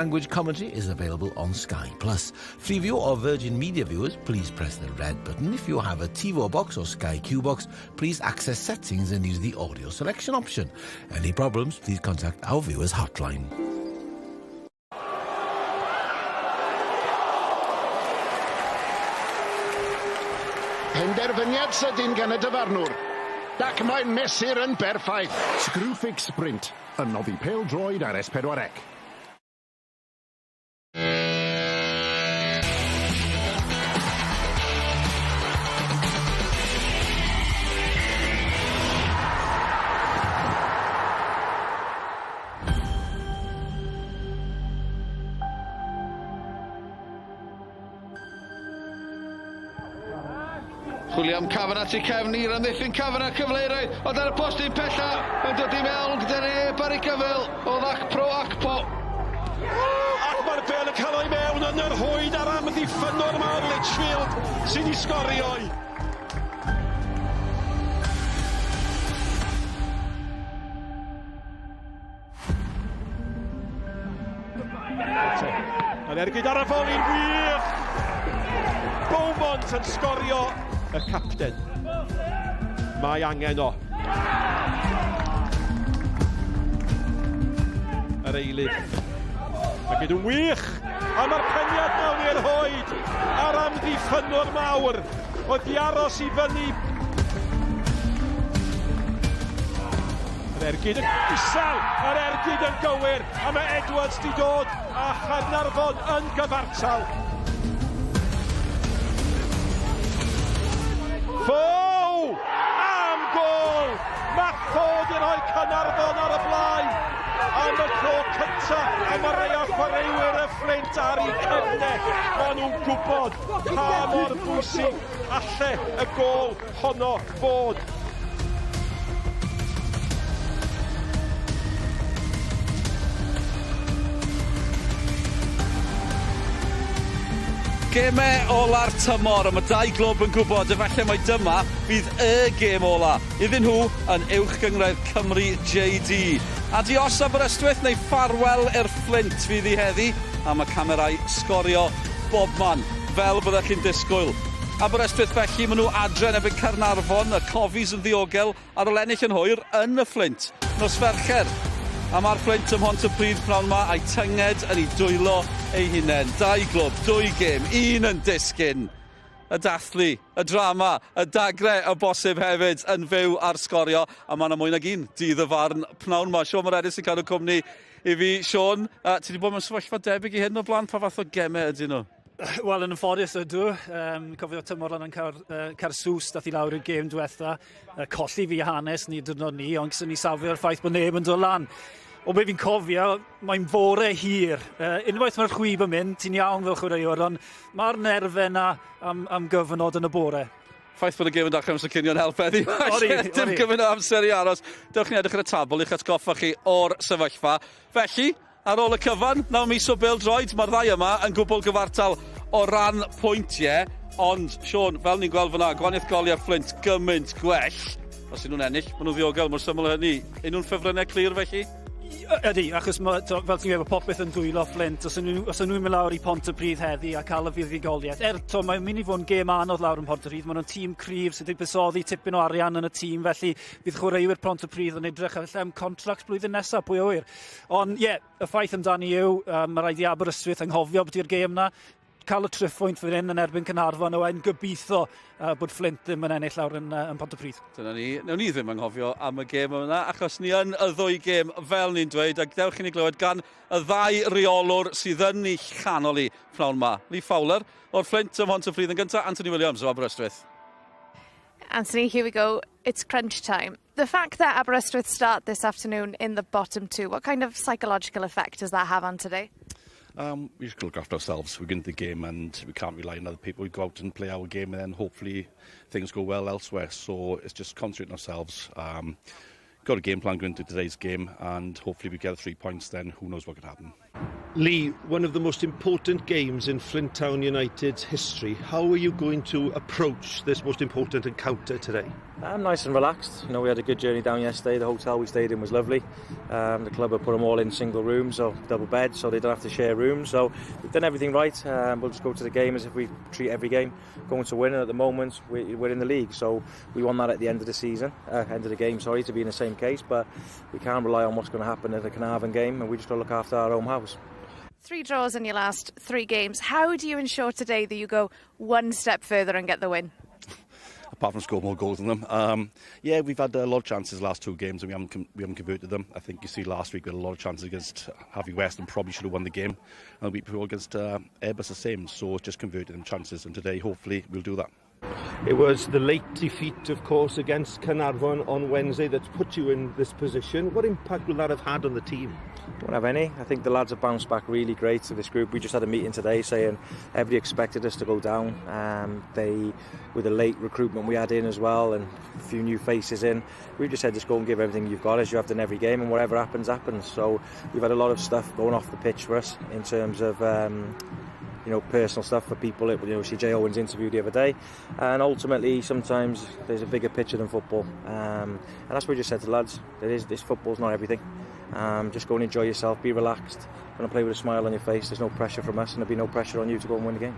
Language commentary is available on Sky Plus. Freeview or Virgin Media viewers, please press the red button. If you have a TiVo box or Sky Q box, please access settings and use the audio selection option. Any problems, please contact our viewers hotline. Penderfyniad sydyn gan y dyfarnwr. Ac mae'n mesur yn berffaith. Screwfix Sprint, yn noddi pêl-droed ar S4C. Chwilio am Kavanagh tu cefn i'r amddiffyn Kavanagh cyfle i roi ond ar y postyn pella yn dod i mewn gyda neb ar ei gyfyl o ddac pro acpo. Ac mae'r bel yn cael ei mewn yn yr rhwyd a'r amddiffynnwr yma o Litchfield sydd i sgorio. Yn ergyd ar y foli'n wych! Beaumont yn sgorio y capten. Mae angen o. Yr eilydd. Mae gyd yn wych! A mae'r peniad mewn i'r hoed a'r amddiffynnwr mawr oedd di aros i fyny. Yr ergyd yn isel, yr ergyd yn gywir, a mae Edwards di dod a Chaernarfon yn gyfartal. Fow! Am gol! Mae Fo di rhoi Caernarfon ar y blaen am y tro cyntaf a mae rhai o chwaraewyr y Fflint ar eu cefnau. Maen nhw'n gwybod pa mor bwysig alle y gol honno fod. Gemau ola'r tymor, a mae dau glwb yn gwybod efallai mai dyma fydd y gêm ola iddyn nhw yn Uwch Gynghrair Cymru JD. Adios Aberystwyth neu ffarwel i'r Fflint fydd hi heddi, a mae camerâu sgorio bobman, fel byddech chi'n disgwyl. Aberystwyth felly, maen nhw adre yn erbyn Caernarfon, y Cofis yn ddiogel ar ôl ennill yn hwyr yn y Fflint nos Fercher. A mae'r Fflint ym Mhontypridd pnawn 'ma a'i tynged yn ei dwylo ei hunain. Dau glwb, dwy gêm, un yn disgyn. Y dathlu, y drama, y dagre o bosib hefyd yn fyw ar Sgorio, a mae yna mwy nag un dydd y farn pnawn 'ma. Siôn Moredur sy'n cadw cwmni i fi. Siôn, uh, ti wedi bod mewn sefyllfa debyg i hyn o blaen, pa fath o gemau ydyn nhw? Wel, yn anffodus ydw. Um, cofio tymor lan yn Car, uh, Carsws, dath i lawr i'r gêm diwetha. Uh, colli fi hanes ni dydnod ni, ond sy'n ni safio'r ffaith bod neb yn dod lan. O be fi'n cofio, mae'n fore hir. Uh, unwaith mae'r chwib yn mynd, ti'n iawn fel chwaraewr, ond mae'r nerfau yna am, am gyfnod yn y bore. Ffaith bod y gêm yn dechrau amser cinio'n help heddi. Ori, Dim gymaint o amser i aros. Dewch ni edrych ar y tabl i'ch atgoffa chi o'r sefyllfa. Felly, ar ôl y cyfan, 9 mis o bêl-droed, mae'r ddau yma yn gwbl gyfartal o ran pwyntiau. Ond, Siôn, fel ni'n gweld fyna, gwahaniaeth goliau Fflint gymaint gwell. Os ydyn nhw'n ennill, maen nhw'n ddiogel, mor syml â hynny. Ydyn nhw'n ffefrynnau clir felly? Ydy, achos mae, to, fel ti'n gweud, mae popeth yn dwylo Fflint. Os ydyn nhw, nhw'n mynd lawr i Pontypridd heddi a cael y fuddugoliaeth, er, to, mae'n mynd i fod yn gêm anodd lawr yn Pontypridd. Maen nhw'n tîm cryf sydd wedi buddsoddi tipyn o arian yn y tîm, felly bydd chwaraewyr Pontypridd yn edrych am contract blwyddyn nesaf, pwy a ŵyr. Ond ie, yeah, y ffaith amdani yw, um, mae rhaid i Aberystwyth anghofio bod i'r gêm na, cael y triphwynt fan hyn yn erbyn Caernarfon, a wedyn gobeithio uh, bod Flint ddim yn ennill lawr yn, uh, yn Pontypridd. Dyna ni. Newn ni ddim anghofio am y gêm yna, achos ni yn y ddwy gêm, fel ni'n dweud, ac dewch i ni glywed gan y ddau reolwr sydd yn ei chanol i pnawn ma. Lee Fowler o'r Flint ym Mhontypridd yn gyntaf, Anthony Williams o Aberystwyth. Anthony, here we go. It's crunch time. The fact that Aberystwyth start this afternoon in the bottom two, what kind of psychological effect does that have on today? We just look after ourselves. We get into the game and we can't rely on other people. We go out and play our game and then hopefully things go well elsewhere. So it's just concentrating ourselves. Got a game plan going into today's game and hopefully we get 3 points then who knows what could happen. Lee, one of the most important games in Flint Town United's history. How are you going to approach this most important encounter today? I'm nice and relaxed. You know, we had a good journey down yesterday. The hotel we stayed in was lovely. The club have put them all in single rooms or double beds, so they don't have to share rooms. So we've done everything right. We'll just go to the game as if we treat every game going to win. And at the moment, we're in the league, so we won that at the end of the season, end of the game, sorry, to be in the same case. But we can't rely on what's going to happen at the Caernarfon game, and we just got to look after our own house. 3 draws in your last 3 games. How do you ensure today that you go one step further and get the win? Apart from score more goals than them. Yeah, we've had a lot of chances the last 2 games and we haven't converted them. I think you see last week we had a lot of chances against Haverfordwest and probably should have won the game. And the week before against Airbus the same, so just converted them chances, and today hopefully we'll do that. It was the late defeat, of course, against Caernarfon on Wednesday that's put you in this position. What impact will that have had on the team? Don't have any. I think the lads have bounced back really great to this group. We just had a meeting today saying everybody expected us to go down. They, with the late recruitment we had in as well and a few new faces in, we just said just go and give everything you've got as you have done every game, and whatever happens, happens. So we've had a lot of stuff going off the pitch for us in terms of you know, personal stuff for people. You know, see Jay Owen's interview the other day, and ultimately sometimes there's a bigger picture than football, and that's what we just said to the lads. There is, this football's not everything. Just go and enjoy yourself, be relaxed, going to play with a smile on your face. There's no pressure from us, and there'll be no pressure on you to go and win the game.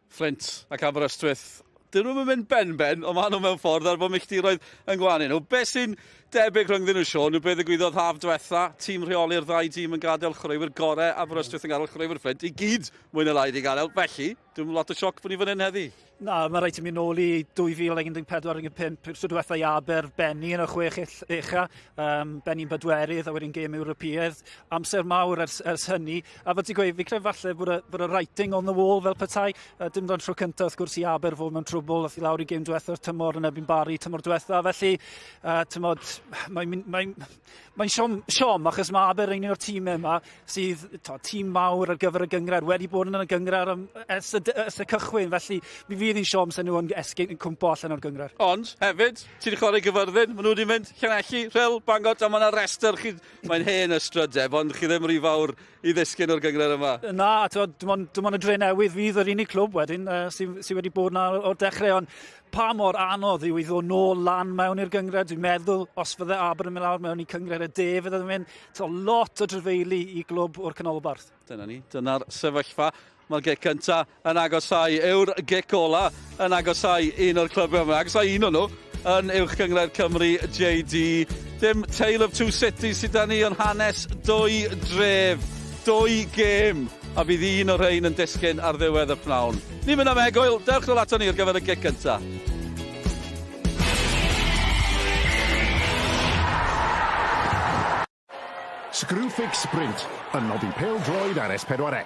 Flint ac Aberystwyth, dyn nhw'n mynd ben-ben, ond maen nhw mewn ffordd ar bod milltiroedd yn gwahanu nhw. Be sy'n debyg rhyngddyn nhw, Sean, yw beth ddigwyddodd haf diwetha, tîm rheoli'r ddau dîm yn gadael chwaraewyr gorau, Aberystwyth yn gadael chwaraewyr Flint, i gyd mwy na lai di gadael. Felly, dwi'n lot o sioc bod ni fan hyn heddi. Na, mae rhaid i mi nôl i 2014-15, yw'r tro diwetha i Aber benni yn y 6 ucha, benni'n bedwerydd a wedyn gêm Ewropeaidd. Amser mawr ers hynny. A fel ti'n gweud, fi credu falle bod y writing on the wall fel petai. Dim ond tro cyntaf wrth gwrs i Aber fod mewn trwbl, ath i lawr i gêm diwetha'r tymor yn erbyn Barry tymor diwetha. Felly, tymod, mae'n siom, achos mae Aber un o'r tîmau yma sydd, tîm mawr ar gyfer y gynghrair, wedi bod yn y gynghrair ers y cychwyn, felly mi fydd hi'n siom sy'n nhw yn esgyn yn cwmpo allan o'r gynghrair. Ond, hefyd, ti wedi chwarae Gyfyrddin, maen nhw wedi mynd Llanelli, Rhyl, Bangor, a mae yna restr, mae'n hen ystrydeb, ond chi ddim rhy fawr i ddisgyn o'r gynghrair yma. Na, dim ond y Drenewydd fydd yr unig clwb wedyn sydd wedi bod yna o'r dechrau, ond pa mor anodd yw i ddod nôl lan mewn i'r gynghrair. Dwi'n meddwl, os fydde Aber yn mynd lawr mewn i cynghrair y de, fydde yn mynd lot o drafeili i glwb o'r canolbarth. Dyna ni, dyna'r sefyllfa. Mae'r gic cynta yn agosau, yw'r gic ola yn agosau un o'r clybiau yma. Agosau un o'n nhw yn Uwch Gynghrair Cymru JD. Dim Tale of Two Cities sydd 'da ni, ond hanes 2 dref, 2 gêm, a bydd un o'r rhain yn disgyn ar ddiwedd y pnawn. Ni'n mynd am egwyl, dewch nôl ato ni ar gyfer y gic cynta. Screwfix Sprint yn noddi pêl-droed ar S4C.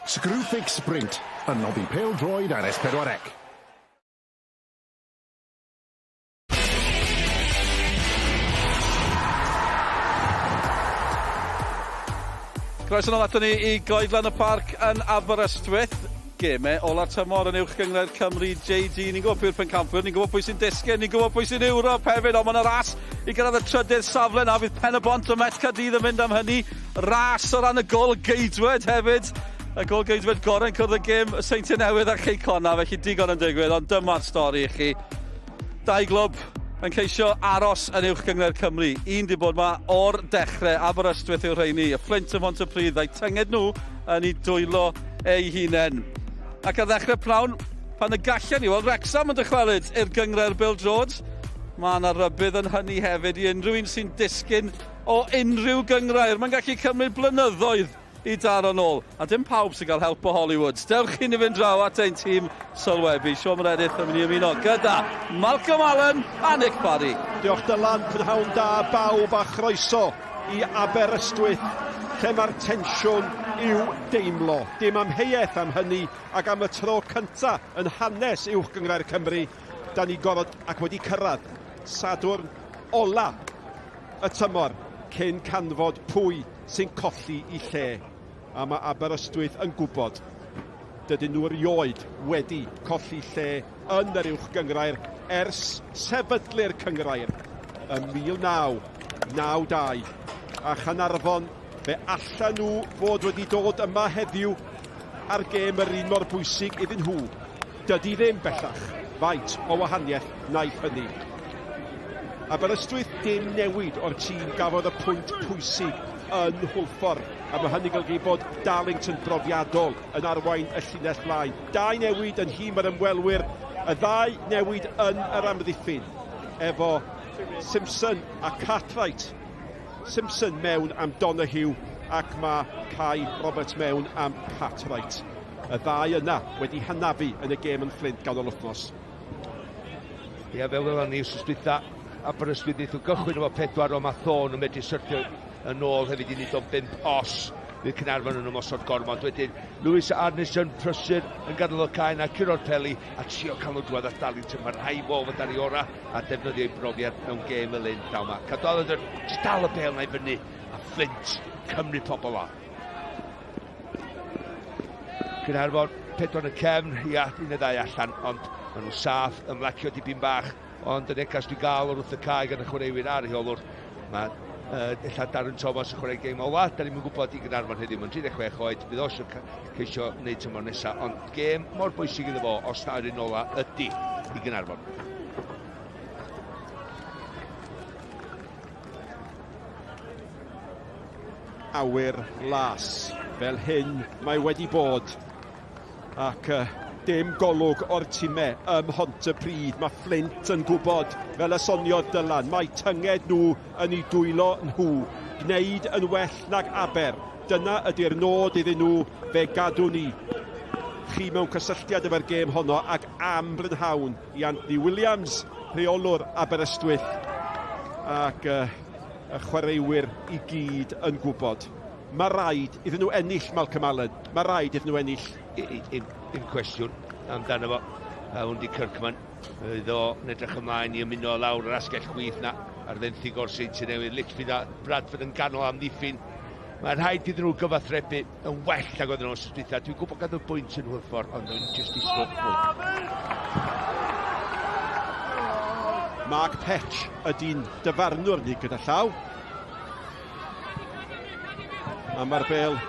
Screwfix Sprint, yn noddi pêl-droed ar S4C. Croeso nôl aton ni i Goedlan y Parc yn Aberystwyth. Gemau ola'r tymor yn Uwch Gynghrair Cymru JD. Ni'n gwybod pwy yw'r pencampwyr, ni'n gwybod pwy sy'n disgyn, ni'n gwybod pwy sy'n Ewrop hefyd, ond mae yna ras i gyrraedd y trydydd safle na fydd Pen y Bont a Met Caerdydd yn mynd am hynny. Ras o ran y gol geidwed hefyd. Y gol geidwed gorau'n cwrdd y gêm y Seintiau Newydd a Chei Connah, felly digon yn digwydd, ond dyma'r stori i chi. Dau glwb yn ceisio aros yn Uwch Gynghrair Cymru. Un 'di bod 'ma o'r dechrau, Aberystwyth yw'r rheini, y Fflint ym Mhontypridd, a'i tynged nhw yn eu dwylo eu hunain. Ac ar ddechrau pnawn, pan y gallen ni weld Wrecsam yn dychwelyd i'r gynghrair bêl-droed, mae yna rybudd yn hynny hefyd i unrhyw un sy'n disgyn o unrhyw gynghrair. Mae'n gallu cymryd blynyddoedd i daro nôl. A dim pawb sy'n cael help o Hollywood. Dewch i ni fynd draw at ein tîm sylwebu. Siôn Meredith yn mynd i ymuno gyda Malcolm Allen a Nick Parry. Diolch Dylan, prynhawn da bawb a chroeso i Aberystwyth lle mae'r tensiwn i'w deimlo. Dim amheuaeth am hynny ac am y tro cynta yn hanes Uwch Gynghrair Cymru, da ni gorfod ac wedi cyrraedd Sadwrn ola y tymor cyn canfod pwy sy'n colli i lle, a mae Aberystwyth yn gwybod dydyn nhw erioed wedi colli lle yn yr Uwch Gynghrair ers sefydlu'r cynghrair ym 1992, a Chaernarfon fe allan nhw fod wedi dod yma heddiw a'r gêm yr un mor bwysig iddyn nhw. Dydy ddim bellach faint o wahaniaeth wnaeth hynny. Aberystwyth dim newid o'r tîm gafodd y pwynt pwysig yn Hwlffordd, a mae hynny'n golygu bod Darlington brofiadol yn arwain y llinell flaen. Dau newid yn nhîm yr ymwelwyr, y ddau newid yn yr amddiffyn, efo Simpson a Cartwright. Simpson mewn am Donoghue ac mae Kai Roberts mewn am Cartwright. Y ddau yna wedi hanafu yn y gêm yn Fflint ganol wythnos. Ia, fel welon ni wsos dwytha, Aberystwyth wnaeth nhw gychwyn efo pedwar, ond mae Thorne yn medru syrthio yn ôl hefyd i wneud o'n bump os fydd Caernarfon yn ymosod gormod. Wedyn, Lewis Arnison prysur yn gadael y cae na curo'r peli a trio cael nhw drwodd at Darlington. Mae rhaid fo fod ar ei ora a defnyddio ei brofiad mewn gêm fel hyn daw ma. Cadwaladr, jyst dal y bêl na i fyny a Fflint cymryd pobl o. Caernarfon, pedwar yn y cefn, ia, un neu ddau allan, ond maen nhw'n saff, ymlacio dipyn bach, ond y negas dwi'n gael o'r wrth y cae gan y chwaraewyr a'r rheolwr, mae ella Darren Thomas yn chwarae gêm ola, da ni'n gwybod i Gaernarfon heddiw, mae'n 36 oed, fydd o eisiau ceisio wneud tymor nesaf, ond gêm mor bwysig iddo fo, os na yr un ola ydy i Gaernarfon. Awyr las. Fel hyn mae wedi bod. Ac uh, dim golwg o'r time ym Mhontypridd. Mae Fflint yn gwybod, fel y soniodd Dylan, mae tynged nhw yn eu dwylo nhw. Gwneud yn well nag Aber. Dyna ydy'r nod iddyn nhw, fe gadw ni chi mewn cysylltiad efo'r gêm honno ac am brynhawn i Anthony Williams, rheolwr Aberystwyth ac uh, y chwaraewyr i gyd yn gwybod. Mae rhaid iddyn nhw ennill, Malcolm Allen. Mae rhaid iddyn nhw ennill. Un cwestiwn amdano fo, a hwn di Kirkman. Fydd o yn edrych ymlaen i ymuno lawr yr asgell chwith na ar fenthyg o'r Seintiau Newydd. Litchfield a Bradford yn ganol amddiffyn. Mae rhaid iddyn nhw gyfathrebu yn well nag oedden nhw wsos dwytha. Dwi'n gwybod gadw bwynt yn Hwlffordd, ond nhw'n just disgwyl mwy. Mark Petch ydy'n dyfarnwr ni gyda llaw. A mae'r bel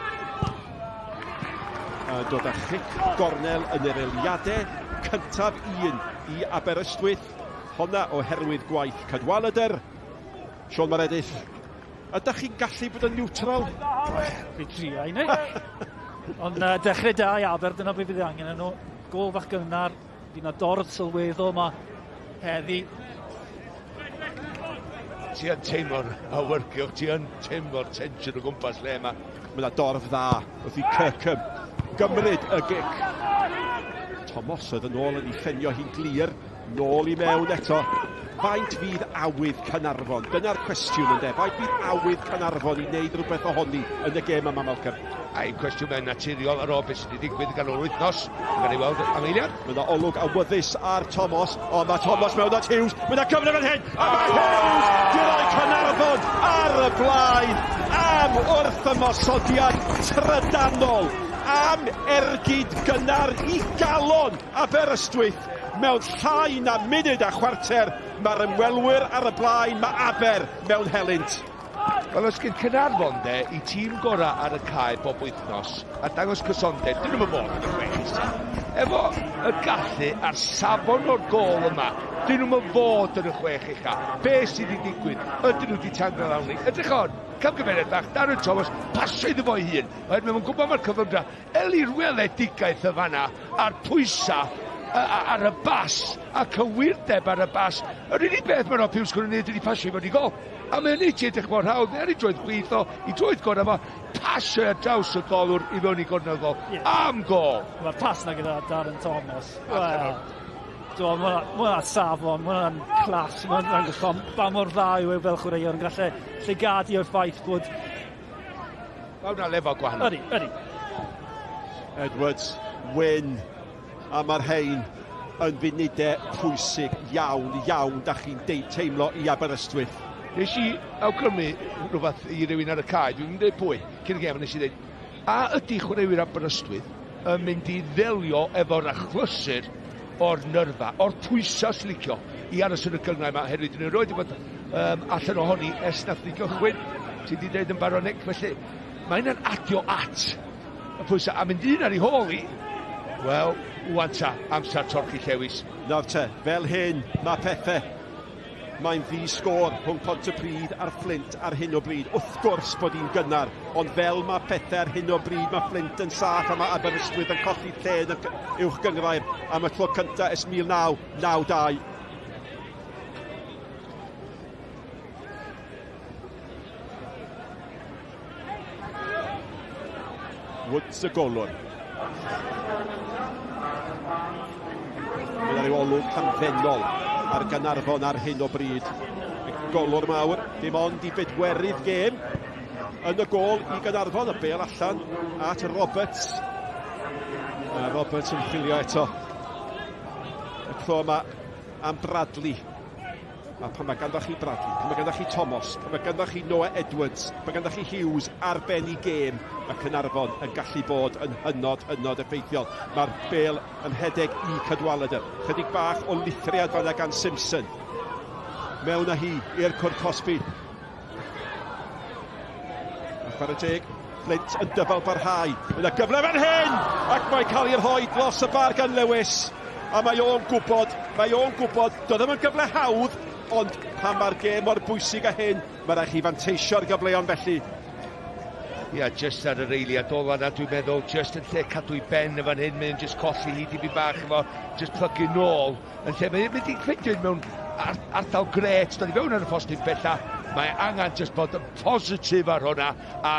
yn dod â chic gornel yn yr eiliadau cyntaf un i Aberystwyth. Honna oherwydd gwaith Cadwaladr. Siôn Meredith, ydych chi'n gallu bod yn neutral? Fi tria i wneud. Ond uh, dechrau da i Aber, dyna beth fydd angen nhw. Gol fach gynnar, fydd yna dorf sylweddol yma heddi. Ti yn teimlo'r awyrgylch, ti yn teimlo'r tensiwn o gwmpas lle yma. Mae yna dorf dda wrth i Kirkham gymryd y gic. Thomas oedd yn ôl yn ei ffenio hi'n glir. Nôl i mewn eto. Faint fydd awydd Caernarfon? Dyna'r cwestiwn ynde. Faint fydd awydd Caernarfon i wneud rhywbeth ohoni yn y gêm yma, Malcolm? A'i cwestiwn mae'n naturiol ar ôl beth sydd wedi digwydd gan o'r wythnos. Mae'n ei weld am eiliad. Mae yna olwg awyddus ar Thomas. O, mae Thomas mewn at Hughes. Mae yna gyfle fan hyn. A mae Hughes di roi Caernarfon ar y blaen am wrth ymosodiad trydanol am ergyd gynnar i galon Aberystwyth mewn llai na munud a chwarter. Mae'r ymwelwyr ar y blaen, mae Aber mewn helynt. Wel, os gen Caernarfon de, i tîm gorau ar y cae bob wythnos, a dangos cysondeb, dyn nhw'n bod yn y chwech isa. Efo y gallu a'r safon o'r gôl yma, dyn nhw'n fod yn y chwech ucha. Be sydd wedi digwydd? Ydyn nhw wedi tanglo lawr ni? Edrych on, camgymeriad bach, Darren Thomas, pasio iddo fo'i hun. Oherwydd mae'n gwybod mae'r cyflymdra. Eli'r weledigaeth y fanna, a'r pwysau ar y bas, a cywirdeb ar y bas. Yr unig beth mae Rob Hughes yn gwneud ydy pasio i mewn i gol. A mae'n neud ti edrych mor hawdd, mae ar ei droed chwith o, i droed gorau fo, pasio ar draws y golwr i mewn i gornel gol. Yeah. Am gol! Mae'r pas na gyda Darren Thomas. Wel, do, mae hwnna'n safon, mae hwnna'n clas, mae hwnna'n dangos pa mor dda yw e fel chwaraewr yn gallu llygadu o'r ffaith bod... Mae hwnna'n lefel gwahanol. Ydy, ydy. Edwards, Wyn, a mae'r rhain yn funudau pwysig iawn, iawn, da chi'n teimlo i Aberystwyth. Nes i awgrymu rhywbeth i rywun ar y cae, dwi'n dweud pwy, cyn y gêm, nes i dweud, a ydy chwaraewyr Aberystwyth yn mynd i ddelio efo'r achlysur o'r nyrfa, o'r pwysau sy'n licio i aros yn y gynghrair yma, oherwydd dyn nhw erioed wedi bod um, allan ohoni ers nath ni gychwyn, ti wedi dweud yn barod Nick, felly mae hynna'n adio at y pwysau, a mynd un ar ei hôl i, wel, wan ta, amser torchi llewis. Nawr te, fel hyn mae pethau. Mae'n ddi sgôr rhwng Pontypridd a'r Fflint ar hyn o bryd. Wrth gwrs bod hi'n gynnar, ond fel mae pethau ar hyn o bryd, mae Fflint yn saff a mae Aberystwyth yn colli lle yn y uwch gynghrair am y tro cyntaf ers 1992. Woods y golwr. Mae yna ryw olwg hamddenol ar Gaernarfon ar hyn o bryd. Y golwr mawr, dim ond i bedwerydd gêm yn y gôl i Gaernarfon, y bêl allan at Roberts. A Roberts yn chwilio eto. Y tro yma am Bradley. A pan mae ganddo chi Bradley, pan mae ganddo chi Thomas, pan mae ganddo chi Noah Edwards, pan mae ganddo chi Hughes ar ben i gêm, mae Caernarfon yn gallu bod yn hynod, hynod effeithiol. Mae'r bel yn rhedeg i Cadwaladr. Chydig bach o lithriad fanna gan Simpson. Mewn â hi i'r cwrt cosbi. A chwarae teg, Flint yn dyfal barhau. Yna gyfle fan hyn! Ac mae cael ei rhoi dros y bar gan Lewis. A mae o'n gwybod, mae o'n gwybod, doedd ddim yn gyfle hawdd, ond pan mae'r gêm mor bwysig â hyn, mae rhaid chi fanteisio ar gyfleon felly. Ia, yeah, just ar yr eiliad ola na, dwi'n meddwl, just yn lle cadw i ben y fan hyn, mae'n just colli hi dipyn bach efo, just plygu nôl, yn lle mae'n mynd i ffeindio mewn ardal gret, dod i fewn ar y postyn bella, mae angen just bod yn positif ar hwnna, a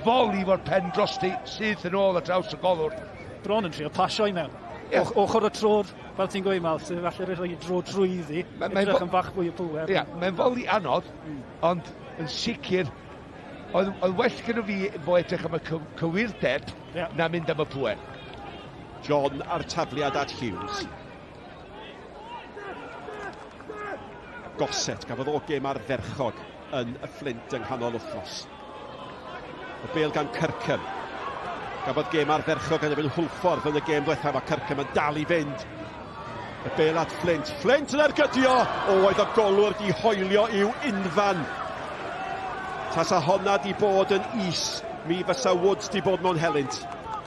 foli fo'r pen drosti, syth yn ôl ar draws y golwr. Bron yn trio pasio i mewn. Yeah. Ochr y trod, fel ti'n gweud, Mal, sydd falle rhaid i dro drwyddi, edrych yn bach fwy o pŵer. Ie, yeah, mae'n foli anodd, ond yn sicr, oedd, oedd well gyda fi fo edrych am y cywirdeb yeah. na mynd am y pŵer. John a'r tafliad at Hughes. Gossett gafodd o gêm ardderchog yn y Fflint yng nghanol wythnos. Y bêl gan Kirkham. Gafodd gêm ardderchog yn erbyn Hwlffordd yn y gêm ddiwethaf a Kirkham yn dal i fynd. Y bêl at Flint. Flint yn ergydio! O, oedd y golwr di hoelio i'w unfan. Tasa honna di bod yn is, mi fysa Woods di bod mewn helynt.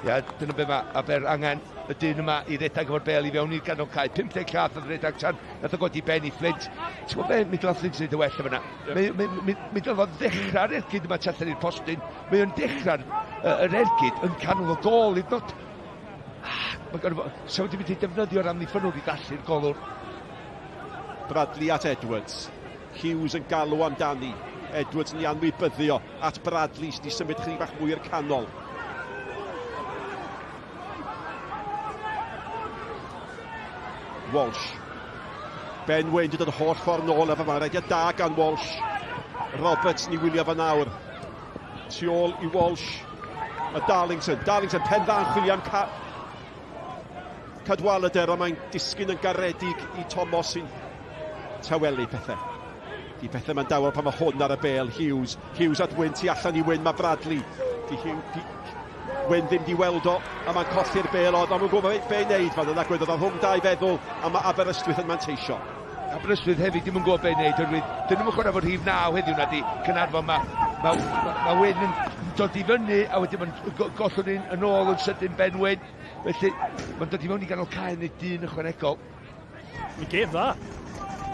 Ia, dyna be mae Aber angen y dyn yma i redag efo'r bel i fewn i'r ganol cae. 50 llath oedd redag tan nath o godi ben i Flint. Ti'n gwybod be, mi dylai Flint wneud y well yma. Mi dylai fo ddechrau'r ergyd yma tu allan i'r postyn. Mae o'n dechrau'r yr ergyd yn canol y gôl, hyd nod. Ah, mae gorfod fo... Sa wedi mynd i defnyddio'r amddiffynnwr i ddallu'r golwr. Bradley at Edwards. Hughes yn galw amdani. Edwards yn ei anwybyddio at Bradley sydd wedi symud chydig bach mwy i'r canol. Walsh. Ben Wayne wedi dod holl ffordd nôl efo fan. Rediad da gan Walsh. Roberts ni wylio fan nawr. Tu ôl i Walsh. Mae Darlington, Darlington, pen dda yn chwilio am ca Cadwaladr, ond mae'n disgyn yn garedig i Thomas sy'n tawelu pethau. Di pethau mae'n dawel pan mae hwn ar y bel. Hughes, Hughes at Wyn, tu allan i Wyn, mae Bradley. Di Hugh, di, Wyn ddim di weld o, a mae'n colli'r bel oedd, ond mae'n gwybod be i wneud fan yna, gwedodd o rhwng dau feddwl, a mae Aberystwyth yn manteisio. Aberystwyth hefyd ddim yn gwybod be i wneud, oherwydd dyn nhw'n chwarae fod rhif 9 heddiw na di Caernarfon. Mae ma, ma, ma Wyn yn dod i fyny a wedyn mae'n gollwng un yn ôl yn sydyn Ben Wyn. Felly mae'n dod i mewn i ganol cae neu dyn ychwanegol. Mae'n gêm dda.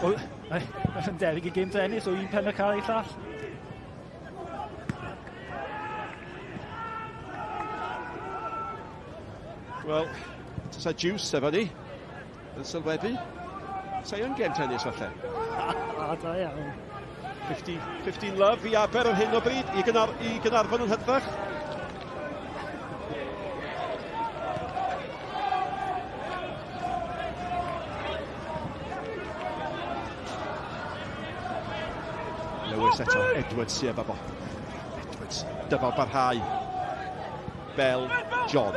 Mae'n debyg i gêm tennis o un pen y cae i llall. Wel, tasa juice efo ni yn sylwebu. Sa yn gêm tennis falle. A, da iawn. 50, 15 love i Aber ar hyn o bryd, i, Gynnar, i Gynarfon yn hytrach. Lewis eto, Edwards sydd efo fo. Edwards, dyfal barhau. Bell, John.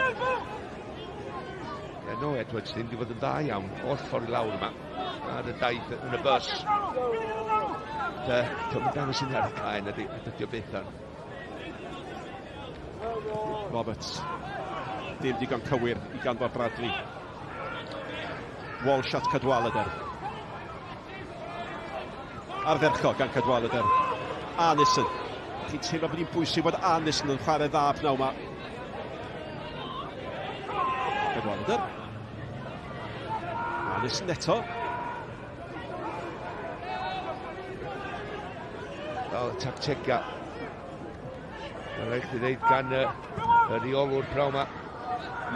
Yeah, no, Edwards ddim wedi bod yn dda iawn o'r ffordd i lawr yma ar y daith yn y bus. De, Dwi'n dangos yn ar y cae na dydy o beth ar. Roberts. Dim digon cywir i ganfod Bradley. Walsh at Cadwaladr. Ardderchog gan Cadwaladr. Arnison. Chi'n teimlo bod hi'n bwysig bod Arnison yn chwarae dda pnawn yma. Cadwaladr. Arnison eto. Fel tactega. Mae'n rhaid chi ddeud gan y, y rheolwr prawn yma.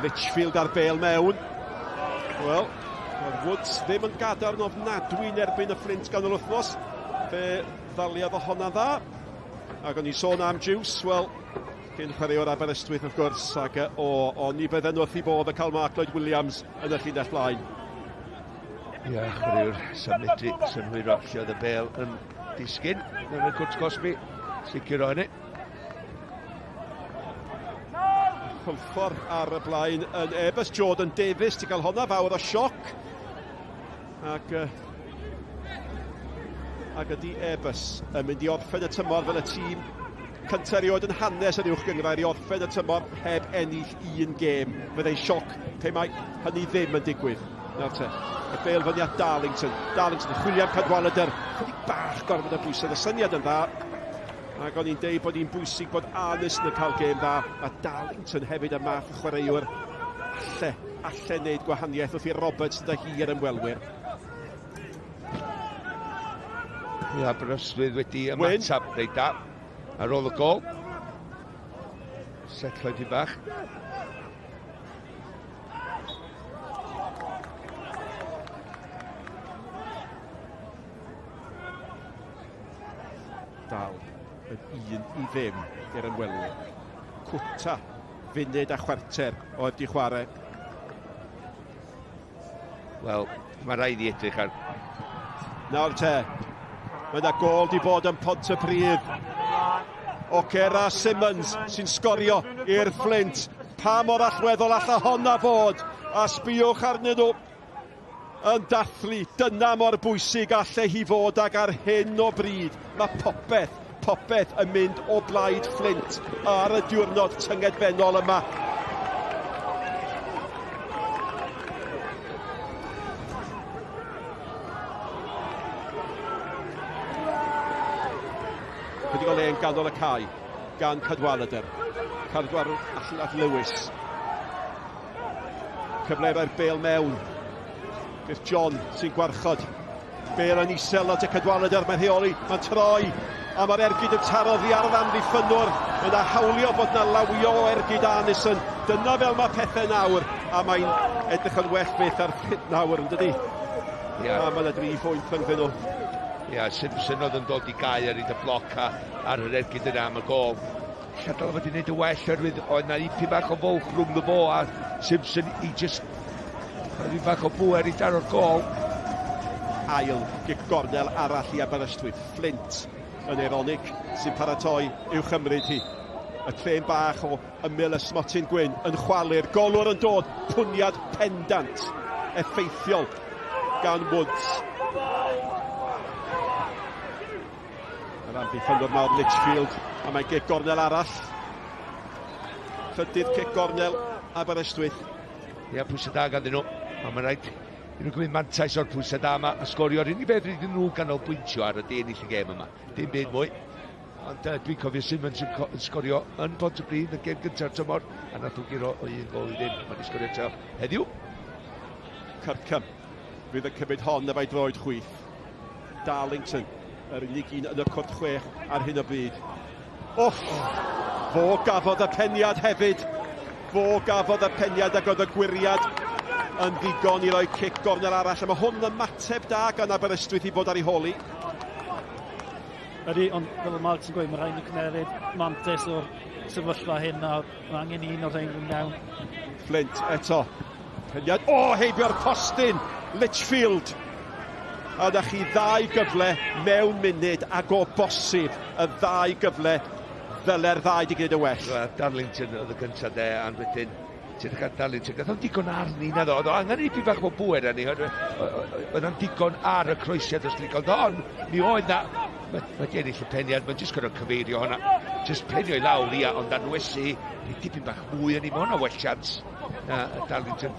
Litchfield ar bel mewn. Wel, mae'r Woods ddim yn gadarn ofnadwy yn erbyn y Fflint gan yr wythnos. Fe ddaliodd o honna dda. Ac o'n i'n sôn am Juice, wel, cyn chwaraewr Aberystwyth wrth gwrs, ac o, oni bydden nhw wrth i bodd y cael Mark Lloyd Williams yn y llinell flaen. Ie, yeah, chwaraewr symud synhwyro lle oedd y bel yn disgyn yn y cwrt cosbi, sicr o hynny. Chwmffordd ar y blaen yn Airbus. Jordan Davies, ti'n cael honna fawr o sioc. Ac, uh, ac ydy Airbus yn mynd i orffen y tymor fel y tîm cyntaf erioed yn hanes yr uwch gynghrair i orffen y tymor heb ennill un gêm. Fyddai'n sioc pe mae hynny ddim yn digwydd. Nawr te, y bel fyny at Darlington. Darlington, chwilio am Cadwaladr. Chydig bach gorfod o bwysau, y syniad yn dda. Ac o'n i'n deud bod hi'n bwysig bod Arnison yn cael gêm dda, a Darlington hefyd y math o chwaraewr alle, alle wneud gwahaniaeth wrth i Roberts dod â hi i'r ymwelwyr. Ia, Aberystwyth wedi ymateb reit da ar ôl y gol. Setlo i bach. Dal yn un i ddim i'r ymwelwyr. Cwta funud a chwarter oedd di chwarae. Wel, mae rhaid i edrych ar... Nawr te, mae yna gol di bod yn Pontypridd. Okera Simmons sy'n sgorio i'r Flint. Pa mor allweddol alla honna fod? A sbïwch arnyn nhw yn dathlu. Dyna mor bwysig alle hi fod ac ar hyn o bryd mae popeth, popeth yn mynd o blaid Flint ar y diwrnod tyngedfennol yma. Chydig o le yn ganol y cae gan Cadwaladr. Cadwaladr allan at Lewis. Cyfle i roi'r bel mewn. Griff John sy'n gwarchod. Bel yn isel at y Cadwaladr, mae'n rheoli, mae'n troi, a mae'r ergyd yn taro ddi ar yr amddiffynnwr. Mae yna hawlio bod yna lawio o ergyd Arnison. Dyna fel mae pethau nawr, a mae'n edrych yn well fyth ar ffit nawr, yn dydy? Ia. A mae yna dri phwynt rhyngddyn nhw. Ia, Simpson oedd yn dod i gau ar y bloc a ar yr ergyd yna am y gol. Ella dylai fod wedi gwneud yn well oherwydd oedd na ipyn bach o fwlch rhwng fo a Simpson i just rhyw bach o bwer i daro'r gol. Ail gic gornel arall i Aberystwyth. Flint yn eironig sy'n paratoi i'w chymryd hi. Y trên bach o ymyl y smotyn gwyn yn chwalu'r golwr yn dod, pwniad pendant, effeithiol gan Woods. Yr amddiffynnwr nawr Litchfield, a mae'n gic gornel arall. Trydydd cic gornel Aberystwyth. Ia, pwysau da ganddyn nhw, ond mae'n rhaid i nhw gymryd mantais o'r pwysau da yma a sgorio'r unig beth rydyn nhw ganolbwyntio ar ydy ennill y gêm yma. Dim byd mwy. Ond uh, dwi'n cofio Simmons yn, yn sgorio yn Pontypridd y gêm gyntaf tymor, a nath nhw guro o un gol i ddim. Mae wedi sgorio eto heddiw. Kirkham fydd yn cymryd hon efo'i droed chwith. Darlington, yr unig un yn y cwrt chwech ar hyn o bryd. Off! Fo gafodd y peniad hefyd. Fo gafodd y peniad ac oedd y gwiriad yn ddigon i roi cic gornel arall. A mae hwn yn ymateb da gan Aberystwyth i fod ar ei holi. Ydy, ond fel y Mark sy'n gweud, mae rhaid nhw cymeryd mantais o'r sefyllfa hyn a mae angen un o'r rhain fynd mewn. Flint eto. Peniad, o, oh, heibio'r postyn! Litchfield! A na chi ddau gyfle mewn munud ac o bosib y ddau gyfle ddyle'r ddau di gwneud yn well. Wel, Darlington oedd y gyntaf de, ond wedyn ti'n edrych ar Darlington, gath o'n digon arni na ddo, oedd o angen i bach o bŵer arni, oedd o'n digon ar y croesiad os ti'n cael, ond mi oedd na, mae ma di ennill y peniad, mae'n jyst gorfod cyfeirio hwnna, jyst penio i lawr, ia, ond anwesu, dipyn bach mwy yn ei, mae hwnna well chance na Darlington.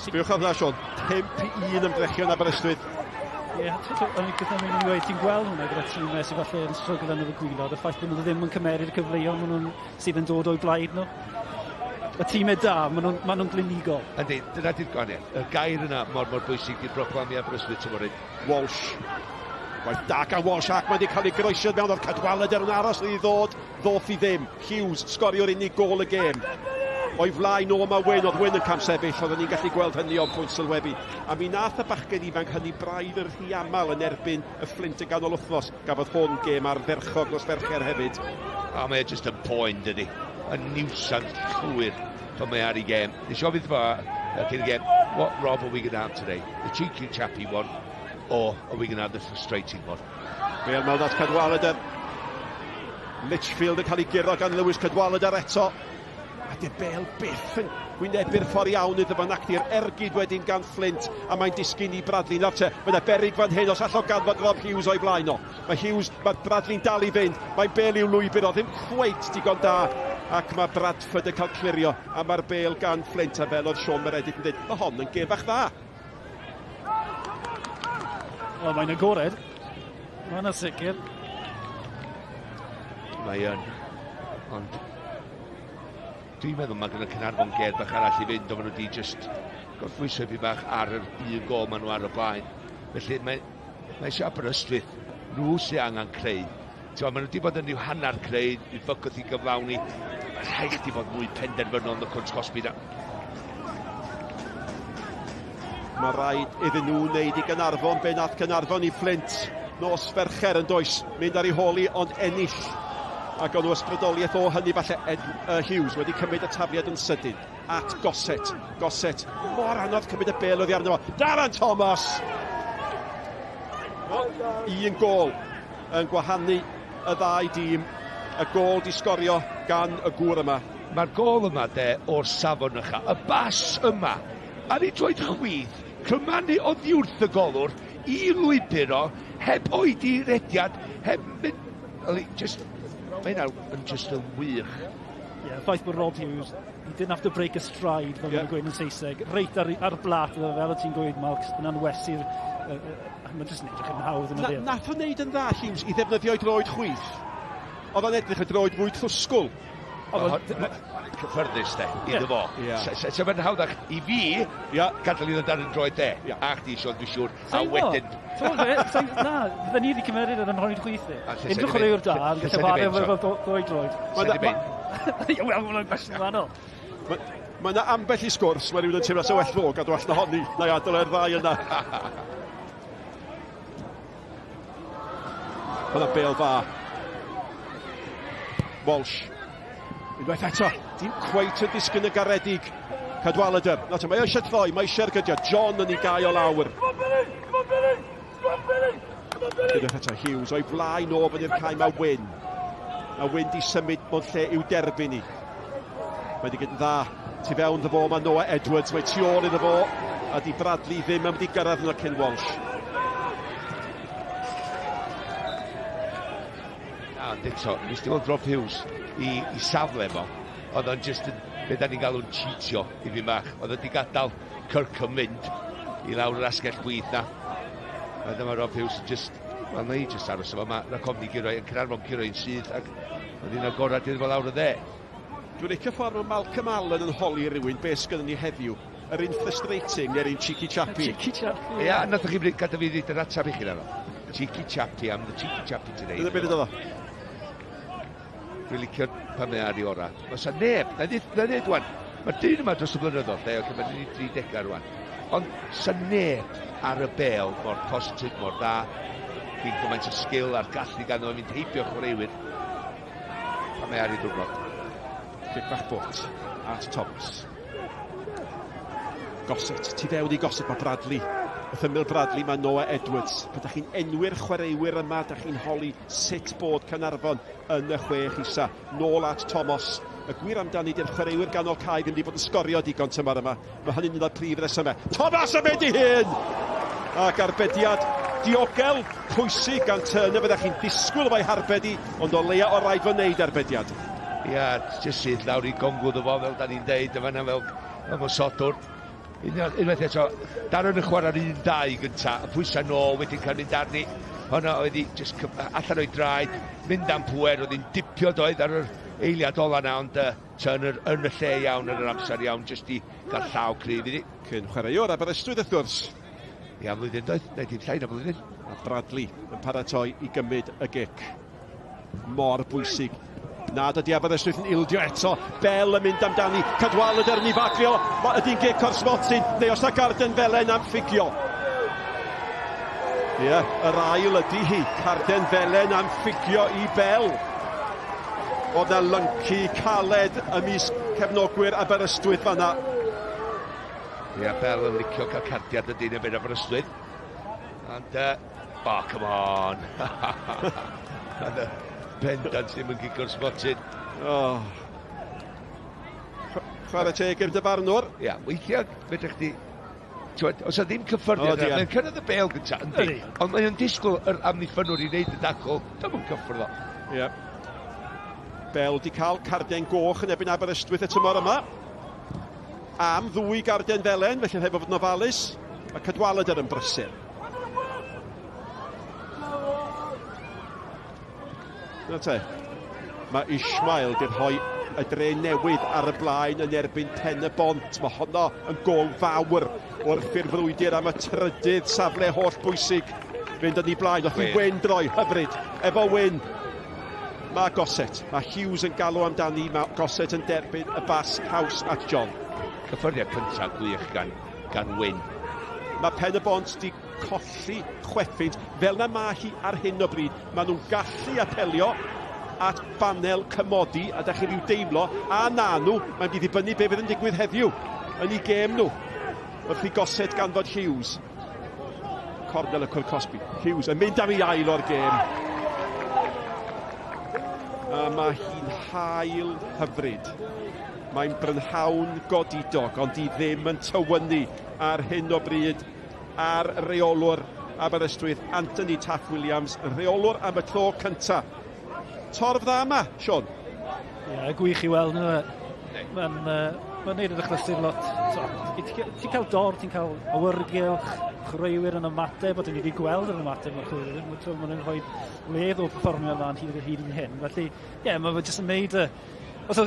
Sbiwch ar hwnna, Sean. 5-1 ymdrechion Aberystwyth. Ie, o'n i'n gyda mynd i ddweud, ti'n gweld hwnna gyda tîmau sydd falle yn strygl yn y gwylod, y ffaith bod nhw ddim yn cymeru'r cyfleoedd maen nhw'n sydd yn dod o'u blaid nhw. Y tîmau da, maen nhw'n ma nhw glinigol. Yndi, dyna di'r gwahaniaeth. Y gair yna mor mor bwysig i'r broclami Aberystwyth tymor hyn. Walsh. Gwaith da gan Walsh ac mae wedi cael ei groesio mewn o'r Cadwaladr yn aros iddi ddod. Ddoth i ddim. Hughes, sgoriwr unig gôl y gêm. O'i flaen o mae Wyn, oedd Wyn yn camsefyll, oedden ni'n gallu gweld hynny o'n pwynt sylwebu. A mi nath y bachgen ifanc hynny braidd yn rhy aml yn erbyn y Fflint y ganol wythnos. Gafodd hwn gêm ardderchog nos Fercher hefyd. A mae e jyst yn poen, dydy. Yn niwsans llwyr pan mae ar ei gêm. Nes i ofyn iddo fo cyn y gêm, what Rob are we going to have today? The cheeky chappy one, or are we going to have the frustrating one? Bale mewn at Cadwaladr. Litchfield yn cael ei guro gan Lewis Cadwaladr eto. A dy Bale byth yn gwynebu'r ffordd iawn iddo fo nac di'r ergyd wedyn gan Flint a mae'n disgyn i Bradley. Nawr te, mae yna berig fan hyn os allo ganfod Rob Hughes o'i flaen o. Mae Hughes, mae Bradley'n dal i fynd. Mae'n Bale i'w lwybr o, ddim cweit digon da. Ac mae Bradford yn cael clirio a mae'r Bale gan Flint a fel oedd Sean Meredith yn dweud, mae hon yn gêm bach dda. Wel, mae'n agored. Mae yna sicr. Mae yn. Ond dwi'n meddwl mae gyda Caernarfon ger bach arall i fynd, ond maen nhw wedi just gorffwyso fi bach ar yr un gol maen nhw ar y blaen. Felly mae, mae eisiau Aberystwyth, nhw sy'n angen creu. Ti'n maen nhw wedi bod yn rhyw hanner creu, i fygwth i gyflawni. Mae rhaid chdi fod mwy penderfynol yn y cwrt cosbi na. Mae rhaid iddyn nhw wneud i Gaernarfon be nath Caernarfon i Fflint nos Fercher yn does, mynd ar ei holi ond ennill. Ac o'n nhw ysbrydoliaeth o hynny falle Ed Hughes wedi cymryd y tafliad yn sydyn at Gossett. Gossett, mor anodd cymryd y bel oddi arno fo. Darren Thomas! Un gol yn gwahanu y ddau dîm. Y gol di sgorio gan y gŵr yma. Mae'r gôl yma de o'r safon ucha. Y bas yma ar ei droed chwith, crymanu oddiwrth y golwr i lwybr o, heb oedi rediad, heb mynd... Just, mae hynna yn just yn wych. Ie, yeah, ffaith bod Rob Hughes, he didn't have to break a stride, fel yeah. mae'n gweud yn Saesneg, reit ar, ar blat, fel o ti'n gweud, Mark, yna'n wesi'r... Uh, uh, mae'n jyst yn edrych yn hawdd yn y Na, nath o wneud yn dda, Hughes, i ddefnyddio'i droed chwith. Oedd o'n edrych y droed fwy trwsgwl. Oedd o'n cyffyrddus de, iddo fo. So mae'n hawddach i fi gadael iddo dan yn droed de, a chdi, Sean, dwi'n siŵr, a wedyn... Na, fydden ni wedi cymeryd yn ymhoryd chwith fi. Unrhyw chwaraewr da, yn gallu chwarae efo ddwy droed. Wel, mae'n gwestiwn wahanol. Mae yna ambell i sgwrs, mae rhywun yn teimlo sa well fo gadw allan ohoni, na i adael e'r ddau yna. Hwna bel dda. Walsh. Unwaith eto, dim cweit yn disgyn y garedig. Cadwaladr. Na mae eisiau troi, mae eisiau'r gydio. John yn ei gau o lawr. Unwaith eto, Hughes o'i flaen o fyny'r cae mae Wyn. A Wyn di symud mewn lle i'w derbyn i. Mae wedi gwneud yn dda. Tu fewn iddo fo mae Noah Edwards. Mae tu ôl iddo fo. A di Bradley ddim yn mynd i gyrraedd yno cyn Walsh. Na, ond eto, nes ti weld Rob Hughes i, i safle fo, oedd o'n just yn, be da ni'n galw'n cheatio i fi mach. Oedd o'n di gadael Kirkham mynd i lawr yr asgell chwith na. A dyma Rob Hughes just, wel na i just aros efo, mae rhaid ofni guro, yn Caernarfon curo un sydd, ac oedd hi'n agorad iddo fo lawr y dde. Dwi'n licio ffordd mae Malcolm Allen yn holi rhywun beth sgynnon ni heddiw. Yr un frustrating neu'r un cheeky chappy? Cheeky chappy. Ia, nathoch chi gadael fi ddweud yr ateb i chi na. Cheeky chappy, I'm the cheeky chappy today. Dyna beth oedd o. Dwi'n licio pan mae ar ei ora. Mae sa neb, na ddweud rwan, mae'r dyn yma dros y blynyddoedd, de, okay, mae'n 30 rwan. Ond sa neb ar y bel mor positif, mor dda, cyn gymaint o sgil a'r gallu gan o'n mynd heibio chwaraewyr pan mae ar ei diwrnod. Cic bach bwt at Thomas. Gossett, tu fewn i Gossett, mae Bradley. Wrth ymyl Bradley mae Noah Edwards. Pan da chi'n enwi'r chwaraewyr yma, da chi'n holi sut bod Caernarfon yn y chwech isa. Nôl at Thomas. Y gwir amdani di'r chwaraewyr ganol cae ddim wedi bod yn sgorio digon tymor yma. Mae hynny'n un o'r prif resymau. Thomas yn mynd i hyn! Ac arbediad diogel, pwysig gan Turner. Fyddech chi'n disgwyl efo'i harbed i, ond o leia o raid fo wneud arbediad. Ia, jyst syth lawr i gongwdd o fo, fel da ni'n deud, yma fel ymosodwr. Unwaith eto, Darren yn chwarae'r 1-2 gynta, y pwysau nôl, wedyn cael mynd arni. Hwna oedd hi just allan o'i draed, mynd am pwer, oedd hi'n dipio doedd ar yr eiliad ola na, ond Turner yn y lle iawn, yn yr amser iawn, jyst i gael llaw cryf iddi. Cyn chwaraewr Aberystwyth wrth gwrs. Ia, flwyddyn doedd, neu dim llai na flwyddyn. A Bradley yn paratoi i gymryd y gic. Mor bwysig. Nad ydy Aberystwyth yn ildio eto. Bell yn mynd amdani. Cadwaladr yn ei fagio. Ydy'n gic o'r smotyn. Neu os na garden felen am ffugio. Ie, yeah, yr ail ydy hi. Carden felen am ffugio i Bell. Oedd na lyncu caled ymysg cefnogwyr Aberystwyth fanna. Ie, yeah, Bell yn licio cael cardiad y dyn erbyn Aberystwyth. And, oh, come on. Bendant ddim yn gigo'r smotyn. Oh. Chwarae teg i'r dyfarnwr. Ia, yeah, weithiau, fedrwch chdi... Twyd, os yna ddim cyffyrddiad, oh, mae'n cyrraedd y bel gyntaf, yndi. Ond mae'n disgwyl yr amddiffynwr i wneud y dacl, dim yn cyffwrdd o. Ie. Yeah. Bell di cael carden goch yn erbyn Aberystwyth y tymor yma. Am ddwy garden felen, felly rhaid fod yn ofalus. Mae Cadwaladr yn brysur. Na te. Mae Ishmael di rhoi y dre newydd ar y blaen yn erbyn Pen y Bont. Mae honno yn gol fawr wrth i'r frwydr am y trydydd safle holl bwysig fynd yn ei blaen. Wrth i Wyn droi, hyfryd, efo Wyn. Mae Gossett, mae Hughes yn galw amdani, mae Gossett yn derbyn y bas haws at John. Cyffyrddiad cyntaf gwych gan, gan Wyn. Mae Pen y Bont di colli chweffynt, fel na mae hi ar hyn o bryd. Maen nhw'n gallu apelio at banel cymodi, a da chi rhyw deimlo, a na nhw, mae'n mynd i ddibynnu be fydd yn digwydd heddiw yn eu gêm nhw. Wrth i Gossett ganfod Hughes. Cornel y cwr Cosby. Hughes yn mynd am ei ail o'r gêm. A mae hi'n hael hyfryd. Mae'n brynhawn godidog, ond di ddim yn tywynnu ar hyn o bryd ar reolwr Aberystwyth, Anthony Taff Williams, yn rheolwr am y tro cynta. Torf dda yma, Sean. Ie, yeah, gwych i weld nhw. Mae'n ma neud yr achlysur lot. So, ti'n cael dor, ti'n cael awyrgylch, chwaraewyr yn ymateb, a dyn ni wedi gweld yr ymateb o'r chwaraewyr. Maen nhw'n rhoi wledd o perfformio lan hyd yn hyn. Felly, ie, yeah, mae fe jyst yn neud y... Os,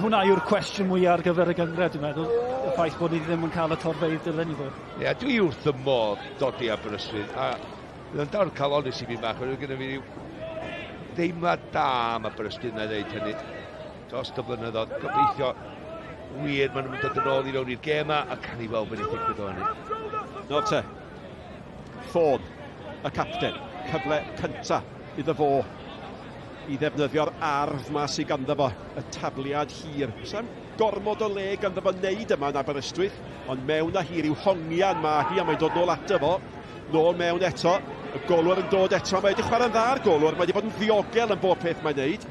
hwnna yw'r cwestiwn mwyaf ar gyfer y gynghrair, dwi'n meddwl, y ffaith bod ni ddim yn cael y torfeydd dylen ni fod. Ie, yeah, dwi wrth y modd dod i Aberystwyth, a bydd o'n daw'r calonus i fi bach, oherwydd gyda fi ryw deimlad da am Aberystwyth na ddeud hynny dros y blynyddoedd. Gobeithio wir maen nhw'n dod yn ôl i fewn i'r gêm a can i weld beth ddigwydd o hynny. Nawr te, Thorne, y capten, cyfle cynta iddo fo i ddefnyddio'r arf ma sydd ganddo fo, y tafliad hir. Sa'm gormod o le ganddo fo wneud yma yn Aberystwyth, ond mewn a hir i'w hongian ma hi, a mae'n dod nôl ato fo. Nôl mewn eto, y golwr yn dod eto, mae wedi chwarae'n dda'r golwr, mae wedi bod yn ddiogel yn bob peth mae'n neud.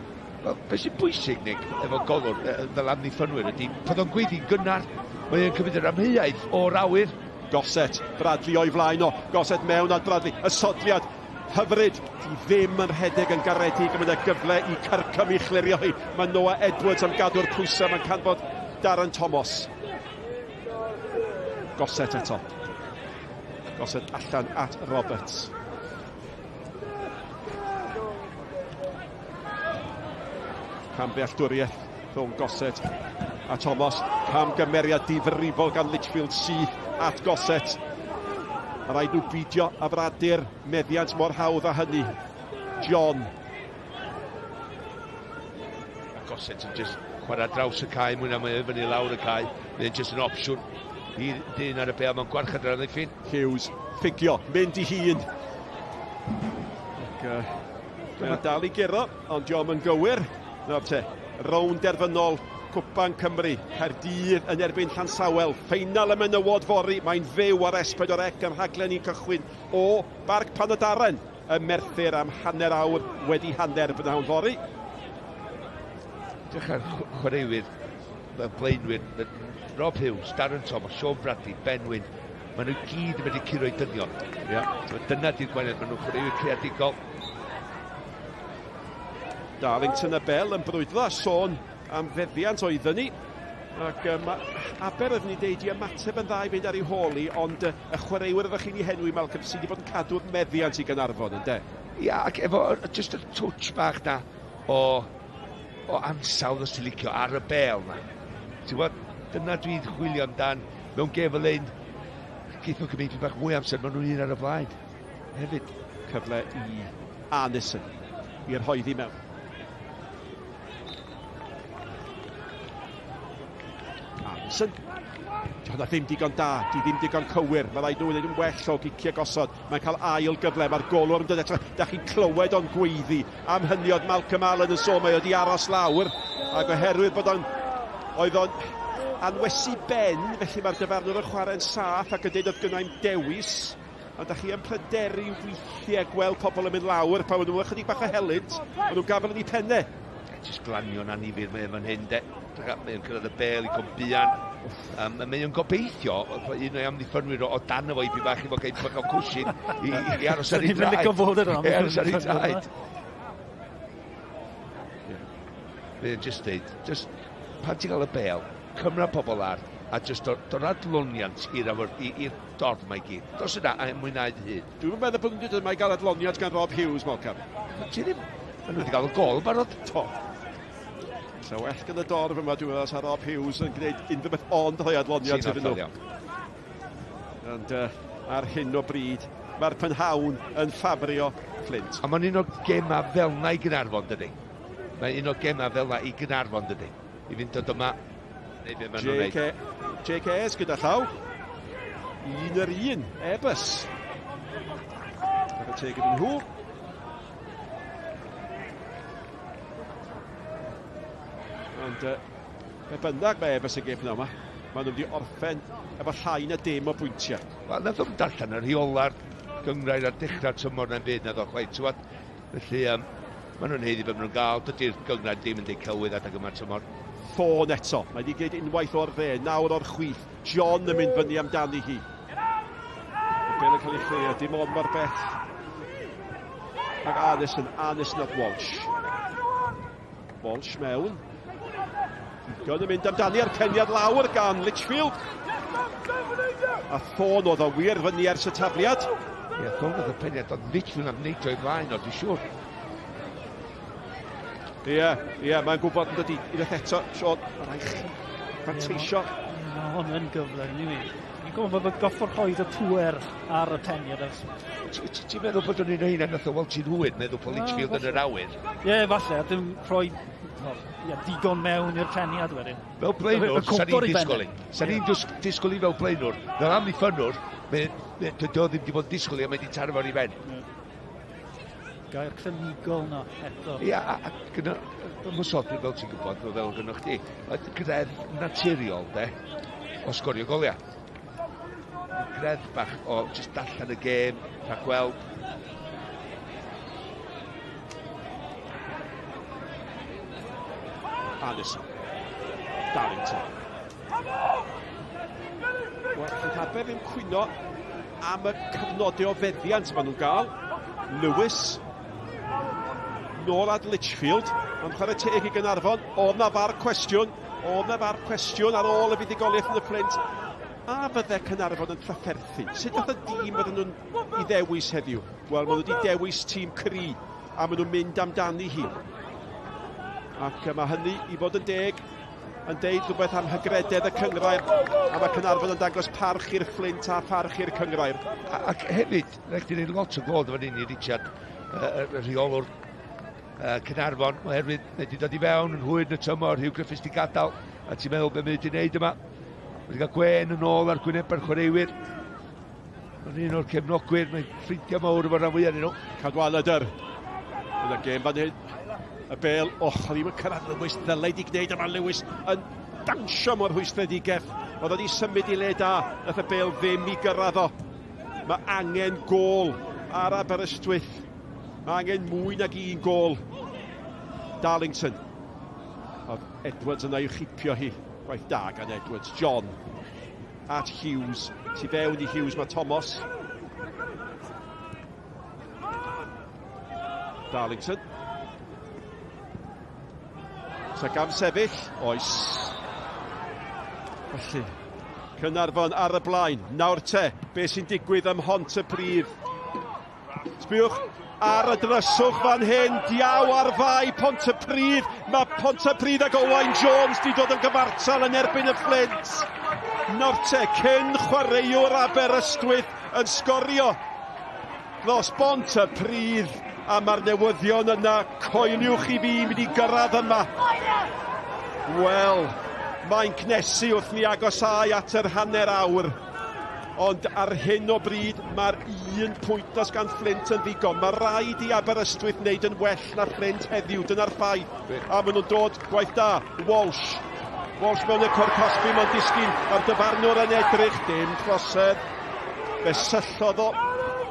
Wel, beth sy'n bwysig, Nick, efo golwr fel amddiffynwyr ydy, pan o'n gweiddi'n gynnar, mae'n cymryd yr amheuaeth o'r awyr. Gossett, Bradley o'i flaen o, Gossett mewn at Bradley, y sodliad hyfryd, di ddim yn rhedeg yn garedig, mae yna gyfle i Kirkham i chlirio hi. Mae Noah Edwards am gadw'r pwysau, mae'n canfod Darren Thomas. Gossett eto. Gossett allan at Roberts. Camddealltwriaeth rhwng Gossett a Thomas. Camgymeriad difrifol gan Litchfield syth at Gossett. Mae rhaid nhw bidio afradu'r meddiant mor hawdd â hynny. John. Gossett yn just chwarae draws y cae mwy na mae e fyny lawr y cae. Mae'n just yn opsiwn i dyn ar y bêl, mae'n gwarchod yr amddiffyn. Hughes, ffugio, mynd i hun. Ac, mae'n dal i guro, ond diolch yn gywir. Nawr te, rownd derfynol Cwpan Cymru, Caerdydd yn erbyn Llansawel, ffeinal y menywod fory, mae'n fyw ar S4C am rhaglen i'n cychwyn o Barc Panadaren ym Merthyr am 6:30 brynhawn fory. Edrych ar chwaraewyr, fel blaenwyr, Rob Hughes, Darren Thomas, Sean Bradley, Ben Wyn, maen nhw gyd yn medru curo i dynion. Yeah. Dyna di'r gwahaniaeth, maen nhw'n chwaraewyr creadigol. Darlington a Bell yn brwydro a sôn am feddiant oedden ni. Ac Aber oeddwn ni deud i ymateb yn dda i fynd ar ei hôl i, ond y chwaraewyr oeddech chi'n ei henwi, Malcolm, sydd wedi bod yn cadw'r meddiant i Gaernarfon, ynde? Ia, ac efo just y touch bach na o ansawdd os ti'n licio ar y bêl na. Ti'n gwybod, dyna dwi'n chwilio amdan mewn gêm fel hyn. Geith nhw gymryd bach mwy amser, maen nhw'n un ar y blaen. Hefyd, cyfle i Arneson i'r rhoeddi mewn. Arneson. Hwnna ddim digon da, di ddim digon cywir. Mae rhaid nhw wneud yn well o giciau gosod. Mae'n cael ail gyfle, mae'r golwr yn dod eto. Da chi'n clywed o'n gweiddi. Am hynny oedd Malcolm Allen yn sôn, mae wedi aros lawr. Ac oherwydd bod o'n oedd o'n anwesu ben, felly mae'r dyfarnwr yn chwarae'n saff ac yn dweud oedd gynnau'n dewis. Ond da chi yn pryderu weithiau gweld pobl yn mynd lawr pan maen nhw ychydig bach o helynt, maen nhw'n gafel yn eu pennau. Jyst glanio'n annifyr mae fan hyn, de. Mae'n cyrraedd y bêl i Cwmbian. Mae o'n gobeithio, un o'i amddiffynwyr o dan efo i bach i fod gael bach o cwshin i aros ar ei draed. Aros ar ei draed. Mae'n just deud, just pan ti'n cael y bêl, cymra pobl ar, a just dod adloniant i'r dorf mae gyd. Dos yna a mwynhau dy hun. Dwi'n meddwl bod nhw'n dweud mai gael adloniant gan Rob Hughes, Malcolm. Ti ddim. Maen nhw wedi cael y gol barod. To. So well gan y dorf yma, dwi'n meddwl, sa Rob Hughes yn gwneud unrhyw beth ond rhoi adloniant iddyn nhw. Ond ar hyn o bryd, mae'r prynhawn yn ffafrio Flint. A mae'n un o gemau fel na i Gaernarfon, dydy. Mae'n un o gemau fel na i Gaernarfon, dydy. I fynd dod yma, neu be maen nhw'n neud. JKS gyda llaw. 1-1, Airbus. Gyda teg iddyn nhw. Ond be bynnag mae Airbus yn gêm yma, maen nhw wedi orffen efo llai na dim o bwyntiau. Wel, nath o'm darllen y rheola'r gynghrair ar dechrau'r tymor na'n byd naddo chwaith, ti'n gwbod? Felly, maen nhw'n haeddu be maen nhw'n gael. Dydy'r gynghrair ddim yn deud celwydd adeg yma'r tymor. Ffôn eto, mae wedi gwneud unwaith o'r dde, nawr o'r chwith. John yn mynd fyny amdani hi. Y bêl yn cael ei chleo, dim ond mor bell. Ac Arneson, Arneson at Walsh. Walsh mewn. Digon yn mynd amdani a'r peniad lawr gan Litchfield. A Thorne oedd o wir fyny ers y tafliad. Ie, Thorne oedd y peniad, ond Litchfield am neidio i flaen o, dwi'n siŵr. Ie, ie, mae'n gwybod yn dydi. Unwaith eto, Sean, mae rhaid chi fanteisio. Mae hwn yn gyfle, ni mi. Fi'n gwybod bod goffod rhoi y pŵer ar y peniad. Ti'n meddwl bod o'n un o hynna nath o weld ti'n hwyr, meddwl bod Litchfield yn yr awyr? Ie, falle, a dim rhoi digon mewn i'r peniad wedyn. Fel blaenwr, sa'n ni'n disgwyl i. Sa'n ni'n disgwyl i fel blaenwr. Fel amddiffynnwr, dydy o ddim wedi bod yn disgwyl i, a mae wedi taro fo'n i ben. Gair clinigol na eto. Ie, a gyda ymosodwyr fel ti'n gwybod, fel gynnwch chdi, greddf naturiol, de, o sgorio goliau. Greddf bach o just darllen y gêm, rhagweld. Anderson. Darlington. Wel, Llanfair ddim cwyno am y cyfnodau o feddiant maen nhw'n gael. Lewis. Nôl at Litchfield. Mae'n chwarae teg i Gynarfon. Oedd na far cwestiwn. Oedd na far cwestiwn ar ôl y fuddugoliaeth yn y Fflint. A fydde Cynarfon yn trafferthu? Sut fath o dîm fydden nhw'n i ddewis heddiw? Wel, maen nhw wedi dewis tîm cry a maen nhw'n mynd amdani hi. Ac mae hynny i fod yn deg yn deud rhywbeth am hygrededd y cyngrair a mae Cynarfon yn dangos parch i'r Fflint a pharch i'r cyngrair. Ac hefyd, rhaid i wneud lot o glod fan hyn i Richard, y rheolwr Cynarfon, oherwydd mae wedi dod i fewn yn hwyr yn y tymor, Hugh Griffiths wedi gadael, a ti'n meddwl beth mae wedi gwneud yma. Wedi cael gwen yn ôl ar gwynebau'r chwaraewyr. Mae'n un o'r cefnogwyr, mae'n ffrindiau mawr efo'r rhan fwyaf nhw. Cadwaladr. Yn y gêm fan hyn. Y bel, och, oedd ddim yn cyrraedd Lewis, ddylai di gwneud, a mae Lewis yn dawnsio mor rhwystredigaeth. Oedd wedi symud i le da, nath y bel ddim i gyrraedd o. Mae angen gol ar Aberystwyth. Mae angen mwy nag un gol. Darlington. Oedd Edwards yna i'w chipio hi. Gwaith da gan Edwards. John at Hughes. Tu fewn i Hughes mae Thomas. Darlington. Sa gam sefyll? Oes. Felly, Cynarfon ar y blaen. Nawr te, be sy'n digwydd ym Mhont y Pridd? Sbiwch ar y dryswch fan hyn, diaw ar fai Pontypridd. Mae Pontypridd ac Owain Jones di dod yn gyfartal yn erbyn y Fflint. Norte, cyn chwaraewr Aberystwyth yn sgorio dros Bontypridd a mae'r newyddion yna, coeliwch i fi mynd i gyrraedd yma. Wel, mae'n cnesu wrth ni agosáu at yr hanner awr. Ond ar hyn o bryd, mae'r un pwynt os gan Fflint yn ddigon. Mae rhaid i Aberystwyth wneud yn well na Fflint heddiw, dyna'r ffaith. A maen nhw'n dod, gwaith da, Walsh. Walsh mewn y cwr cosbi, mae'n disgyn, a'r dyfarnwr yn edrych, dim trosedd. Fe syllodd o.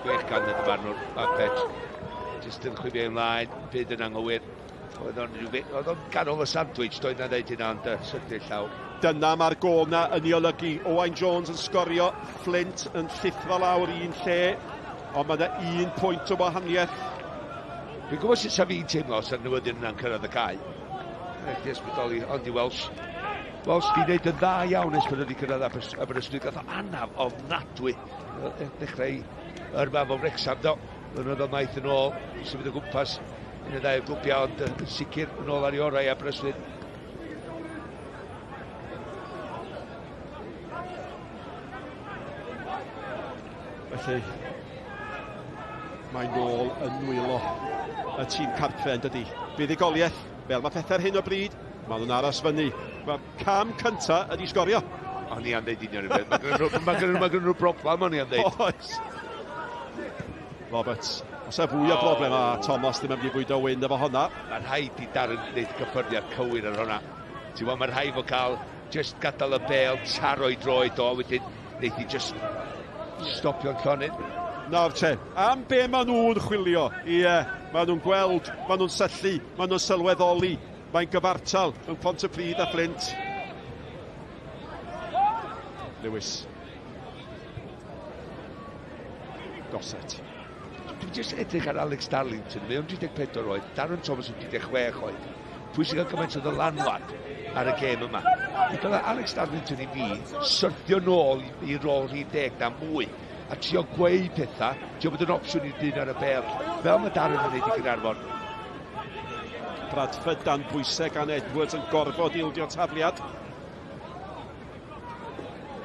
Gwych gan y dyfarnwr, a Pet. Jyst yn chwifio ymlaen, byd yn anghywir. Oedd o'n rhyw oedd o'n ganol y sandwich, doedd na ddeud hynna, ond syrthio llaw. Dyna mae'r gôl na yn ei olygu. Owain Jones yn sgorio, Flint yn llithro lawr un lle, ond mae yna un pwynt o wahaniaeth. Dwi'n gwybod sut sa fi'n teimlo os yw'r newyddion yna'n cyrraedd y cae. Rhaid i ysbrydoli, ond i Welsh. Welsh di wneud yn dda iawn ers pan wedi cyrraedd Aberystwyth. Gath o anaf ofnadwy. Dechrau yrfa fo Wrexham do. Blynyddoedd maith yn ôl, i symud o gwmpas un neu ddau o glwbiau, ond yn sicr yn ôl ar ei orau Aberystwyth. Felly, mae nôl yn nwylo y tîm cartre yn dydi. Buddugoliaeth, fel mae pethau ar hyn o bryd, maen nhw'n aros fyny. Mae'r cam cynta ydi sgorio. O'n i am ddeud union y peth. Mae gen nhw, nhw broblem, o'n i am ddeud. Oes. Roberts. Os e fwy o broblem, a Thomas ddim yn mynd i fwydo wyn efo honna. Mae'n rhaid i Darren wneud cyffyrddiad cywir ar honna. Ti'n gwybod, mae'n rhaid fo cael just gadael y bel taro i droed o, wedyn wneud i just stopio'n llonydd. Nawr te, am be maen nhw'n chwilio? Ie, yeah, maen nhw'n gweld, maen nhw'n syllu, maen nhw'n sylweddoli. Mae'n gyfartal rhwng Pontypridd a Fflint. Lewis. Gossett. Dwi'n jyst edrych ar Alex Darlington, mae o'n 34 oed, Darren Thomas yn 36 oed. Pwy sy'n cael gymaint o ddylanwad ar y gêm yma? Mi dylai Alex Darlington i fi syrthio nôl i, i rôl rhif deg na mwy a trio gweud pethau, trio bod yn opsiwn i'r dyn ar y bel, fel mae Darren yn neud i Gaernarfon. Bradford dan bwysau gan Edwards yn gorfod ildio tafliad.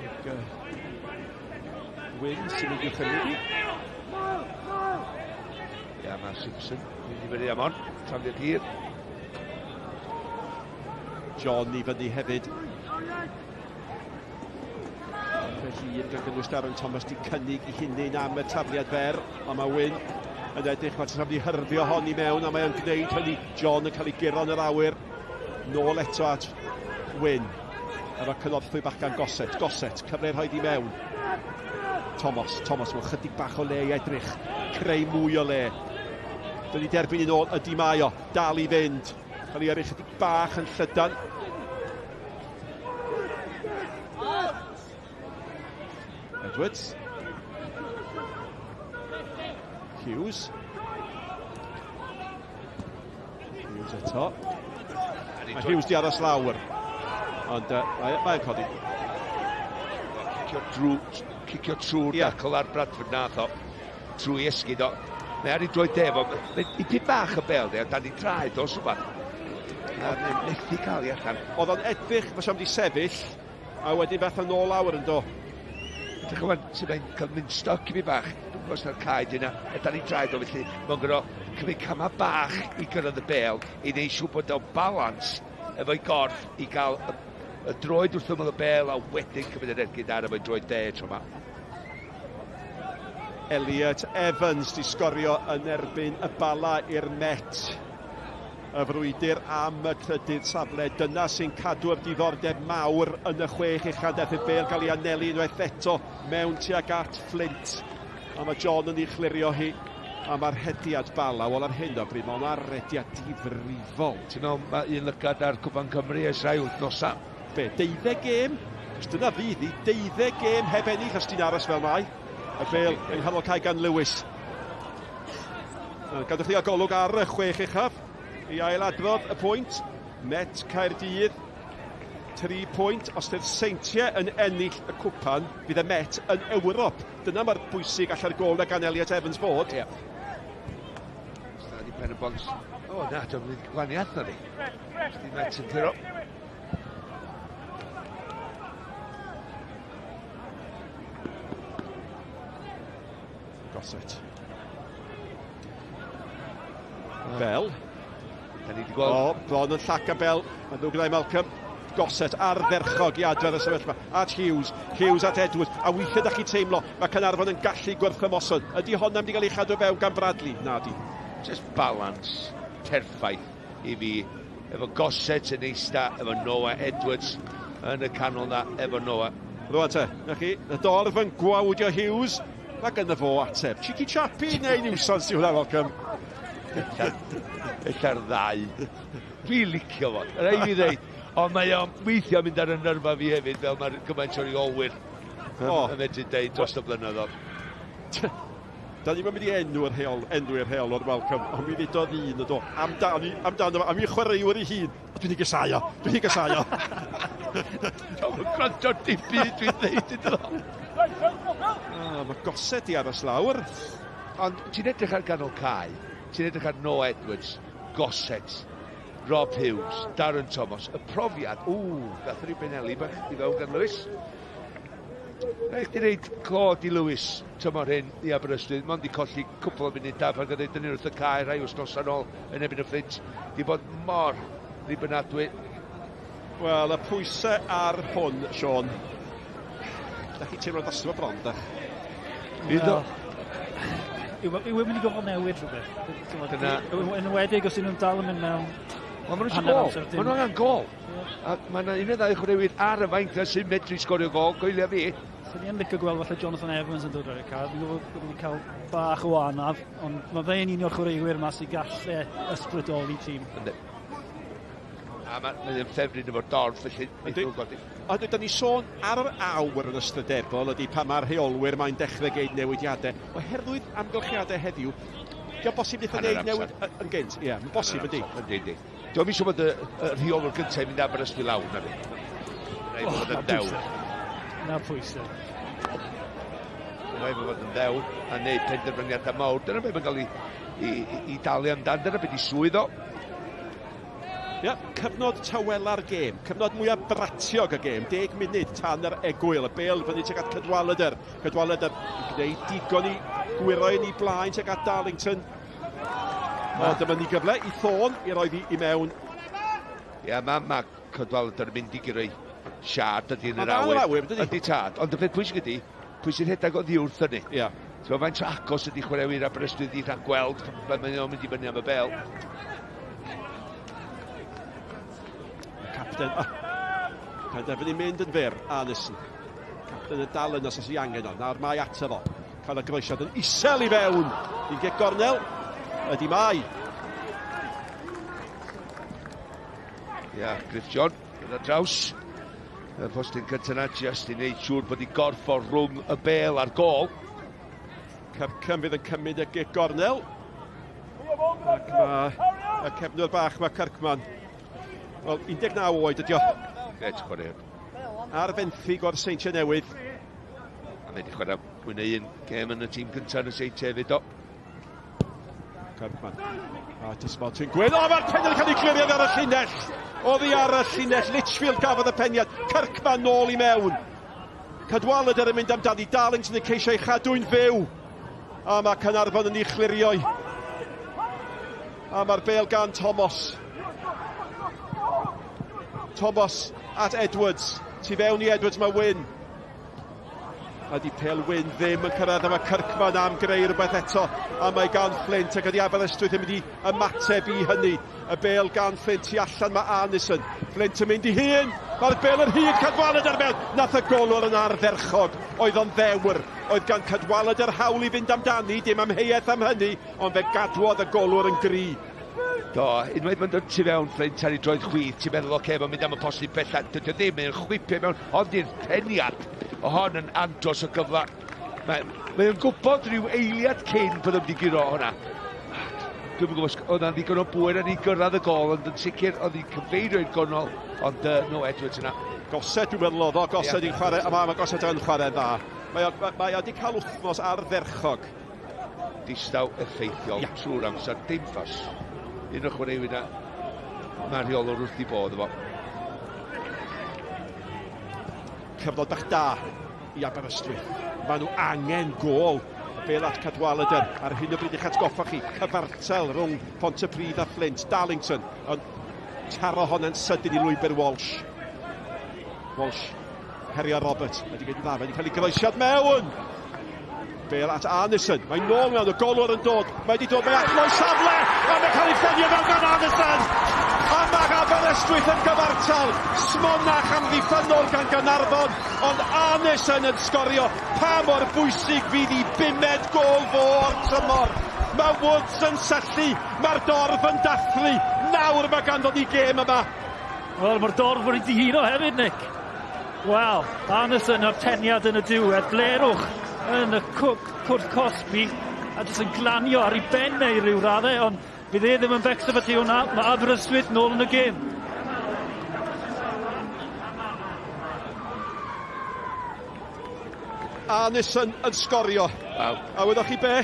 Ac, Wyn sy'n mynd i'w chynnig i. Ia, mae Simpson mynd i fyny am hon. Tafliad hir. John i fyny hefyd. Felly un gan gynnwys Darren Thomas di cynnig i hunain am y tafliad fer, ond mae Wyn yn edrych, mae'n mynd i hyrddio hon i mewn, a mae o'n gwneud hynny. John yn cael ei guro yn yr awyr. Nôl eto at Wyn. Efo cynorthwy bach gan Gossett. Gossett, cyfle rhaid i mewn. Thomas, Thomas, mae'n chydig bach o le i edrych. Creu mwy o le. Dyn ni derbyn i nôl, ydy mae o. Dal i fynd. Cael ei yrru chydig bach yn llydan. Edwards. Hughes. Hughes eto. Mae Hughes di aros lawr. Ond mae'n mae codi. Cicio drwy, cicio trwy'r yeah. dacl ar Bradford nath o. Trwy esgyd o. Mae ar ei droed defo. Mae'n dipyn bach y bel, de, dan ei draed o, rhywbeth. A mae'n methu cael ei allan. Oedd o'n edrych, fysa wedi sefyll, a wedyn fath yn ôl lawr yn do. Edrych yma, sut mae'n cael mynd stoc i fi bach. Dwi'n gwybod os na'r cae dyna, a dan ei draed o, felly mae'n gyro cymryd camau bach i gyrraedd y bel, i wneud siŵr bod o'n balans efo'i gorff i gael y, y droed wrth ymyl y bel a wedyn cymryd yr ergyd ar efo'i droed dde tro yma. Elliot Evans di sgorio yn erbyn y Bala i'r Met. Y frwydr am y trydydd safle. Dyna sy'n cadw'r diddordeb mawr yn y chwech uchaf. Daeth y bêl gael ei anelu unwaith eto mewn tuag at Flint. A mae John yn ei chlirio hi. A mae'r rhediad Bala, wel ar hyn o bryd, mae hwnna'n rediad difrifol. Ti'n meddwl mae un lygad ar Cwpan Cymru ers rhai wythnosau? Be, 12 gêm? Os dyna fydd hi, 12 gêm heb ennill os ti'n aros fel mae. Y bêl yng nghanol cae gan Lewis. Gadwch chi a golwg ar y chwech uchaf i ailadrodd y pwynt. Met Caerdydd, 3 pwynt. Os ydy'r Seintiau yn ennill y cwpan, fydd y Met yn Ewrop. Dyna mae'r bwysig allan gol na gan Elliot Evans fod. Ie. Yeah. Stad i pen y bont. O, na, dwi'n mynd gwaniaeth na ni. Di Met yn curo. Gossett. Bell. Da ni wedi gweld... O, bron yn llac a Bell. Mae'n ddwg gyda'i Malcolm. Gossett ardderchog i adfer y sefyllfa. At Hughes, Hughes at Edwards. A weithiau da chi teimlo, mae Caernarfon yn gallu gwrthymosod. Ydy honna mynd i gael ei chadw fewn gan Bradley? Na di. Just balance perffaith i fi. Efo Gossett yn eista, efo Noah Edwards yn y canol na, efo Noah. Rwan te, na chi, y dorf yn gwawdio Hughes. Mae gynno fo ateb. Cheeky chappy neu niwsans yw hwnna, Malcolm? Ella'r ddau. Dwi'n licio fo, rhaid fi ddeud. Ond mae o'n weithio mynd ar y nyrfa fi hefyd, fel mae'r gymaint o'r reolwyr yn medru deud dros y blynyddoedd. Da ni'n mynd i enw'r rheol, enwi'r rheolwr Malcolm, ond mi ddudodd un y do. Amdani, amdano, am i chwaraewyr ei hun. Dwi'n ei gysau o, dwi'n ei gysau o. Dwi'n gwrando dim byd dwi'n ddeud iddo fo. Ah, mae Gossett i aros lawr. Ond ti'n edrych ar ganol cae, ti'n edrych ar Noah Edwards, Gossett, Rob Hughes, Darren Thomas, y profiad, ww, gath yr i benelu bach i fewn gan Lewis. Rhaid chdi reid clod i Lewis tymor hyn i Aberystwyth, mond i colli cwpl o funudau pan gath ei dynnu wrth y cae rhai wythnosau nôl yn erbyn y Fflint. Di bod mor ddibynadwy. Wel, y pwysau ar hwn, Sean. Da chi teimlo drosto fo bron, da? Fydd o. Yw e mynd i gofod newid rhywbeth? Dyna. Yn enwedig os ydyn nhw'n dal yn mynd mewn Wel, maen nhw eisiau gol. Maen nhw angen gol. A mae yna un neu ddau chwaraewyr ar y fainc sy'n medru sgorio gol, goelia fi. Swn i yn licio gweld falle Jonathan Evans yn dod ar y car. Fi'n gwybod bod wedi cael bach o anaf, ond mae fe'n un o'r chwaraewyr yma sy'n gallu ysbrydoli tîm. Yndi. A mae'n ma ffefryn efo'r dorf, felly Yndi. Ond da ni sôn ar yr awr yn ystrydebol ydy pan mae'r rheolwyr mae'n dechrau gwneud newidiadau. Oherwydd amgylchiadau heddiw, Diolch bosib wnaeth o wneud newid yn gynt. Ie, mae'n bosib yndi. Yndi, yndi. Dwi'n eisiau bod y, y rheolwr gyntaf i mynd Aberystwyth lawr na fi. Rhaid oh, fod yn ddewr. Na pwysau. Rhaid fod yn ddewr a wneud penderfyniadau mawr. Dyna beth mae'n cael ei, i, i, i dalu amdan. Dyna beth i swydd o. Ia, cyfnod tawela'r gêm, cyfnod mwyaf bratiog y gêm, 10 munud tan yr egwyl, y bel fyny tuag at Cadwaladr. Cadwaladr yn gwneud digon i gwyro i ni blaen tuag at Darlington. O, dyma ni gyfle i Thorne i roi fi i mewn. Ia, mae ma Cadwaladr yn mynd i gyrru siard ydy yn yr awyr. awyr, dydy? Ydy tad, ond y peth pwysig ydy, pwy sy'n rhedeg oddi wrth hynny. Ia. Ti'n gwybod faint o agos ydy chwaraewyr Aberystwyth i rhag gweld pan maen nhw'n mynd i fyny am y bel. Y capten, oh, penderfynu mynd yn fyr, Arneson. Capten y dal yna os oes angen o. Nawr mae ato fo. Cael y groesiad yn isel i fewn. I gic gornel. Ydy mae. Ia, Griff John, gyda draws. Y postyn cyntaf yna, just i wneud siŵr bod ei gorff o rhwng y bel a'r gol. Kirkham fydd yn cymryd y gic gornel. Ac mae y cefnwr bach, mae Kirkman. Wel, 19 oed ydi o. Gret chwaraewr. Ar fenthyg o'r Seintiau Newydd. A mae wedi chwarae mwy neu un gêm yn y tîm cyntaf yn y Seintiau hefyd o. Kirkman. A Dysmod Gwyn. O, mae'r peniad yn cael ei glirio ar y llinell. Oddi ar y llinell. Litchfield gafodd y peniad. Kirkman nôl i mewn. Cadwaladr yn mynd amdani. Darlington yn ceisio ei chadw'n fyw. A mae Caernarfon yn ei chlirio. A mae'r bel gan Thomas. Thomas at Edwards. Tu fewn i Edwards mae Wyn. A di Pel Wyn ddim yn cyrraedd a mae Kirkman am greu rhywbeth eto. A mae gan Flint ac ydi Aberystwyth yn mynd i ymateb i hynny. Y bel gan Flint tu allan mae Arnison. Flint yn mynd i hun. Mae'r bel yn hyd Cadwaladr mewn. Nath y golwr yn ardderchog. Oedd o'n ddewr. Oedd gan Cadwaladr hawl i fynd amdani, dim amheuaeth am hynny, ond fe gadwodd y golwr yn gry. Do, unwaith mae'n dod tu fewn Flint ar ei droed chwith, ti'n meddwl, oce, okay, mae'n mynd am y postyn bella. Dydy o ddim, mae'n chwipio mewn, ond i'r peniad o hon yn andros o gyfle. Mae'n mae gwybod rhyw eiliad cyn bod o'n wedi guro hwnna. Dwi'n gwybod os oedd yna ddigon o bwyr yn ei gyrraedd y gol, ond yn sicr oedd hi'n cyfeirio i'r gonol, ond no Edwards yna. Goset dwi'n meddwl oedd o, Goset yeah. chwarae, mae, mae Goset yn chwarae dda. Mae o, mae o wedi cael wythnos ardderchog. Distaw effeithiol yeah. trwy'r amser, dim ffas. Un o'r chwaraewyr na, mae'r rheolwr wrth i bodd efo. Cyfnod bach da i Aberystwyth. Maen nhw angen gôl. Y bel at Cadwaladr ar hyn o bryd i'ch atgoffa chi. Cyfartal rhwng Pontypridd a Flint. Darlington yn taro honna'n sydyn i lwybr Walsh. Walsh herio Roberts. Mae wedi gwneud yn dda. Mae wedi cael ei groesiad mewn. Bale at Arneson. Mae'n nôl mewn, y golwr yn dod. Mae wedi dod, mae allan o'i safle! A mae'n cael ei ffenio fel gan Arneson! A mae Aberystwyth yn gyfartal. Smonach amddiffynnol gan Gaernarfon, ond Arneson yn sgorio. Pa mor bwysig fydd i bumed gôl fo o'r tymor? Mae Woods yn syllu, mae'r dorf yn dathlu. Nawr mae ganddo ni gêm yma. Wel, mae'r dorf wedi dihuno hefyd, Nick. Wel, Arneson a'r teniad yn y diwedd, blerwch yn y cwrt cosbi, a jyst yn glanio ar ei ben e i ryw raddau, ond fydd e ddim yn becso beth i hwnna, mae Aberystwyth nôl yn y gêm. Arneson yn sgorio. Wow. A wyddoch chi be?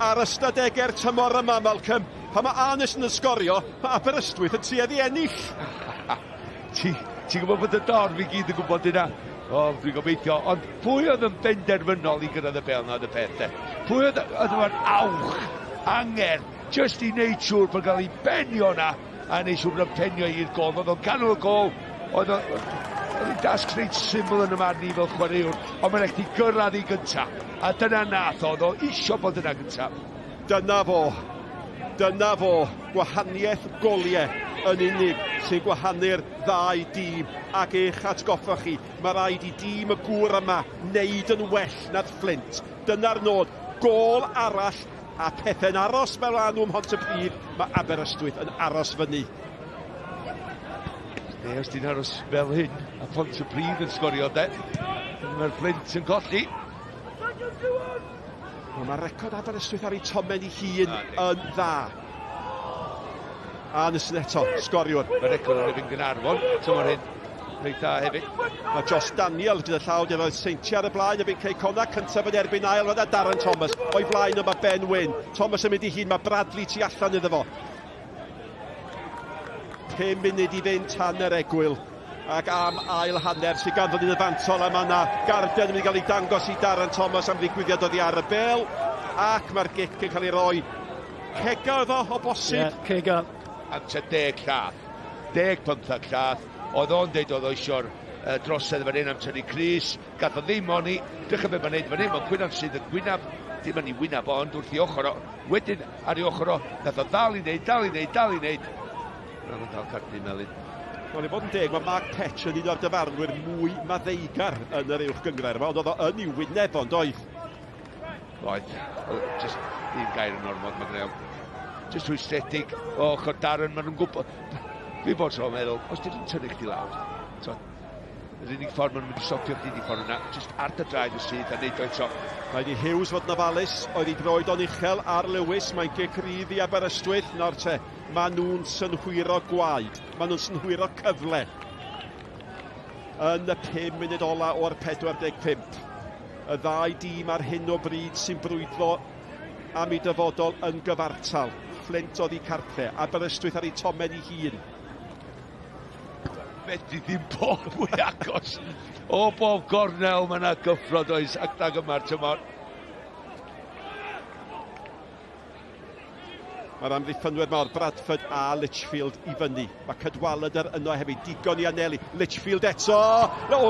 Ar ystadegau'r tymor yma, Malcolm, pan mae Arneson yn sgorio, mae Aberystwyth yn tueddu ennill. Ti, ti'n gwybod bod y dorf i gyd yn gwybod hynna? O, dwi'n gobeithio. Ond pwy oedd yn benderfynol i gyrraedd y bel na oedd y peth, de? Pwy oedd, oedd efo'r awch, angerdd, just i wneud siŵr bod gael ei benio na, a wneud siŵr bod o'n penio i'r gol. Oedd o'n ganol y gol, oedd o'n oedd hi'n dasg reit syml yn y marn i fel chwaraewr, ond mae'n rhaid i gyrraedd i gynta. A dyna nath o, oedd o isio bod yna gynta. Dyna fo. Dyna fo. Gwahaniaeth goliau yn unig sy'n gwahanu'r ddau dîm ac eich atgoffa chi, mae rhaid i dîm y gŵr yma wneud yn well na'r Fflint. Dyna'r nod. Gôl arall a pethau'n aros fel maen nhw ym Mhontypridd, mae Aberystwyth yn aros fyny. Neu os ti'n aros fel hyn, a Pontypridd yn sgorio de, mae'r Fflint yn colli. Wel, mae record Aberystwyth ar ei tomen ei hun yn dda. A Anderson eto, sgoriwr. Mae record ar erbyn Gaernarfon, tymor hyn, reit dda hefyd. Mae Josh Daniel gyda llaw gyda roedd Seintiau ar y blaen erbyn Cei Connah, cyntaf yn erbyn ail, roedd Darren Thomas o'i flaen yma Ben Wyn. Thomas yn mynd i hun, mae Bradley tu allan iddo fo. 5 munud i fynd tan yr egwyl ac am ail hanner sydd ganddo ni'n y fantol a mae yna garden yn mynd i gael ei dangos i Darren Thomas am ddigwyddiad oddi ar y bel ac mae'r gic yn cael ei roi Cega oedd o, o bosib. Yeah, Cega. Am tua deg llath. Deg, pymthag llath. Oedd o'n deud oedd o eisiau'r uh, drosedd fan hyn am tynnu Cris. Gath o ddim oni. Dych beth mae'n neud fan hyn. Mae'n cwyno sydd yn gwynaf. Dim yn ei wynaf o, ond wrth i ochr o. Wedyn ar ei ochr o, nath o ddal i wneud, dal i wneud, dal i wneud. Mae'n dal cardyn melyn. Wel, i fod yn deg, mae Mark Petch yn un o'r dyfarnwyr mwy maddeugar yn yr uwch gynghrair yma, ond oedd o yn ei wyneb ond oedd. Oedd, just un gair yn ormod, mae'n gwneud. Just rhwystredig o ochr Darren, maen nhw'n gwybod. Dwi bob tro'n meddwl, os dyn nhw'n tynnu chdi lawr, so, yr unig ffordd maen nhw'n mynd i stopio chdi di ffordd yna, jyst ar dy draed y syth a neud o eto. Rhaid i Hughes fod yn ofalus, oedd ei droed o'n uchel ar Lewis, mae'n gic rydd i Aberystwyth, nawr te, maen nhw'n synhwyro gwaed, maen nhw'n synhwyro cyfle yn y 5 munud ola o'r 45. Y ddau dîm ar hyn o bryd sy'n brwydro am ei dyfodol yn gyfartal. Fflint oddi cartre, Aberystwyth ar ei tomen ei hun. Fedri ddim bod mwy agos. O bob gornel mae yna gyffro does ac dag yma'r tymor. Mae'r amddiffynwyr mawr Bradford a Litchfield i fyny. Mae Cadwaladr yno hefyd, digon i anelu. Litchfield eto! O!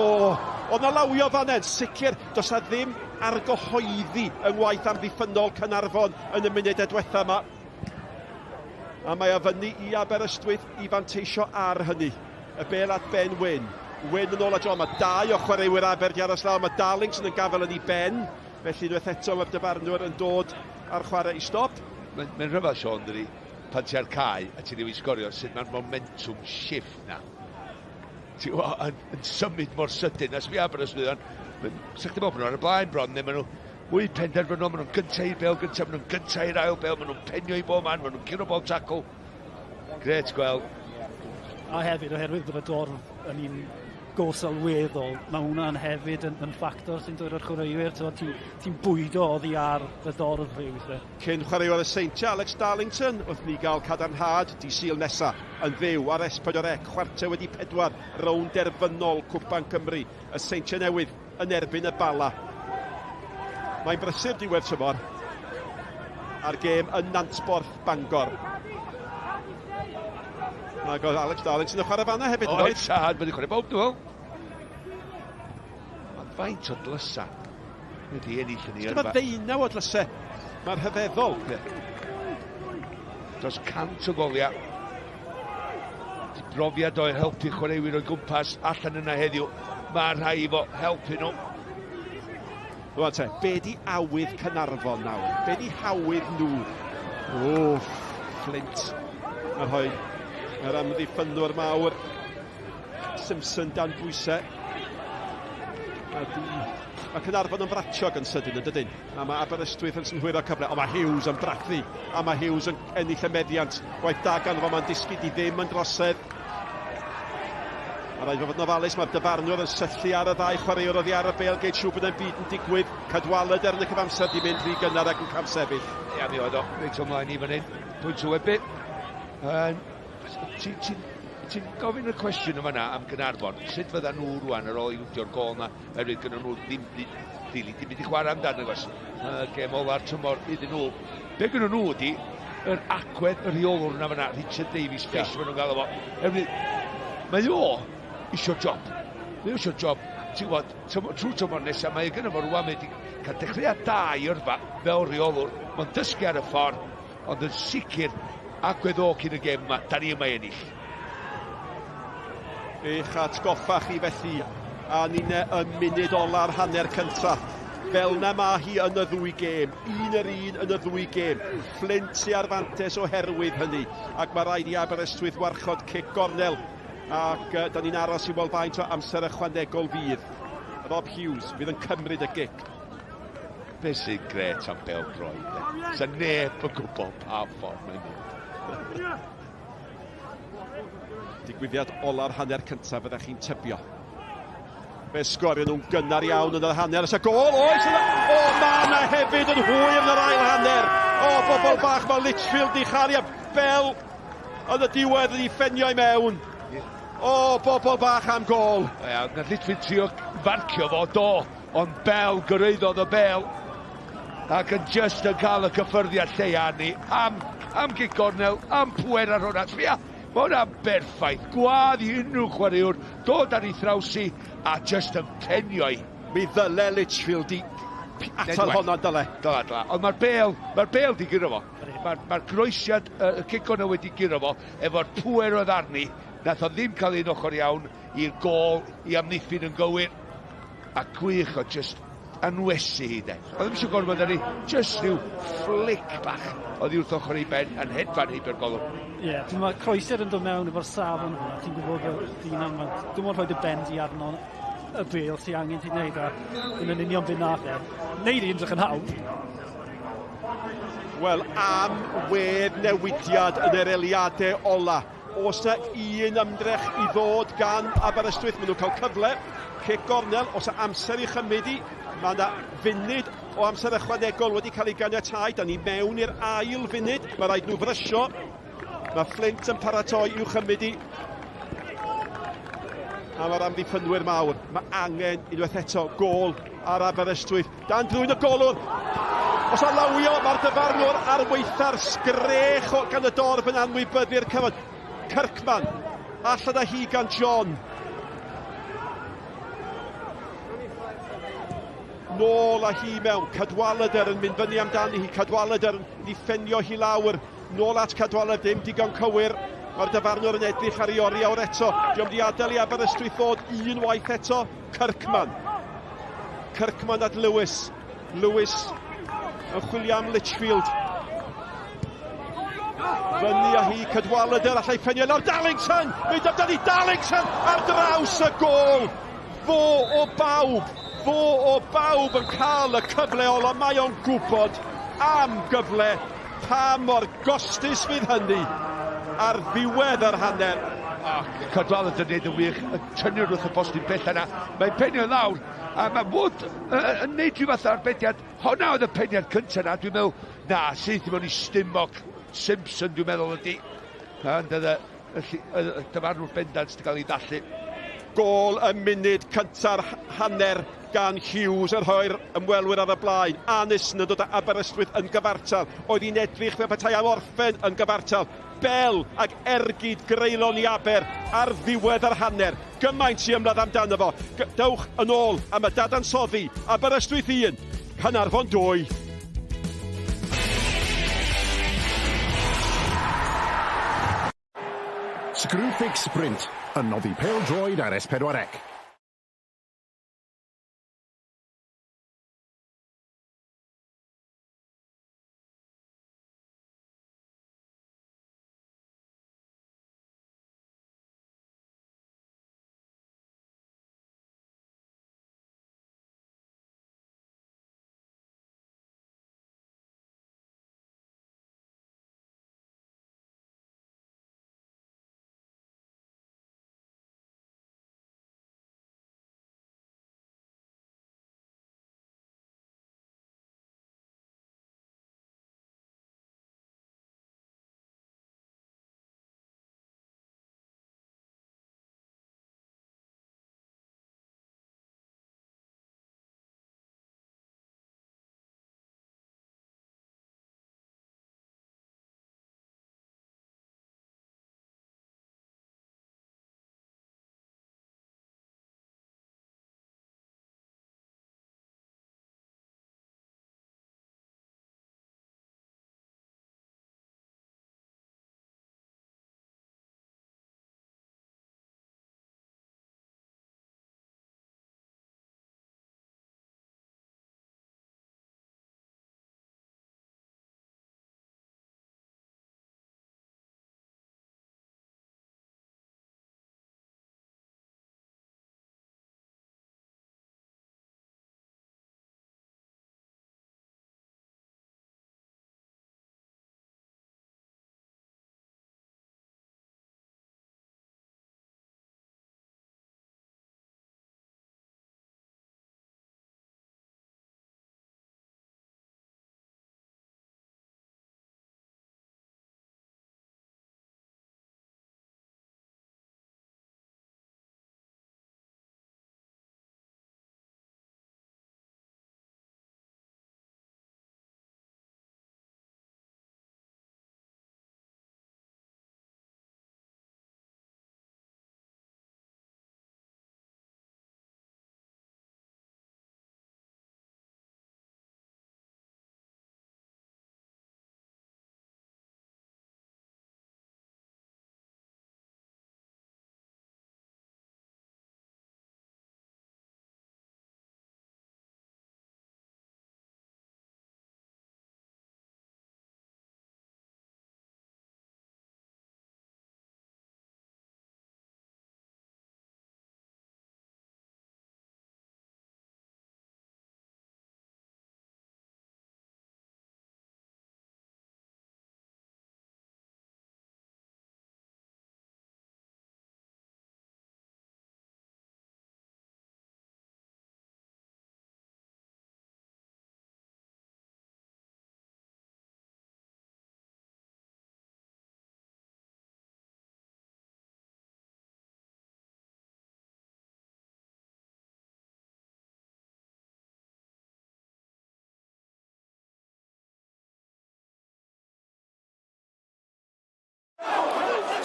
Oedd na lawio fan en, sicr, does na ddim argyhoeddi yng ngwaith amddiffynnol Caernarfon yn y munudau diwetha yma. A mae o fyny i Aberystwyth i fanteisio ar hynny. Y bel at Ben Wyn. Wyn yn ôl at John. Mae dau o chwaraewyr Aber di aros lawr. Mae Darlington yn gafael yn ei ben. Felly unwaith eto mae'r dyfarnwr yn dod â'r chwarae i stop. Mae'n mae rhyfedd, Sean, dydi, pan ti ar cae a ti newydd sgorio, sut mae'r momentum shift na. Ti o, yn, yn symud mor sydyn. A sbia Aberystwyth, sa chdi meddwl bod nhw ar y blaen bron, neu maen nhw mwy penderfynol, maen nhw'n gyntaf i'r bel gyntaf, maen nhw'n gyntaf i'r ail bel, maen nhw'n penio i bob man, maen nhw'n curo bob tacl. Gret gweld. A hefyd, oherwydd bod y dorf yn un go sylweddol, mae hwnna'n hefyd yn, yn ffactor sy'n dod o'r chwaraewyr. Ti'n ti bwydo oddi ar y dorf rhyw weithiau. Cyn chwaraewr y Seintiau, Alex Darlington, wrth ni gael cadarnhad di Sul nesa yn fyw ar S4C, chwarter wedi pedwar, rownd derfynol Cwpan Cymru, y Seintiau Newydd yn erbyn y Bala. Mae'n brysur diwedd tymor a'r gêm yn Nantborth, Bangor. Ac oedd Alex Darlington yn chwarae fanna hefyd. Oedd, tad, wedi chwarae bob, dwi'n meddwl. Ond faint o dlysa wedi ennill yn ei yrfa. Dyma ddeunaw o dlysau. Mae'r rhyfeddol. Dros 100 o goliau. Brofiad o helpu chwaraewyr o'i gwmpas allan yna heddiw. Mae rhai i fo helpu nhw. Rwan te, be di awydd Caernarfon nawr? Be di hawydd nhw? Wff, Flint. Mae'n rhoi yr amddiffynnwr mawr Simpson dan bwysau. A di... Mae Caernarfon yn fratiog yn sydyn yn dydyn. A mae Aberystwyth yn synhwyro cyfle. Ond mae Hughes yn brathu. A mae Hughes yn ennill y meddiant. Gwaith da ganddo fo, mae'n disgyn di ddim yn drosedd. Mae rhaid fod yn ofalus, mae'r dyfarnwr yn syllu ar y ddau chwaraewr oddi ar y bêl, geid siŵr bod e'n byd yn digwydd. Cadwaladr yn y cyfamser di mynd rhy gynnar ac yn camsefyll. Ia, mi oedd o reit o mlaen i fan hyn. Pwynt o wybu. Ti'n ti, ti gofyn y cwestiwn yma na am Gynarfon, sut fydda nhw rwan ar ôl ildio gôl na, oherwydd gyda nhw ddim byd, rili, dim byd i chwarae amdano, nag oes? Gêm ola'r tymor iddyn nhw. Be gyda nhw ydi, yr agwedd y rheolwr yna fyna, Richard Davies, Fish, yeah. maen nhw'n gael o. Oherwydd, mae o isio job. Mae o isio job, ti'n gwybod, trwy tymor nesaf, mae gynno fo rwan, mae wedi cael dechreuad da i yrfa fel rheolwr. Mae'n dysgu ar y ffordd, ond yn sicr, agwedd o cyn y gêm yma, da ni yma i ennill. Eich atgoffa chi felly, a ninne ym munud ola'r hanner cyntaf. Fel na mae hi yn y ddwy gêm, un yr un yn y ddwy gêm. Fflint sy ar fantes oherwydd hynny, ac mae rhaid i Aberystwyth warchod cic gornel, ac uh, da ni'n aros i weld faint o amser ychwanegol fydd. Rob Hughes fydd yn cymryd y gic. Be sy'n gret am bel droed, de? Sa neb yn gwybod pa ffordd mae'n mynd. Digwyddiad ola'r hanner cyntaf fyddech chi'n tybio. Fe sgorio nhw'n gynnar iawn yn yr hanner. Oes y gol? Oes yna? O, ma yna hefyd yn hwyr yn yr ail hanner. O, bobl bach, mae Litchfield di chario bel yn y diwedd yn ei ffenio i mewn. O, bobl bach am gol. Ia, nath Litchfield trio farcio fo, do, ond Bell gyrraeddodd y bel ac yn just yn cael y cyffyrddiad lleia arni am, am gic gornel, am pwer ar hwnna. Sbia, mae hwnna'n berffaith. Gwadd i unrhyw chwaraewr, dod ar ei thrawsi a just yn penio i. Mi ddyle Litchfield di atal honna, dyle. Dyle, dyle. Ond mae'r bel, mae'r bel di guro fo. Mae'r mae groesiad, y cic gornel wedi guro fo, efo'r pwer oedd arni. Nath o ddim cael un ochr iawn i'r gôl i amddiffyn yn gywir. A gwych o just anwesu hi de. Oedd ddim eisiau gorfod arni, just rhyw flick bach oedd wrth ochr ei ben yn hedfan heibio'r golwg. Ie, yeah, mae croesiad yn dod mewn efo'r safon hwnna, ti'n gwybod fel dyn am, dim ond rhoi dy ben di arno y bêl sy'n angen ti'n neud a yn yn union beth nath e. Neud i edrych yn hawdd. Wel, am wedd newidiad yn yr eliadau ola. Oes na un ymdrech i ddod gan Aberystwyth, maen nhw'n cael cyfle, cic gornel, oes na amser i chymryd i, mae yna funud o amser ychwanegol wedi cael ei ganiatau, da ni mewn i'r ail funud, mae rhaid nhw frysio, mae Flint yn paratoi i'w chymryd i. A mae'r amddiffynwyr mawr, mae angen unwaith eto gôl ar Aberystwyth. Dan drwy'n y golwr. Os a lawio, mae'r dyfarnwr ar weitha'r sgrech o gan y dorf yn anwybyddu'r cyfan. Kirkman, allan â hi gan John. Nôl â hi mewn, Cadwaladr yn mynd fyny amdani hi, Cadwaladr yn ffenio hi lawr, nôl at Cadwaladr, dim digon cywir. Mae'r dyfarnwr yn edrych ar ei oriawr eto. Diolch di adael i Aberystwyth ddod unwaith eto. Kirkman. Kirkman at Lewis. Lewis yn chwilio am Litchfield. Fyny â hi, Cadwaladr, allai ffenio lawr Darlington! Mynd amdani Darlington ar draws y gôl! Fo o bawb, fo o bawb yn cael y cyfle ola, mae o'n gwybod am gyfle pa mor gostus fydd hynny ar ddiwedd yr hanner. Ac Cadwaladr yn neud yn wych, yn tynnu wrth y postyn bell yna. Mae'n penio lawr, a mae Wood yn neud rhyw fath o arbediad. Honna oedd y peniad cyntaf na, dwi'n meddwl, na, syth i mewn i stumog Simpson, dwi'n meddwl ydy. Ond oedd y dyfarnwr bendant wedi cael ei ddallu. Gôl y munud cynta'r hanner gan Hughes yn rhoi'r ymwelwyr ar y blaen. Arnison yn dod â Aberystwyth yn gyfartal. Oedd hi'n edrych fel petai am orffen yn gyfartal. Bell ag ergyd greulon i Aber ar ddiwedd yr hanner. Gymaint i ymladd amdano fo. Dewch yn ôl am y dadansoddi. Aberystwyth 1, Caernarfon 2. Screwfix Sprint yn noddi pêl-droed ar S4C.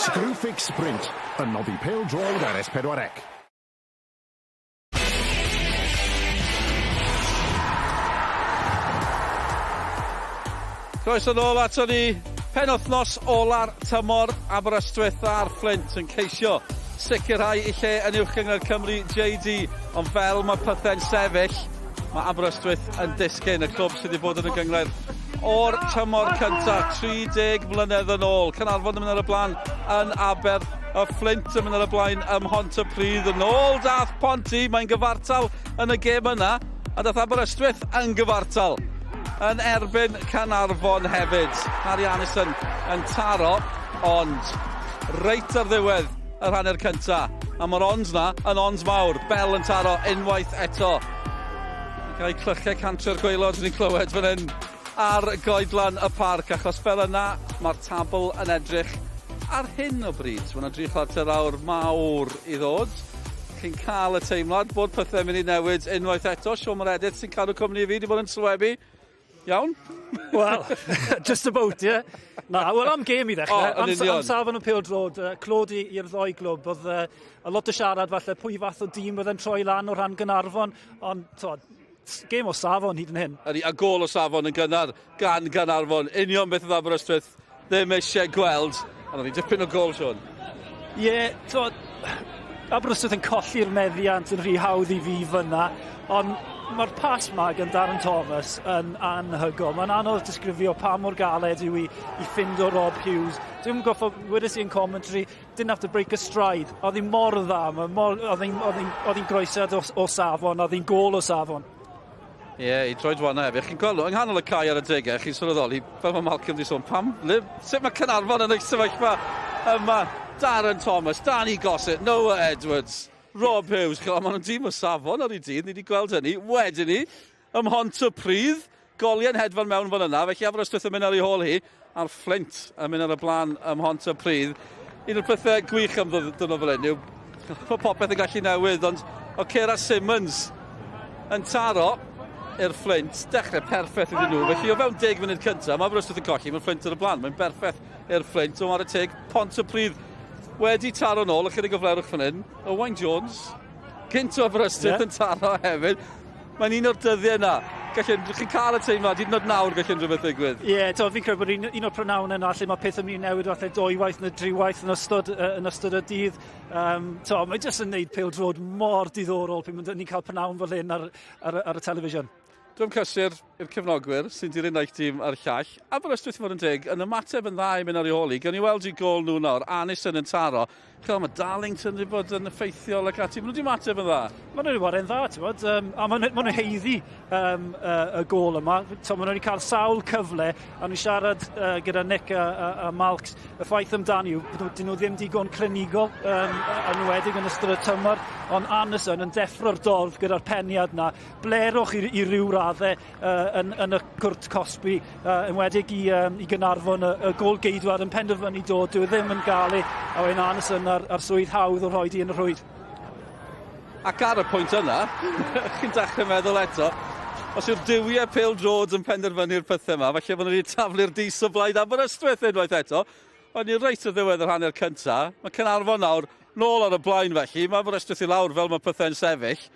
Screwfix Sprint yn noddi pêl-droed ar S4C. Croeso nôl ato ni. Penwythnos ola'r tymor, Aberystwyth a'r Fflint yn ceisio sicrhau eu lle yn Uwch Gynghrair Cymru JD, ond fel mae pethau'n sefyll, mae Aberystwyth yn disgyn, y clwb sydd wedi bod yn y gynghrair o'r tymor cyntaf, 30 mlynedd yn ôl. Caernarfon yn mynd ar y blaen yn Aber, y Fflint yn mynd ar y blaen ym Mhontypridd. Yn ôl dath Ponty, mae'n gyfartal yn y gêm yna, a dath Aberystwyth yn gyfartal yn erbyn Caernarfon hefyd. Harry Annison yn taro, ond reit ar ddiwedd yr hanner cynta. A mae'r ond na yn ond mawr. Bell yn taro unwaith eto. Yn cael ei clychau cantre'r gwaelod ni'n clywed fan hyn ar goedlan y parc, achos fel yna mae'r tabl yn edrych ar hyn o bryd. Mae yna dri chwarter awr mawr i ddod. Chi'n cael y teimlad bod pethau'n mynd i newid unwaith eto. Siôn Meredith sy'n cadw cwmni i fi, wedi bod yn sylwebu. Iawn? Wel, just about, ie. Yeah. Na, wel am gêm i ddechrau. O, yn union. Am safon y pêl-droed, clod i'r ddoi glwb. Oedd a lot o siarad falle pwy fath o dîm byddai'n troi lan o rhan Gaernarfon, ond t'wod, gêm o safon hyd yn hyn. Ydy, a gôl o safon yn gynnar gan Gaernarfon. Union beth oedd Aberystwyth ddim eisiau gweld. Ond oedd hi'n dipyn o gôl, Siôn. Ie, yeah, t'wod, Aberystwyth yn colli'r meddiant yn rhy hawdd i fi fyna, ond mae'r pas ma gan Darren Thomas yn anhygoel. Mae'n anodd disgrifio pa mor galed yw i, i ffindo Rob Hughes. Dwi'n goffo, wedes i yn commentary, didn't have to break a stride. Oedd hi mor dda, oedd hi'n groesiad o, o safon, oedd hi'n gôl o safon. Ie, yeah, i droed wana hefyd. Chi'n gweld nhw, yng nghanol y cae ar y degau, chi'n sylweddoli, fel mae Malcolm wedi sôn, pam, le, sut mae Caernarfon yn y sefyllfa yma? Darren Thomas, Danny Gossett, Noah Edwards, Rob Hughes, chi'n maen nhw'n dîm o safon ar ei dydd, ni wedi gweld hynny. Wedyn ni, ym Mhontypridd, goliau'n hedfan mewn fan yna, felly Aberystwyth yn mynd ar ei hôl hi, a'r Fflint yn mynd ar y blaen ym Mhontypridd. Un o'r pethau gwych am ddod fel hyn yw mae popeth yn gallu newid, ond o Cera Simmons yn taro i'r Fflint, dechrau perffaith iddyn nhw. Felly o fewn 10 munud cyntaf, mae Aberystwyth yn colli, mae'r Fflint ar y blaen. Mae'n berffaith i'r Fflint, ond ar y teg, Pontypridd wedi taro nôl, ychydig o flerwch fan hyn. Owain Jones, gynt o Aberystwyth yeah. yn taro hefyd. Mae'n un o'r dyddiau yna. Gallen, chi'n cael y teimlad, hyd yn oed nawr gallen rhywbeth ddigwydd. Ie, yeah, to, fi'n credu bod un, un o'r prynawn yna lle mae pethau'n mynd i newid falle dwywaith neu driwaith yn ystod, yn ystod y dydd. Um, to, mae jyst yn neud pêl-droed mor diddorol pan ni'n cael prynawn fel hyn ar, ar, ar y television. Dwi'n cysur i'r cefnogwyr sy'n dilyn naill dîm a'r llall. Aberystwyth i fod yn deg, yn ymateb yn dda i mynd ar ei hôl hi. Gawn ni weld i gôl nhw nawr. Annison yn taro. Ch'mo, mae Darlington wedi bod yn effeithiol ac ati. Maen nhw wedi ymateb yn dda. Maen nhw wedi chwarae'n dda, ti'n bod. Um, a maen, maen nhw heiddi um, y gôl yma. So, maen nhw wedi cael sawl cyfle, a nhw'n siarad uh, gyda Nick a, a, a Malks. Y ffaith amdani yw, dyn nhw ddim digon clinigol, um, yn enwedig yn ystod y tymor, ond Anderson yn deffro'r dorf gyda'r peniad na. Blerwch i, i ryw raddau uh, yn, yn y cwrt cosbi, uh, enwedig i, um, i Gaernarfon, y, y gôl geidwad yn penderfynu dod, dyw e ddim yn gael ei, a wedyn Anderson ar, ar swydd hawdd o rhoi di yn y rhwyd. Ac ar y pwynt yna, chi'n dechrau meddwl eto, os yw'r duwiau pêl-droed yn penderfynu'r pethau yma, falle bod nhw wedi taflu'r dis o blaid Aberystwyth unwaith eto. Ond ni reit o ddiwedd yr hanner cynta, mae Caernarfon nawr nôl ar y blaen felly, mae Aberystwyth i lawr fel mae pethau'n sefyll.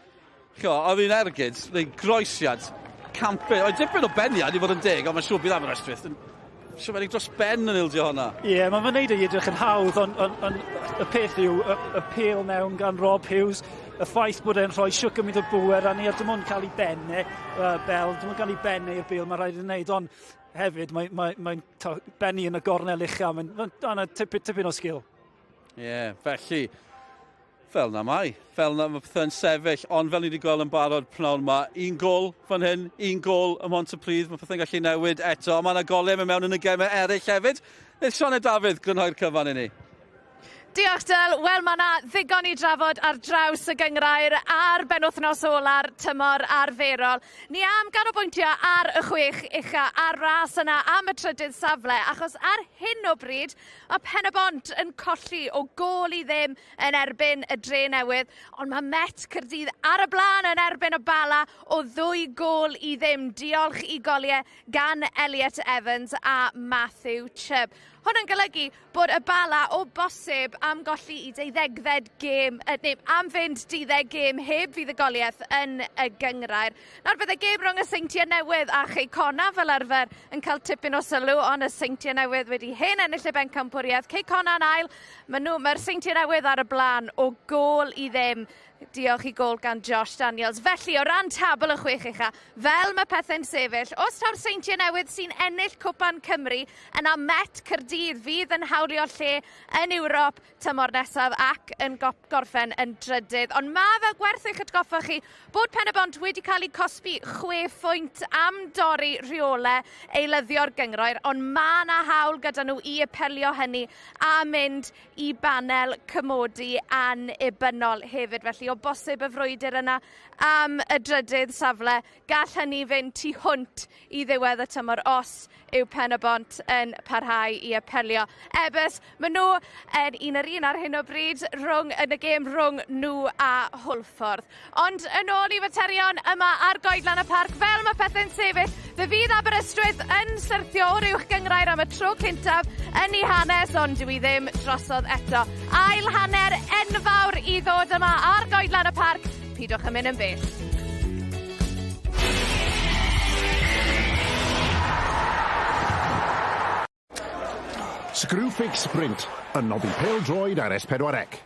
Ch'mo', oedd hi'n ergyd, neu groesiad, campus, oedd dipyn o beniad i fod yn deg, ond mae'n siŵr bydd Aberystwyth yn siomedig dros ben yn ildio hwnna. Ie, yeah, mae'n wneud ei edrych yn hawdd, ond on, on, y peth yw, y, y pêl mewn gan Rob Hughes, y ffaith bod e'n rhoi siwc gymaint o bŵer a ni, a dim ond cael ei benne, uh, bel, dim ond cael ei benne i'r bêl, mae rhaid ei wneud, ond hefyd mae'n mae, mae, mae benni yn y gornel ucha, mae'n ma, ma, tipyn, tipyn o sgil. Ie, yeah, felly, fel na mae. Fel na mae pethau'n sefyll, ond fel ni wedi gweld yn barod pnawn yma, un gol fan hyn, un gol ym Mhontypridd, mae pethau'n gallu newid eto, a mae yna golau mewn mewn yn y gemau eraill hefyd. Neith Sioned Dafydd grynhoi'r cyfan i ni. Diolch Dyl. Wel mae 'na ddigon i drafod ar draws y gynghrair a'r benwythnos ola'r tymor arferol. Ni am ganolbwyntio ar y chwech ucha a'r ras yna am y trydydd safle achos ar hyn o bryd Mae Pen-y-bont yn colli o gôl i ddim yn erbyn y Dre Newydd, ond mae Met Caerdydd ar y blaen yn erbyn y Bala o ddwy gôl i ddim. Diolch i goliau gan Elliot Evans a Matthew Chubb. Hwn yn golygu bod y Bala o bosib am golli i deuddegfed gêm, neu am fynd 12 gêm heb fuddugoliaeth yn y gynghrair. Nawr bydde gêm rhwng y Seintiau Newydd a Chei Connah fel arfer yn cael tipyn o sylw, ond y Seintiau Newydd wedi hen ennill y bencampwriaeth. Cei Connah'n ail, mae'r Seintiau Newydd ar y blaen o gôl i ddim. Diolch i gôl gan Josh Daniels. Felly, o ran tabl y chwech ucha, fel mae pethau'n sefyll, os taw'r Seintiau Newydd sy'n ennill Cwpan Cymru, yna Met Caerdydd fydd yn hawlio lle yn Ewrop tymor nesaf ac yn gorffen yn drydydd. Ond mae fe gwerth eich atgoffa chi bod Pen-y-bont wedi cael eu cosbi 6 phwynt am dorri rheolau eilyddio'r gynghrair, ond mae yna hawl gyda nhw i apelio hynny a mynd i banel cymodi annibynnol hefyd. Felly o bosib y frwydr yna am y drydydd safle, gall hynny fynd tu hwnt i ddiwedd y tymor os yw Pen-y-bont yn parhau i apelio. Ebys, maen nhw yn 1-1 ar hyn o bryd rhwng, yn y gêm rhwng nhw a Hwlffordd. Ond yn ôl i faterion yma ar Goedlan y Parc, fel mae pethau'n sefyll, fe fydd Aberystwyth yn syrthio o'r uwch gynghrair am y tro cyntaf yn ei hanes, ond dwi ddim drosodd eto. Ail hanner enfawr i ddod yma ar Goedlan y Parc. Pidwch yn mynd yn bell. Screwfix Sprint yn noddi pêl-droed ar S4C.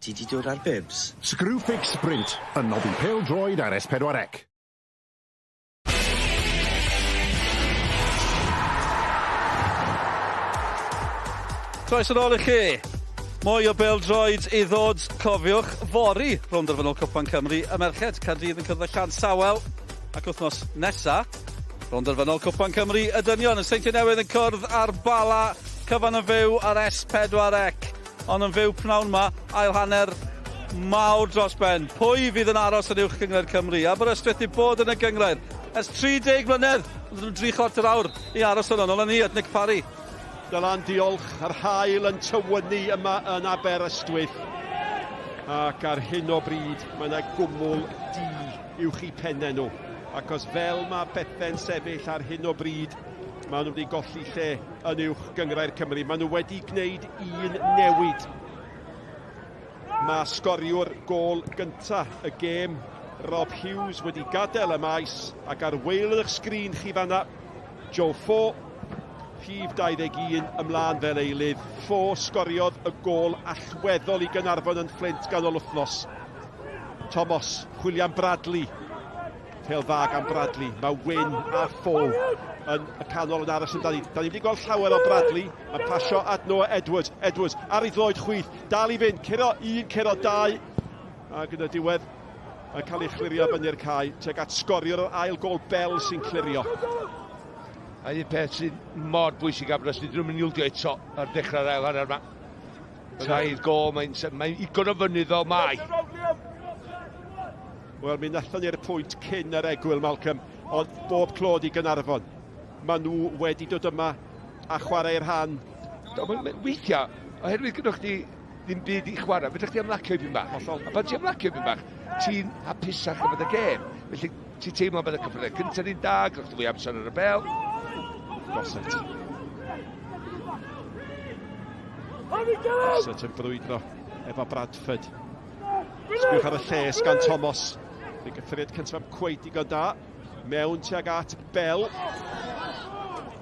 Ti 'di dod â'r bibs? Screwfix Sprint yn noddi pêl-droed ar S4C. Croeso nôl i chi. Mwy o bêl-droed i ddod, cofiwch, fory, rownd derfynol Cwpan Cymru y Merched, Caerdydd yn cwrdd â Llansawel, ac wythnos nesa, rownd derfynol Cwpan Cymru y Dynion, y Seintiau Newydd yn cwrdd â'r Bala, cyfan yn fyw ar S4C. Ond yn fyw pnawn 'ma, ail hanner mawr dros ben. Pwy fydd yn aros yn Uwch Gynghrair Cymru? Aberystwyth 'di bod yn y gynghrair ers 30 mlynedd, ond nhw'n dri chwarter awr i aros yno. Nôl â ni at Nick Parry. Dylan, diolch. Yr haul yn tywynnu yma yn Aberystwyth. Ac ar hyn o bryd, mae yna gwmwl du uwch eu pennau nhw. Ac os fel mae pethau'n sefyll ar hyn o bryd, maen nhw wedi golli lle yn Uwch Gynghrair Cymru. Maen nhw wedi gwneud un newid. Mae sgoriwr gôl gyntaf y gêm, Rob Hughes, wedi gadael y maes ac ar waelod eich sgrin chi fanna, Joe Fo, rhif 21 ymlaen fel eilydd. Fo sgoriodd y gôl allweddol i Gaernarfon yn Fflint ganol wythnos. Thomas, chwilio am Bradley, Pêl dda gan Bradley. Mae Wyn a Fo yn y canol yn aros amdani. Da ni wedi gweld llawer o Bradley. Mae'n pasio at Noah Edwards. Edwards ar ei droed chwith. Dal i fynd. Curo un, curo dau. Ac yn y diwedd, yn cael ei chlirio fyny'r cae. Tuag at sgoriwr yr ail gol Bell sy'n clirio. A un peth sy'n mor bwysig Aberystwyth, dyn nhw'n mynd i ildio eto ar ddechrau'r ail hanner yma. Tair gol, mae'n mae igon o fynydd fel mae. Wel, mi wnaethon ni'r pwynt cyn yr egwyl, Malcolm, ond bob clod i Gaernarfon. Maen nhw wedi dod yma a chwarae'r rhan. Do, weithiau, oherwydd gyda chdi ddim byd i chwarae, fedrwch chdi ymlacio i byn bach. Hollol. A pan ti'n ymlacio i byn bach, ti'n hapusach efo dy gêm. Felly ti'n teimlo bod y cyffredin cyntaf ni'n da, gyda chdi fwy amser ar y bel. Gossett. Gossett yn brwydro efo Bradford. Sbiwch ar y lles gan Thomas. Fe gyffyriad cyntaf am cweit digon da. Mewn tuag at Bell.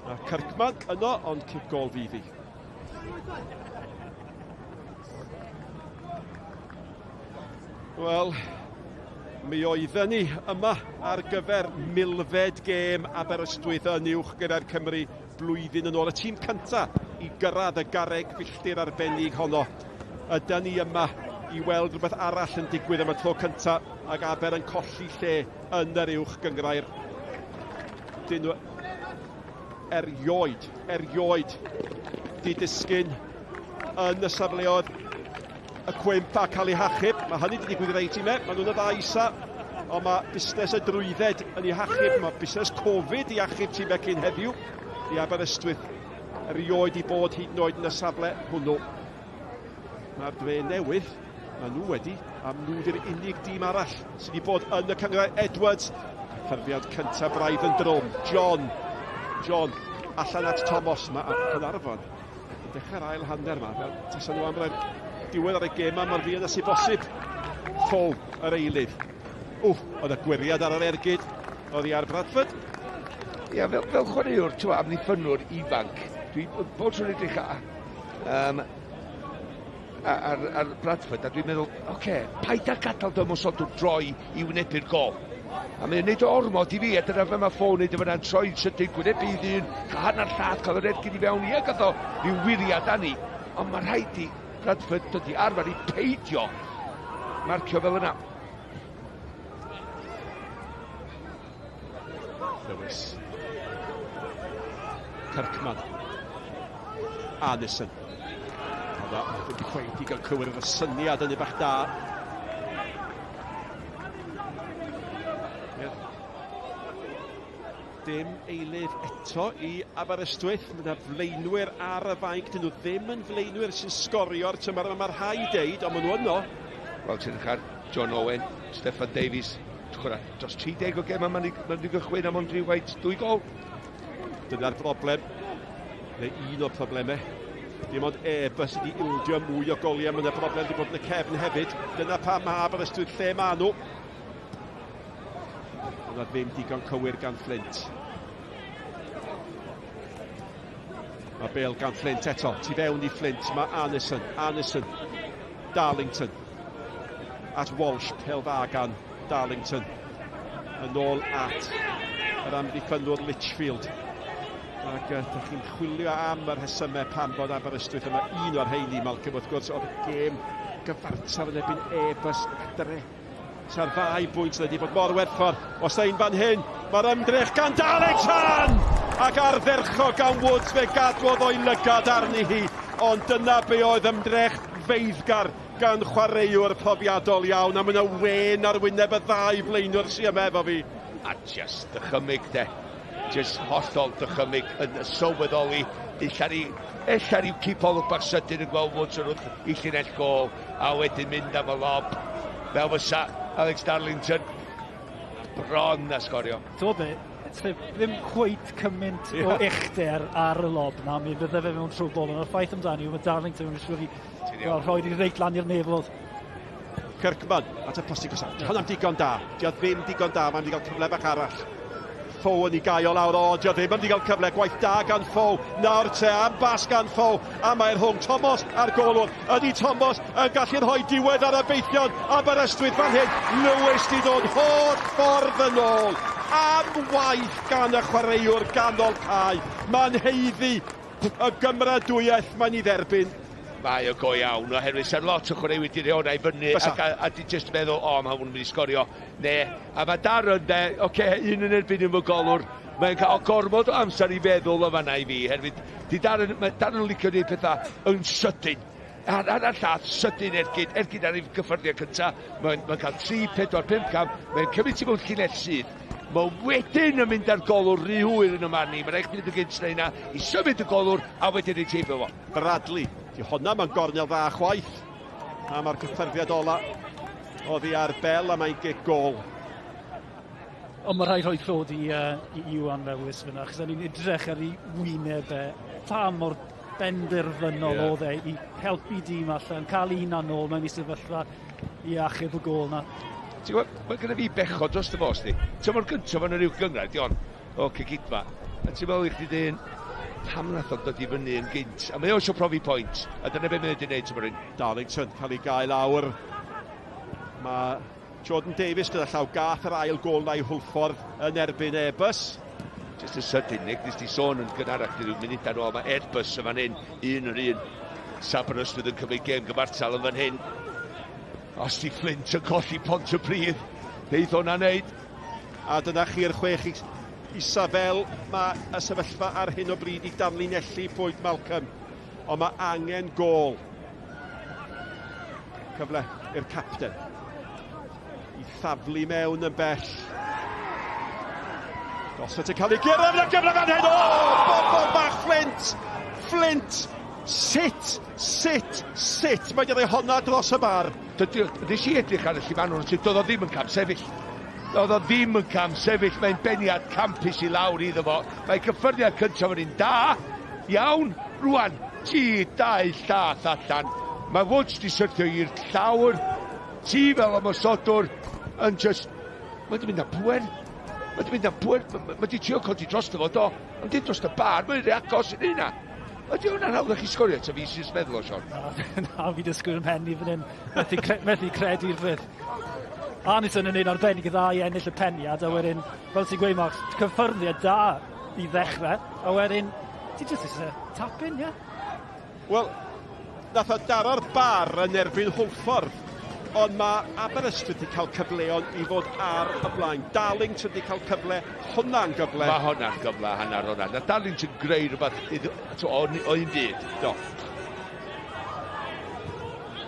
A Kirkman yno, ond cic gol fydd hi. Wel, mi oedden ni yma ar gyfer milfed gêm Aberystwyth yn uwch gyda'r Cymru blwyddyn yn ôl. Y tîm cyntaf i gyrraedd y garreg filltir arbennig honno. Ydan ni yma i weld rhywbeth arall yn digwydd am y tro cyntaf ac Aber yn colli lle yn yr uwch gynghrair. Dyn nhw erioed, erioed di disgyn yn y safleoedd y cwymp a cael ei hachub. Mae hynny wedi digwydd i rei tîmau, maen nhw'n y ddau isa, ond mae busnes y drwydded yn ei hachub, mae busnes Covid i achub tîmau cyn heddiw i Aberystwyth erioed i bod hyd yn oed yn y safle hwnnw. Mae'r dre newydd, mae nhw wedi, a nhw di'r unig dîm arall sydd wedi bod yn y cynghrair. Edwards, cyffyrddiad cyntaf braidd yn drwm. John, John, allan at Thomas, mae Caernarfon yn dechrau'r ail hanner yma, fel tasa nhw am roi'r diwedd ar y gêm yma mor fuan â sy'n bosib. Ffow, yr eilydd. Wff, oedd y gwiriad ar yr ergyd oddi ar Bradford. Ia, fel, fel chwaraewr, ti'n amddiffynnwr ifanc, dwi bob tro'n edrych um, ar, ar Bradford, a dwi'n meddwl, oce, okay, paid â gadael dy ymosodwr droi i wynebu'r gol. A mae'n neud o ormod i fi, a dyna fe mae ffôn neud o fyna'n troi sydyn, gwynebu i ddyn, cael hanner llath, cael yr ergyd i fewn, ie, gath o ryw wiriad ani, ond mae rhaid i Bradford dod i arfer i peidio marcio fel yna. Lewis. Kirkman. Anderson. Oedd o ddim cweit digon cywir efo syniad yn ei bach da. Dim eilydd eto i Aberystwyth. Mae yna flaenwyr ar y fainc. Dyn nhw ddim yn flaenwyr sy'n sgorio'r tymor yma. Mae rhai deud, ond maen nhw yno. Wel, ti'n edrych ar John Owen, Steffan Davies, chwarae dros 30 o gemau, mae'n wedi gychwyn am ond rhywfaint dwy gol. Dyna'r broblem, neu un o'r problemau. Dim ond Airbus wedi ildio mwy o goliau, mae yna broblem wedi bod yn y cefn hefyd. Dyna pam mae Aberystwyth lle maen nhw. Yna ddim digon cywir gan Flint. Mae Bale gan Flint eto, tu fewn i Flint, mae Arneson, Arneson, Darlington. at Walsh, pêl dda gan Darlington. Yn ôl at yr amddiffynwr Litchfield. Ac uh, dych chi'n chwilio am y rhesymau pam bod Aberystwyth yma. Un o'r rheini, Malcolm, wrth gwrs, oedd y gêm gyfartal yn erbyn Airbus adre. Sa'r ddau bwynt wedi bod mor werthfawr. Os ein fan hyn, mae'r ymdrech gan Darlington! Ac ardderchog gan Woods, fe gadwodd o'i lygad arni hi. Ond dyna be oedd ymdrech feiddgar gan chwaraewr profiadol iawn, a mae yna wên ar wyneb y ddau flaenwr sy yma efo fi. A just dychymyg de. Just hollol dychymyg yn sylweddoli ella ni ella ryw cipolwg bach sydyn yn gweld Woods yn wrth i llinell gôl a wedyn mynd am y lob fel fysa Alex Darlington bron a sgorio. Ti'n be, ddim cweit cymaint yeah. o uchder ar y lob na, mi fydde fe mewn trwbl, ond y ffaith amdani yw mae Darlington yn siŵr i well, rhoi i reit lan i'r nefodd. Kirkman at y posti gosod. Di hwnna'n digon da. Di o ddim digon da, mae'n mynd i gael cyfle bach arall. Ffow yn ei gael o lawr, o, di o ddim yn mynd i gael cyfle. Gwaith da gan Ffow. Nawr te, am bas gan Ffow. A mae rhwng Thomas a'r golwr. Ydy Thomas yn gallu rhoi diwedd ar obeithion Aberystwyth fan hyn. Lewis di dod holl ffordd yn ôl. Am waith gan y chwaraewr ganol cae. Mae'n haeddu y gymeradwyaeth mae'n ei dderbyn. Mae o go iawn, oherwydd sa'r lot o chwaraewyr di rhoi hwnna i fyny ac, a, a di just meddwl, o, mae hwn yn mynd i sgorio. Ne, a mae Darren, de, oce, okay, un yn erbyn un fy golwr, mae'n cael gormod o amser i feddwl o fanna i fi, herwydd di Darren, mae Darren yn licio gwneud pethau yn sydyn. Ar, ar, ar llath, sydyn ergyd, ergyd ar ei gyffyrddiad cyntaf, mae'n mae cael 3, 4, 5 cam, mae'n cymryd ti mewn llinell syth. Mae wedyn yn mynd ar golwr rhy hwyr yn y marn i. Mae'n rhaid chdi fynd yn gynt na hynna i symud y golwr a wedyn ei teimlo fo. Bradley, di honna mewn gornel dda chwaith. A mae'r cyffyrddiad ola oddi ar Bell a mae'n gic gôl. Ond mae rhaid rhoi clod i, uh, i Iwan Lewis fyna, achos o'n i'n edrych ar ei wyneb e, pa mor benderfynol yeah. oedd e i helpu dîm allan, cael ei hunan nôl mewn i sefyllfa i achub y gôl na. Ti'n gwybod, mae gyda fi bechod dros dy fos di. Tymor gyntaf yn yr uwch gynghrair, di on, o Cegidfa. A ti'n meddwl i chdi dyn, pam nath o'n dod i fyny yn gynt? A mae o eisiau profi pwynt, a dyna beth mae wedi gwneud tymor hyn. Darlington cael ei gael lawr. Mae Jordan Davies gyda llaw gath yr ail gôl na i Hwlffordd yn erbyn Airbus. Just yn sydyn, Nick, nes ti sôn yn gynharach rhyw munudau nôl, mae Airbus yn fan hyn, un yr un. Aberystwyth yn cymryd gêm gyfartal yn fan hyn. Os di Flint yn colli Pontypridd, neith hwnna wneud. A dyna chi'r chwech isa fel mae y sefyllfa ar hyn o bryd i danlinellu pwynt Malcolm. Ond mae angen gôl. Cyfle i'r capten. I thaflu mewn yn bell. Gosod yn cael ei gyrraedd yn y gyfle fan hyn. O! Bobl bach Flint! Flint! Sut, sut, sut mae wedi rhoi honna dros y bar? Dydy, nes i edrych ar y llifanwr, sydd doedd o ddim yn cam sefyll. Doedd o ddim yn cam sefyll, mae'n beniad campus i lawr iddo fo. Mae cyffyrddiad cyntaf yn un da, iawn, rwan, ti dau llath allan. Mae Woods di syrthio i'r llawr, ti fel ymosodwr yn just... Mae di mynd â pwer. Mae di mynd â pwer, mae di trio codi dros fo, do. Ond dim dros y bar, mae'n rhy agos i hynna. Ydy hwnna'n hawdd i chi sgorio, ta fi sy'n meddwl o, Sean? Na, na, fi dysgwyr ym mhen i fan hyn. Methu, cre methu credu'r peth. Arnison yn un arbennig dda i ennill y peniad, a wedyn, fel ti'n gweud, Mark, cyffyrddiad da i ddechrau, a wedyn, ti jyst eisiau tap-in, ie? Yeah? Wel, nath o daro'r bar yn erbyn Hwlffordd, ond mae Aberystwyth wedi cael cyfleon i fod ar y blaen. Darlington wedi cael cyfle, hwnna'n gyfle. Mae hwnna'n gyfle hanner hwnna. Na Darlington greu rhywbeth o, o un byd. Do.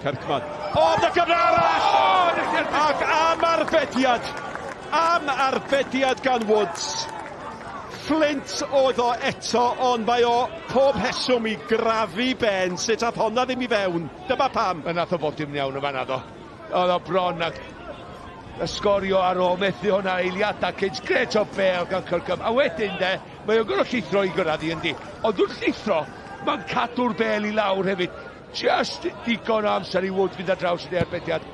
Kirkman. O, na gyfle arall! O, Ac am arbediad! Am arbediad gan Woods. Flint oedd o eto, ond mae o pob rheswm i grafu Ben sut ath honna ddim i fewn. Dyma pam. Fe nath o fod dim iawn yn fanna ddo. Oedd o bron ac y sgorio ar ôl methu hwnna eiliadau cynt. Gret o bel gan Kirkham. A wedyn de, mae o'n gorfod llithro i gyrraedd i yndi. Ond wrth llithro, mae'n cadw'r bel i lawr hefyd. Just digon o amser i Wood fynd ar draws y arbediad.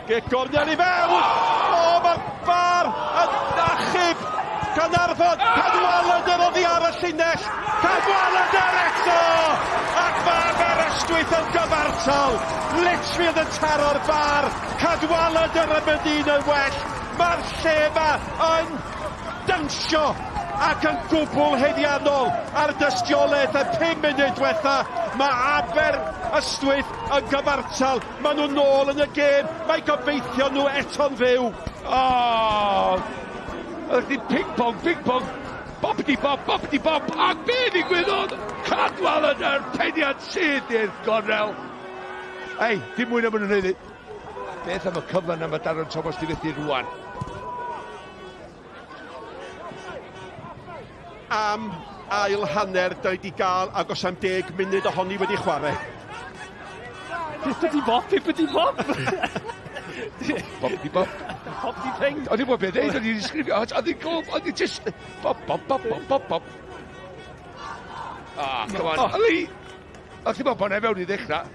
Gic gornel i fewn! O, mae'r bar yn achub Caernarfon! Cadwaladr oddi ar y llinell! Cadwaladr eto! Ac mae Aberystwyth Aberystwyth yn gyfartal! Litchfield yn taro'r bar, Cadwaladr yn mynd un yn well. Mae'r lle 'ma yn dawnsio ac yn gwbl haeddiannol ar dystiolaeth y 5 munud diwetha. Mae Aberystwyth yn gyfartal, maen nhw nôl yn y gêm, mae gobeithion nhw eto'n fyw. O! Oedd chdi ping-pong, ping-pong, bopity bop, bopity bop, ac be ddigwyddodd? Cadwaladr peniad syth i'r gornel. Ei, dim mwy na maen nhw'n haeddu. Beth am y cyfle na mae Darren Thomas di fethu rwan? Am ail hanner, da ni wedi gael agos am deg munud ohoni wedi chwarae. Bippity bop, bippity bop! Bop di bop. Pop di ping. O'n i'n gwybod beth dweud, o'n i'n disgrifio, o'n i'n gof, o'n i'n just, bop, bop, bop, bop, bop, bop. Ah, come on, oh. Ali! O'ch ti'n meddwl bod fewn i ddechrau,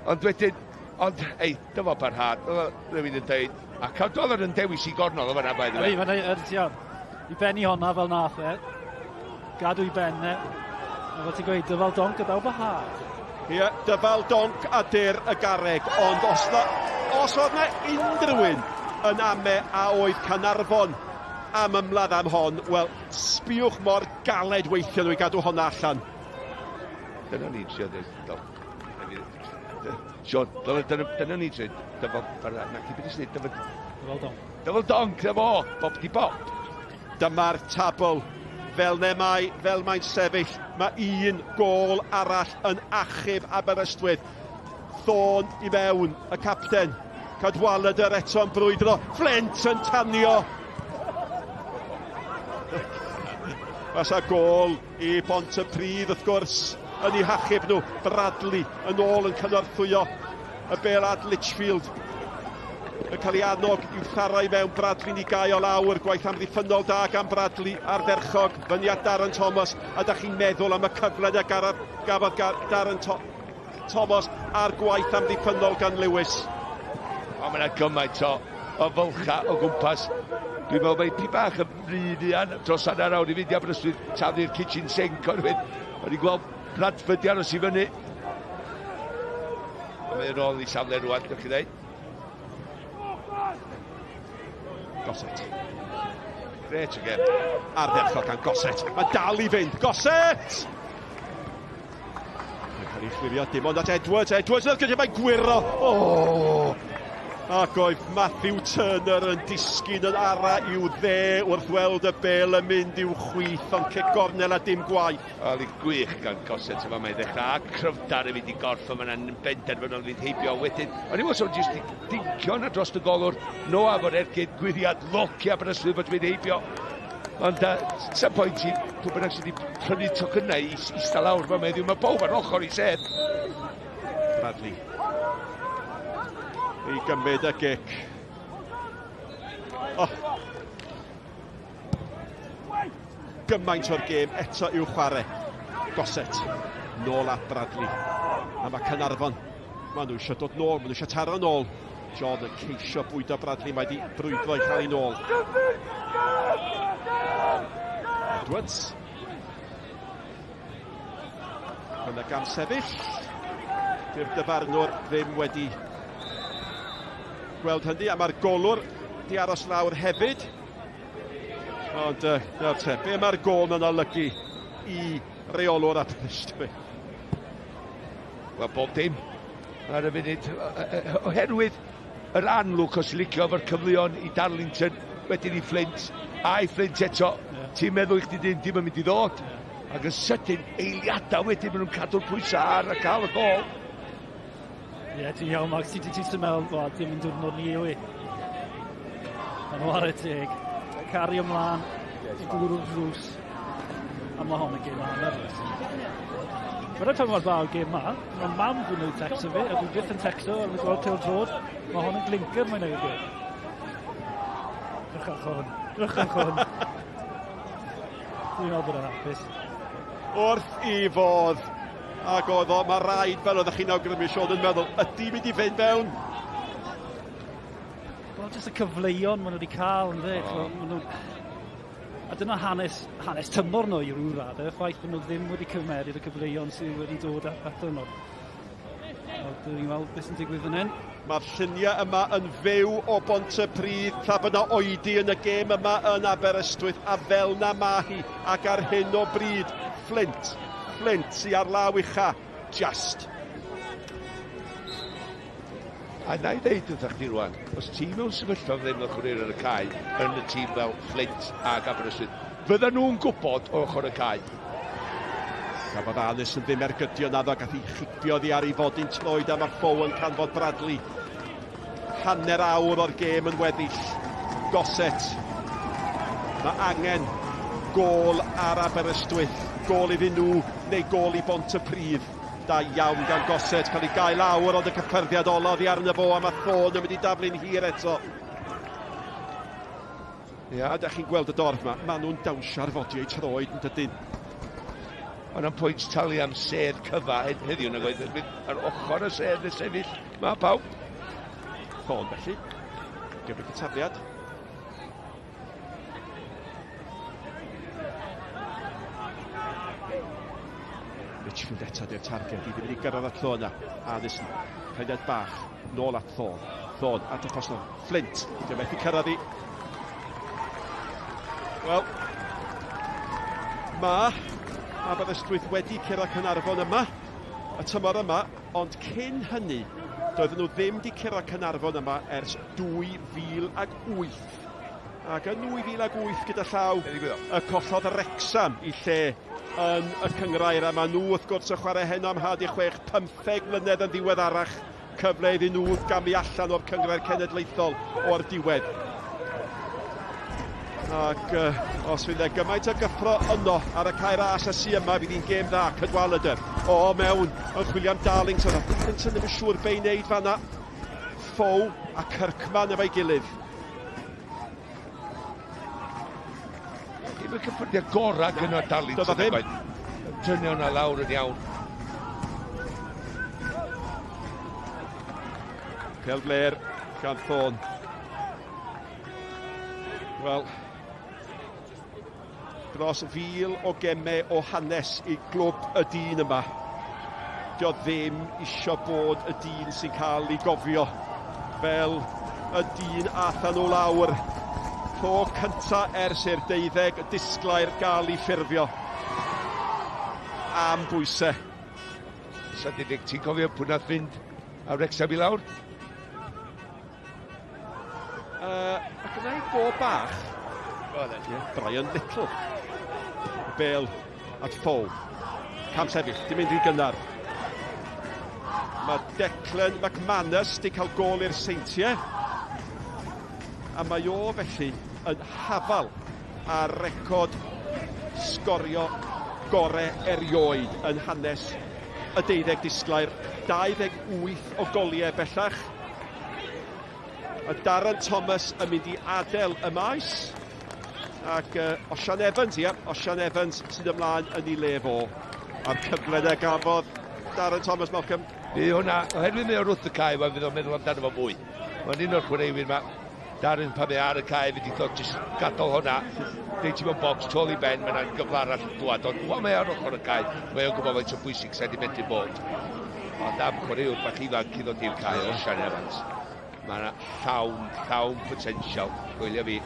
ond wedyn, ond, ei, dyma barhad, rhywun yn dweud, a Cadwaladr yn dewis i gornol o fanna, by the way. Ydy, mae'n, i benni honna fel nath e, gadw i ben e, a fel ti'n gweud, dyfal donc a daw bahad. Ie, dyfal donc a dyr y garreg, ond os, na, os oedd na unrhyw un yn ame a oedd Caernarfon am ymladd am hon, wel, sbiwch mor galed weithio nhw i gadw honna allan. Dyna ni'n trio dweud, do. Sean, dyna, dyna, dyna ni'n trio dyfal, na, chi beth ysdi, dyfal... Dyfal donc. Dyfal donc, na fo, bop di bop. Dyma'r tabl, fel ne mae, fel mae'n sefyll, mae un gôl arall yn achub Aberystwyth. Thorne i mewn, y capten. Cadwaladr eto'n brwydro, Flint yn tanio. Fasa gôl i Bontypridd wrth gwrs yn eu hachub nhw. Bradley yn ôl yn cynorthwyo y bel at Litchfield. Yn cael ei annog i'w tharo i mewn. Bradley'n ei gau o lawr. Gwaith amddiffynnol da gan Bradley ardderchog. Fyny at Darren Thomas. A da chi'n meddwl am y cyfle na gafodd Darren Thomas a'r gwaith amddiffynnol gan Lewis. O, mae yna gymaint o, o fylcha o gwmpas. Dwi'n meddwl mae pi bach yn rhy fuan dros hanner awr i fynd i Aberystwyth taflu'r kitchen sink oherwydd o'n i'n gweld Bradford di aros i fyny. Mae yn ôl i safle rwan, dych chi dweud. Gossett. Great again. Ardderchog gan Gossett. Mae dal i fynd. Gossett! Mae'n cael ei chwirio dim ond at Edwards. Edwards yn gyda mae'n gwyro. Oh! Ac oedd Matthew Turner yn disgyn yn ara i'w dde wrth weld y bel yn mynd i'w chwith, ond cic gornel a dim gwaith. Wel, i gwych gan Gossett yma mae'n ddechrau, a cryfdar yn mynd i gorff yma yna'n benderfynol fynd heibio wedyn. O'n i'n meddwl jyst i dincio yna dros y golwr, Noah fo'r ergyd gwyriad lwc i Aberystwyth fod mynd heibio. Ond uh, sa'n pwynt i pwy bynnag sydd wedi prynu tocynnau i ista lawr fa heddiw, mae pawb ar ochr i sedd. Bradley. I gymryd y gic. Oh. Gymaint o'r gêm eto i'w chwarae. Gossett. Nôl at Bradley. A mae Caernarfon. Maen nhw eisiau dod nôl, maen nhw eisiau taro nôl. John yn ceisio bwydo Bradley, mae wedi brwydro i cael ei nôl. Edwards. Yna gam sefyll. Dyw'r dyfarnwr ddim wedi gweld hynny, a mae'r golwr di aros lawr hefyd. Ond uh, nawr te, be mae'r gol yna'n olygu i reolwr Aberystwyth? Wel, bob dim ar y funud, oherwydd yr anlwc os licio efo'r cyfleon i Darlington, wedyn i Flint, a i Flint eto, yeah. ti'n meddwl i chdi dim, dim yn mynd i ddod. Yeah. Ac yn sydyn, eiliadau wedyn, maen nhw'n cadw'r pwysau ar a cael y gol. Ie, yeah, ti'n iawn, Max. Ti'n ti, ti meddwl, o, dim yn diwrnod ni yw i. Mae'n ware teg. Cario ymlaen, gwrw'r drws. A mae hon yn gêm anodd. Mae'n pa mor dda o'r gêm ma. Mae mam dwi'n gwneud text o fi, a dwi byth yn texto ar y gweld pêl drod. Mae hon yn glinker mae'n neud gêm. Drychwch hwn. Drychwch hwn. Dwi'n meddwl bod o'n hapus. Wrth i fodd. Ac oedd o, mae rhaid, fel oeddech chi'n awgrymu, Sean, yn meddwl, ydy mynd i fynd fewn? Wel, jyst y cyfleon maen nhw wedi cael, yn dweud. Oh. Maen nhw... A dyna hanes, hanes tymor nhw i ryw raddau, y ffaith bod nhw ddim wedi cymeryd y cyfleon sydd wedi dod ato nhw. Dyn ni'n weld beth sy'n digwydd fan hyn. Mae'r lluniau yma yn fyw o Bontypridd, tra bod yna oedi yn y gêm yma yn Aberystwyth, a fel na ma hi, ac ar hyn o bryd, Flint, Flint sy ar law ucha, just. A na i ddeud wrthach chdi rwan, os ti mewn sefyllfa fel ddim fel chwaraewr ar y cae yn y tîm fel Flint ac Aberystwyth, fyddan nhw'n gwybod o ochr y cae. Gafodd Anis yn ddim ergydio naddo, gath ei chipio ddi ar ei fodyn troed a mae Ffow yn canfod Bradley. Hanner awr o'r gêm yn weddill. Gossett. Mae angen gôl ar Aberystwyth. Gôl iddyn nhw neu gôl i Bontypridd. Da iawn gan Gossett, cael ei gael lawr, ond y cyffyrddiad ola oddi arno fo, a mae Thorne yn mynd i daflu'n hir eto. Ia, a da chi'n gweld y dorf yma, maen nhw'n dawnsio ar fodiau troed yn dydyn. Ond am pwynt talu am sedd cyfa heddiw nag oedd ar ochr y sedd y sefyll, mae pawb. Thorne felly, gymryd y tafliad. Litchfield eto di'r targed, i ddim wedi gyrraedd at Thorne yna. Addison, rhediad bach, nôl at Thorne. Thorne at y postol, Flint, di methu cyrraedd i. Wel, mae Aberystwyth wedi cyrraedd Caernarfon yma, y tymor yma, ond cyn hynny, doedden nhw ddim wedi cyrraedd Caernarfon yma ers 2008. Ac yn 2008 gyda llaw, y collodd Wrexham i lle yn y cynghrair, a maen nhw wrth gwrs yn chwarae heno am 16, 15 mlynedd yn ddiweddarach, cyfle iddyn nhw gamu allan o'r cynghrair cenedlaethol o'r diwedd. Ac os fydd e gymaint o gyffro yno ar y Cae Ras a sy yma, fydd hi'n gêm dda. Cadwaladr o mewn yn chwilio am Darlington. A Darlington ddim yn siŵr be i wneud fanna. Fow a Kirkman efo'i gilydd. Dim y cyffyrddiad gorau gyda Darlington. Doedd o ddim. Tynnu hwnna lawr yn iawn. Pêl flêr gan Thorne. Wel, dros 1,000 o gemau o hanes i glwb y dyn yma. Dio ddim isio bod y dyn sy'n cael ei gofio fel y dyn ath â nhw lawr. Tro cynta ers i'r deuddeg disglair gael ei ffurfio. Am bwysau. Sa Didic, ti'n cofio pwy nath fynd â Wrexham i lawr? Ac yna i go bach. Go then. Yeah, Brian Little. Y bel at Fow. Cam sefyll, dim mynd rhy gynnar. Mae Declan McManus di cael gôl i'r Seintiau. A mae o felly yn hafal ar record sgorio gore erioed yn hanes y deuddeg disglair. 28 o goliau bellach. A Darren Thomas yn mynd i adael y maes. Ac Osian Evans, ia, Osian Evans sydd ymlaen yn ei le fo. A'r cyfle na gafodd Darren Thomas, Malcolm. Bydd hwnna, oherwydd mae o wrth y cae, fydd o'n meddwl amdano fo mwy. Mae'n un o'r chwaraewyr yma, Darren pan mae ar y cae, fydd i ddod jyst gadael hwnna, deud ti mewn bocs, tu ôl i ben, mae yna gyfle arall yn dŵad, ond wan mae ar ochr y cae, mae o'n gwybod faint o bwysig sydd wedi medru bod. Ond am chwaraewr bach ifanc i ddod i'r cae, Osian Evans, mae yna llawn, llawn potensial, gwylio fi.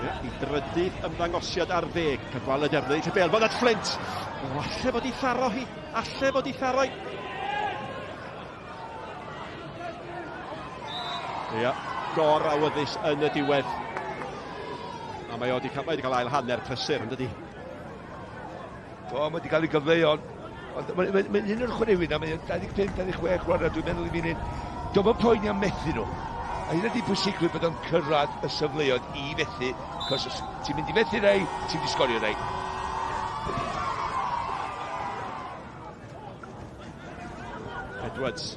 Ie, i drydydd ymddangosiad ar ddeg, Cadwaladr yn ddeud y bêl, fod at Flint! O, alle fod i tharo hi, alle fod i tharo hi. Ia, gor awyddus yn y diwedd. A mae o wedi cael, mae wedi cael ail hanner prysur, yn dydi? Do, mae wedi cael ei gyfleon. Ond mae'n mae, mae un o'r chwaraewyr na, mae'n 25, 26 rwan, a dwi'n meddwl i fi'n un, diolch yn poeni am methu nhw. A hynna di pwysigrwydd bod o'n cyrraedd y safleoedd i fethu, cos os ti'n mynd i fethu rei, ti'n mynd i sgorio rei. Edwards.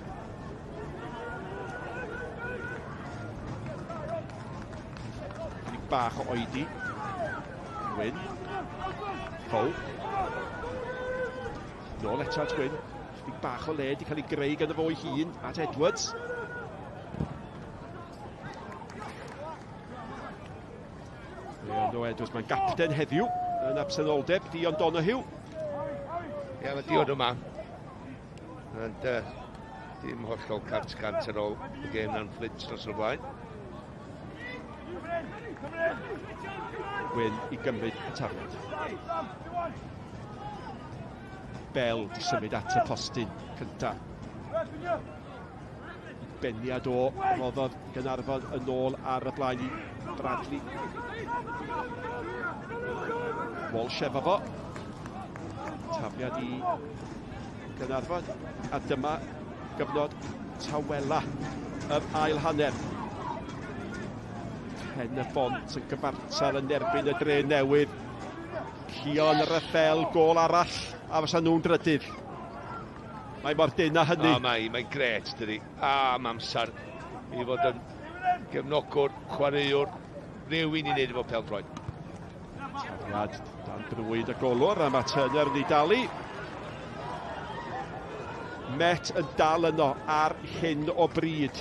Chydig bach o oedi. Wyn. Fow. Nôl eto at Wyn. Chydig bach o le wedi cael ei greu gan y fo'i hun at Edwards. Leono Edwards, mae'n gapten heddiw yn absenoldeb Dion Donoghue. Ie, mae Dion yma. And, Dim hollol 100% ar ôl y gêm na'n Flint dros o'r blaen. Wyn i gymryd y tafliad. Bell di symud at y postyn cynta. Beniad o roddodd Gaernarfon yn ôl ar y blaen i Bradley. Walsh efo fo. Tafliad i Gaernarfon. A dyma gyfnod tawela yr ail hanner. Pen y bont yn gyfartal yn erbyn y dre newydd. Cion Raffel, gol arall, a fysa nhw'n drydydd. Mae mor dynn â hynny. O, mae, mae'n gret, dydi. Am amser i fod yn gefnogwr, chwaraewr, rhywun i wneud efo pêl-droed. Tafliad dan drwyd y golwr a mae Turner yn ei dalu. Met yn dal yno ar hyn o bryd.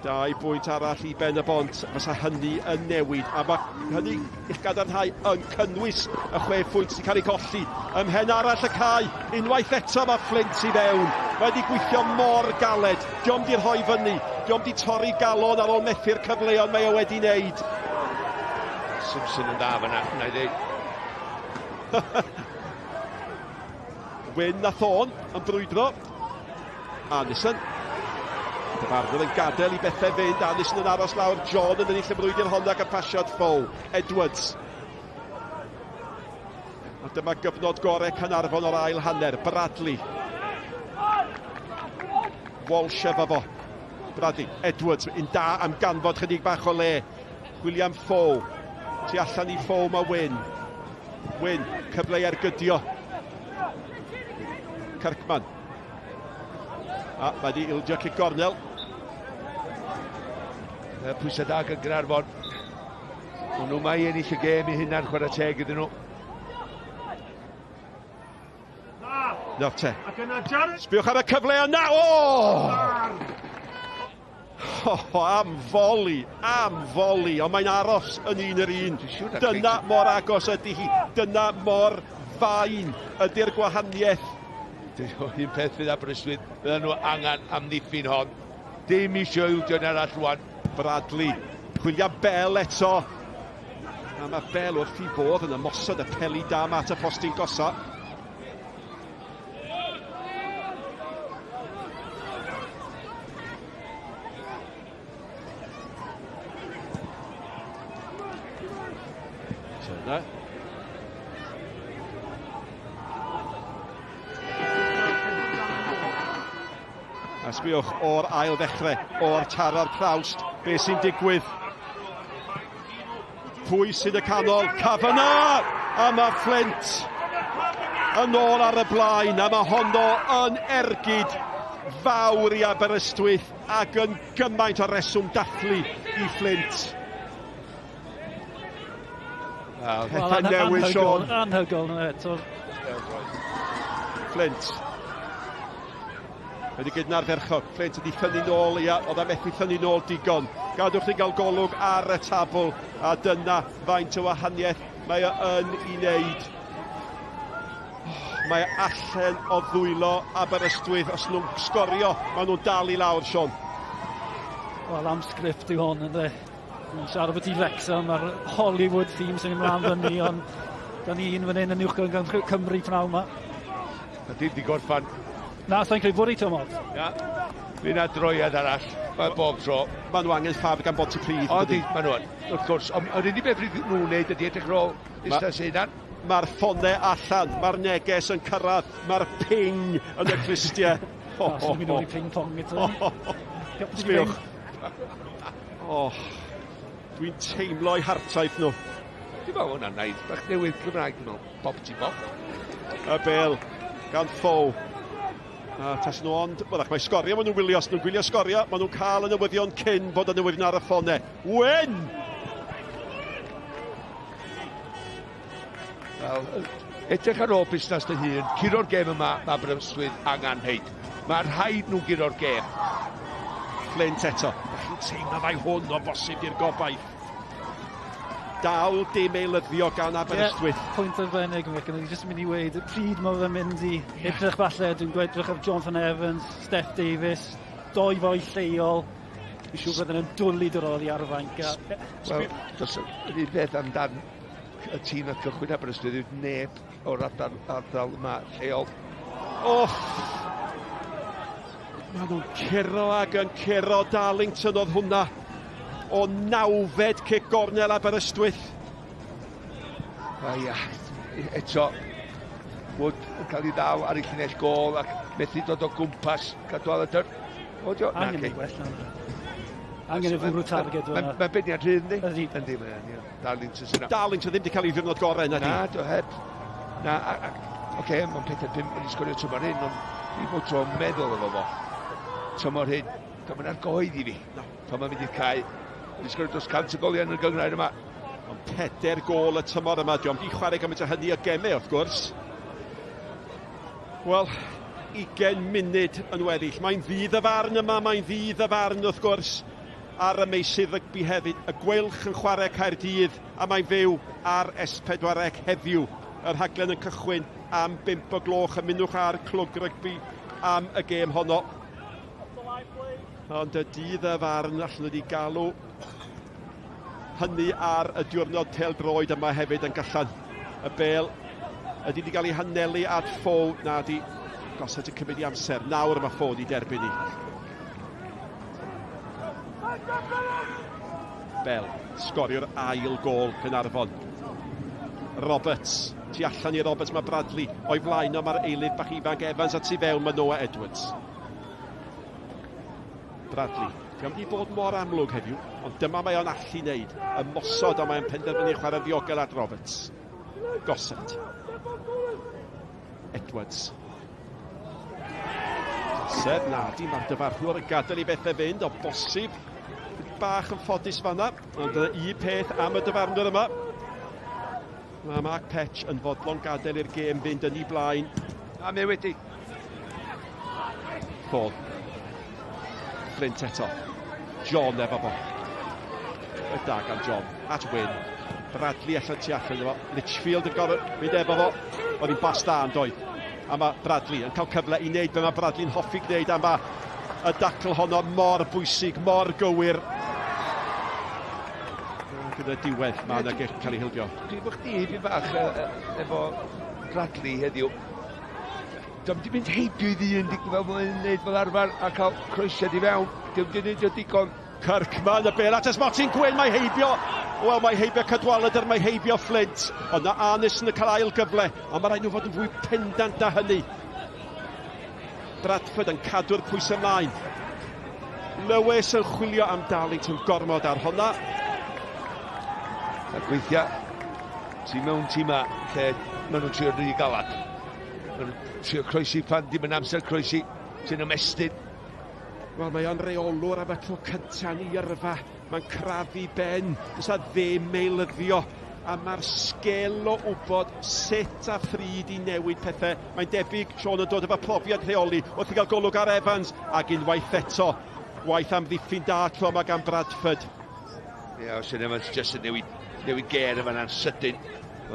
Dau bwynt arall i Ben y Bont, fysa hynny yn newid, a mae hynny i'ch gadarnhau yn cynnwys y chwe phwynt sy'n cael ei colli. Ym mhen arall y cae, unwaith eto mae Flint i fewn. Mae wedi gweithio mor galed, dio'm di rhoi fyny, dio'm di torri galon ar ôl methu'r cyfleon mae o wedi wneud. Simpson yn dda fyna, wna i ddeud. Wyn a Thorne yn brwydro. Anderson. Dyfarnwr yn gadael i bethau fynd. Anderson yn aros lawr. John yn ennill y brwydr honno ac yn pasiad Fow. Edwards. A dyma gyfnod gorau Caernarfon o'r ail hanner. Bradley. Walsh efo fo. Bradley. Edwards yn da am ganfod chydig bach o le. William Fow. Tu allan i Fow mae Wyn. Wyn, cyfle i ergydio. Kirkman. A mae di ildio cic gornel. Pwysau da gan Gaernarfon. Maen nhw mae ennill y gêm i hunan chwarae teg iddyn nhw. Nawr te. Sbiwch ar y cyfle yna. O! Oh, am foli, am foli, ond mae'n aros yn un yr un. Dyna mor agos ydy hi, dyna mor fain ydy'r gwahaniaeth. Un peth fydd Aberystwyth, fyddan nhw angen amddiffyn hon. Dim eisiau ildio yn arall rwan. Bradley, chwilio Bell eto. A mae Bell wrth i fodd yn ymosod y peli da ma at y postyn gosa. Turner. A sbiwch o'r ail ddechrau, o'r taro'r prawst, be sy'n digwydd? Pwy sydd y canol? Kavanagh! A mae Flint yn ôl ar y blaen, a mae honno yn ergyd fawr i Aberystwyth ac yn gymaint o reswm dathlu i Flint. Pethau newydd, Sean. Anhygol, eto. Flint. Wedi gyd yn ardderchog. Flint wedi ffynnu nôl, ia, oedd e methu ffynnu nôl digon. Gadwch chi gael golwg ar y tabl, a dyna faint o wahaniaeth mae o yn ei wneud. Oh, mae allan o ddwylo Aberystwyth. Os nhw'n sgorio, maen nhw'n dal i lawr, Sean. Wel, am sgript yw hon, ynddo. Mae'n siarad bod i Wrexham a'r Hollywood theme sy'n mynd mlaen fyny, ond da ni un fan hyn yn uwch gan Cymru pnawn yma. A dim di gorffan. Na, sa'n credu bod i Tomos. Na, mi na droiad arall, mae bob tro. Maen nhw angen ffafr gan Bontypridd. O, di, maen nhw yn, wrth gwrs. Ond yr unig beth rydyn nhw'n wneud ydy edrych ar ôl distance eu hunan. Mae'r ffonau allan, mae'r neges yn cyrraedd, mae'r ping yn y clustiau. Ho, ho, ho. Mynd ping pong eto. Sbiwch. Oh, dwi'n teimlo eu hartaith nhw. Dwi'n meddwl hwnna'n naid bach newydd Cymraeg, dwi'n meddwl, bob ti bob. Y bel gan Fow. A tas nhw ond, wel, ac mae sgorio maen nhw'n gwylio, os nhw'n gwylio sgorio, maen nhw'n cael y newyddion cyn bod y newyddion ar y ffonau. Wyn! Wel, edrych ar ôl busnes dy hun, curo'r gêm yma, mae Aberystwyth angen rhaid. Mae rhaid nhw guro'r gêm. Flint eto. Chi'n teimlo mai hwn o bosib di'r gobaith. Dal dim eilyddio gan Aberystwyth. Yeah, pwynt arbennig yn Wigan. Jyst yn mynd i weud, pryd mae fe'n mynd i yeah. edrych falle, dwi'n gweud edrych ar Jonathan Evans, Steph Davis, doi foi lleol. Dwi'n siŵr bydden nhw'n dwlu dod oddi ar y fainc. Wel, dos yr un peth amdan y tîm a cychwyn Aberystwyth yw neb o'r ardal, ardal yma lleol. Off! Maen nhw'n curo ag yn curo. Darlington oedd hwnna o nawfed cic gornel Aberystwyth. A ia, eto, Wood yn cael ei ddal ar ei llinell gôl ac methu dod o gwmpas Cadwaladr. O, dio, na, Angen ei gwella. Angen ei fwrw targed o'na. Mae'n beniad rhydd, yndi? Yndi. Yndi, mae'n, ie. Darlington sy'n... Darlington ddim wedi cael ei ddiwrnod gorau, na di? Na, do heb. Na, oce, okay, mae'n pethau pum wedi sgorio tymor hyn, ond dwi bod tro'n meddwl efo fo. Tymor hyn, dwi'n mynd ar goed i fi. No. Pan mae'n mynd i'r cae, wedi sgorio dros 100 o goliau yn y gynghrair yma. Ond peder gol y tymor yma, diolch di chwarae gymaint o hynny o gemau, wrth gwrs. Wel, 20 munud yn weddill. Mae'n ddydd y farn yma, mae'n ddydd y farn wrth gwrs ar y meysydd rygbi hefyd. Y Gweilch yn chwarae Caerdydd a mae'n fyw ar S4C heddiw. Y rhaglen yn cychwyn am 5 o gloch. Ymunwch â'r clwb rygbi am y gêm honno. Ond y dydd y farn allan wedi galw hynny ar y diwrnod pêl-droed yma hefyd yn gallan. Y bêl ydy wedi cael ei hanelu at Fo, na di gosod y cymryd i amser. Nawr mae Fo wedi derbyn i. Bell, sgorio'r ail gôl Caernarfon. Roberts, tu allan i Roberts mae Bradley, o'i flaen o mae'r eilydd bach ifanc Evans a tu fewn mae Noah Edwards. Bradley, diolch wedi bod mor amlwg heddiw, ond dyma mae o'n allu wneud. Ymosod a mae'n penderfynu chwarae ddiogel at Roberts. Gossett. Edwards. Gossett, na, di mae'r dyfarnwr yn gadael i bethau fynd, o bosib. Bach yn ffodus fanna, ond dyna un peth am y dyfarnwr yma. Mae Mark Petch yn fodlon gadael i'r gêm fynd yn ei blaen. A mae wedi. Ffôn. Flint eto. John efo fo. Y da gan John. At Wyn. Bradley allan tu allan efo. Litchfield yn gorfod mynd efo fo. Oedd hi'n bas da yn doedd. A mae Bradley yn cael cyfle i wneud be mae Bradley'n hoffi gwneud a mae y dacl honno mor bwysig, mor gywir. Gyda diwedd, mae yna gic cael ei hildio. Dwi'n bod chdi dipyn bach efo Bradley heddiw. Dwi'n di mynd heibio i ddyn fel mae'n gwneud fel arfer a cael croesiad i fewn. Dwi'n di wneud o digon. Kirkman, y bel at Ysmotyn Gwyn, mae heibio. Wel, mae heibio Cadwaladr, mae heibio Flint. Ond na Arnes yn cael ail gyfle, ond mae rhaid nhw fod yn fwy pendant na hynny. Bradford yn cadw'r pwysau ymlaen. Lewis yn chwilio am Darlington gormod ar honna. A gweithia, ti mewn tîma lle maen nhw'n trio rhy galad. Maen nhw'n trio croesi pan dim yn amser croesi, ti'n ymestyn. Wel, mae o'n reolwr am y tro cyntaf yn ei yrfa. Mae'n crafu ben, does na ddim meilyddio. A mae'r sgil o wybod sut a phryd i newid pethau. Mae'n debyg, Sean yn dod efo profiad rheoli wrth i gael golwg ar Evans. Ac unwaith eto, gwaith amddiffyn da tro yma gan Bradford. Ie, yeah, Ocean Evans jyst yn newid, newid ger yma na'n sydyn.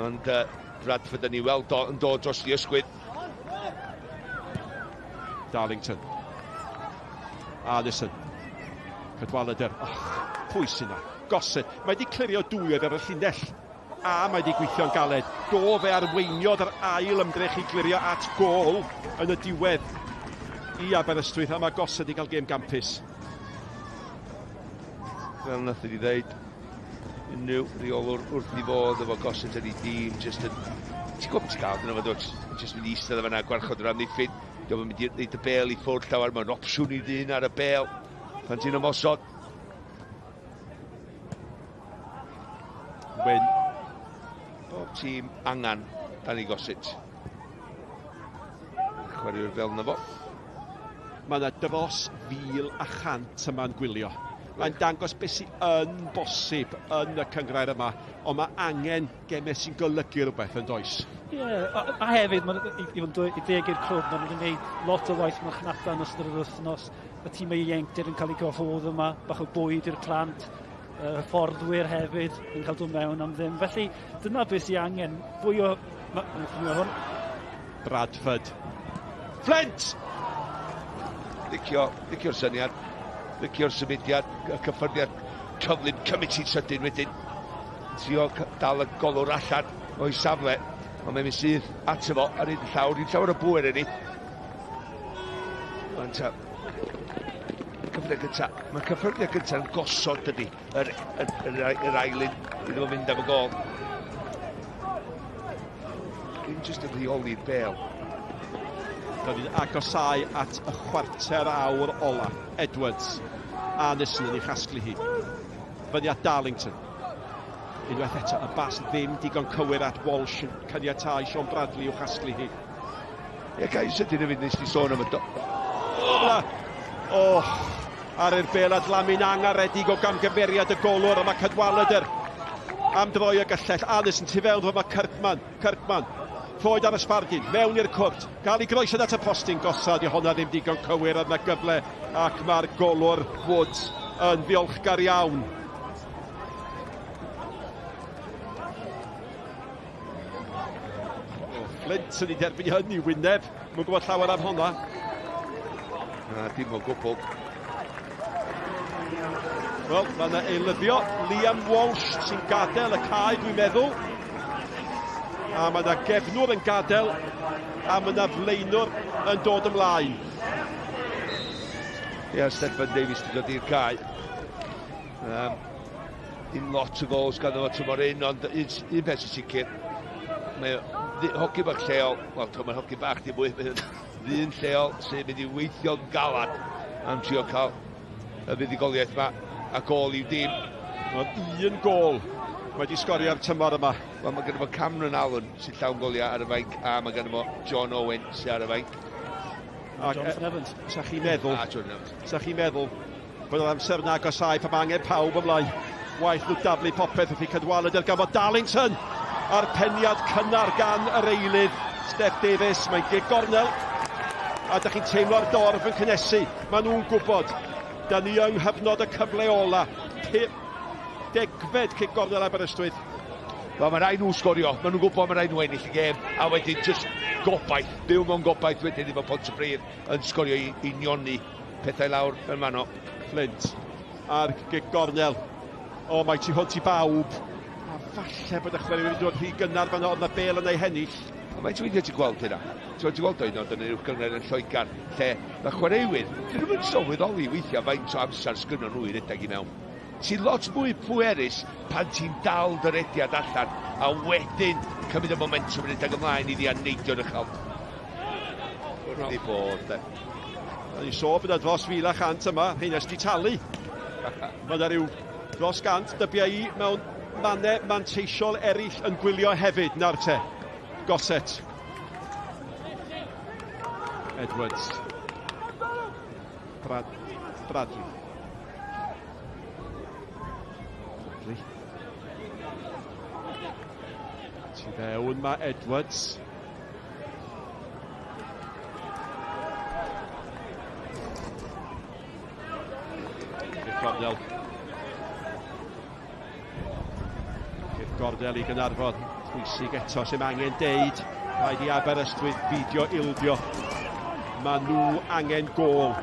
Ond uh, Bradford yn ei weld do, yn dod dros i ysgwydd. Darlington. Arneson. Cadwaladr. Oh, pwy sy'n na? Gossett. Mae wedi clirio dwy oedd ar y llinell. A mae wedi gweithio'n galed. Do fe arweiniodd yr ail ymdrech i glirio at gôl yn y diwedd i Aberystwyth a mae Gossett wedi cael gêm gampus. Fel nath i ddeud, unrhyw reolwr wrth i fod efo Gossett yn ei dîm, jyst yn... Ti'n gwybod beth ti'n gael, dyna fo, dwyt? Jyst mynd i eistedd efo yna, gwarchod yr amddiffyn. Diolch yn mynd i wneud y bel i ffwrdd llawer, mae'n opsiwn i ddyn ar y bel. Pan ti'n ymosod. Wyn. Bob tîm angen Danny Gossett. Chwaraewr fel na fo. Mae yna dros 1,100 yma'n gwylio. Mae'n dangos beth sydd yn bosib yn y cynghrair yma, ond mae angen gemau sy'n golygu rhywbeth yn does? Ie, yeah, a, a hefyd, ma, i, i fod yn deg i'r clwb, maen nhw wedi gwneud lot o waith marchnata yn ystod yr wythnos. Y tîmau ieuenctid yn cael eu gwahodd yma, bach o bwyd i'r plant. hyfforddwyr hefyd yn cael dod mewn am ddim. Felly dyna beth sy'n angen, fwy o... Hwn. Bradford. Flint! Licio, licio'r syniad, licio'r symudiad, y cyffyrddiad cyflym, cymryd sy'n sydyn wedyn. Trio dal y golwr allan o'i safle, ond mae'n mynd syth ato fo ar un llawr, dim llawer o bŵer yn ei. Wan ta, cyffyrddiad gynta. Mae cyffyrddiad gynta yn gosod dydy yr, yr, yr, yr ail un iddo fo fynd am y gol. Dim jyst yn rheoli'r bel. Da ni'n agosau at y chwarter awr ola. Edwards a Nissan yn ei chasglu hi. Fyny at Darlington. Unwaith eto, y bas ddim digon cywir at Walsh yn caniatáu Sean Bradley i'w chasglu hi. Ie, gael sydyn hefyd nes ti sôn am y... Do... O, oh, ar i'r bel adlamu'n angaredig o gamgymeriad y golwr, a mae Cadwaladr am droi y gyllell. Allison tu fewn, mae Kirkman, Kirkman, Floyd ar y sbardun, mewn i'r cwrt, gael ei groesiad at y postyn gosod, i honna ddim digon cywir ar yna gyfle, ac mae'r golwr Woods yn ddiolchgar iawn. Flint yn ei derbyn hynny wyneb. Mae'n gwybod llawer am honna. Na, dim o gwbl. Wel, mae yna eilyddio. Liam Walsh sy'n gadael y cae, dwi'n meddwl. A mae yna gefnwr yn gadael, a mae yna flaenwr yn dod ymlaen. Ie, yeah, Steffan Davies wedi dod i'r cae. Um, dim lot o gols ganddo fo tymor un, ond un, un peth sy'n sicr, mae hoci bach lleol, wel, mae'n hoci bach dim mwy, mae'n ddyn lleol sy'n mynd i weithio'n galad am trio cael y fuddugoliaeth yma a gol i'w dîm. Mae'n un gol wedi sgorio'r tymor yma. Wel, mae gynno fo Cameron Allen sy'n llawn goliau ar y fainc, a mae gynno fo John Owen sy'n ar y fainc. Ac, Jonathan Evans. Sa chi'n meddwl, A John Evans. sa chi'n meddwl bod yr amser yn agosau pan mae angen pawb ymlaen. Waith nhw daflu popeth wrth i Cadwaladr gan fod Darlington a'r peniad cynnar gan yr eilydd Steph Davies. Mae'n gig gornel a da chi'n teimlo'r dorf yn cynnesu. Maen nhw'n gwybod. Da ni yng nghyfnod y cyfle ola. Degfed cic gornel Aberystwyth. Wel, mae rhaid nhw sgorio. Maen nhw'n gwybod mae rhaid nhw ennill y gêm. A wedyn, just gobaith. Byw mewn gobaith wedyn efo Pontypridd yn sgorio i unioni pethau lawr yn fanno. Flint a'r gic gornel. O, mae tu hwnt i bawb. A falle bod y chwaraewyr wedi dod rhy gynnar fan oedd na bel yn ei hennill. Ond mae'n weithiau ti'n gweld hynna. Ti'n gweld o un oed yn yr uwch gynghrair yn Lloegr, lle mae chwaraewyr, dyn nhw'n sylweddoli weithiau faint o amser sgynnon nhw i redeg i mewn. Ti'n lot mwy pwerus pan ti'n dal dy rediad allan a wedyn cymryd y momentum yn redeg ymlaen i ddi a neidio'n uchel. Wrth ei bodd, de. Da ni sôn bod yna dros 1,100 yma, rheina sy 'di talu. Mae yna rhyw dros 100, dybia i, mewn mannau manteisiol eraill yn gwylio hefyd. Nawr te, Gossett. Edwards. Brad, Bradley. Bradley. Tu fewn mae Edwards. Gic gornel. Gic gornel i Gaernarfon. Pwysig eto sy'n angen deud. Rhaid i Aberystwyth beidio ildio. Mae nhw angen gôl.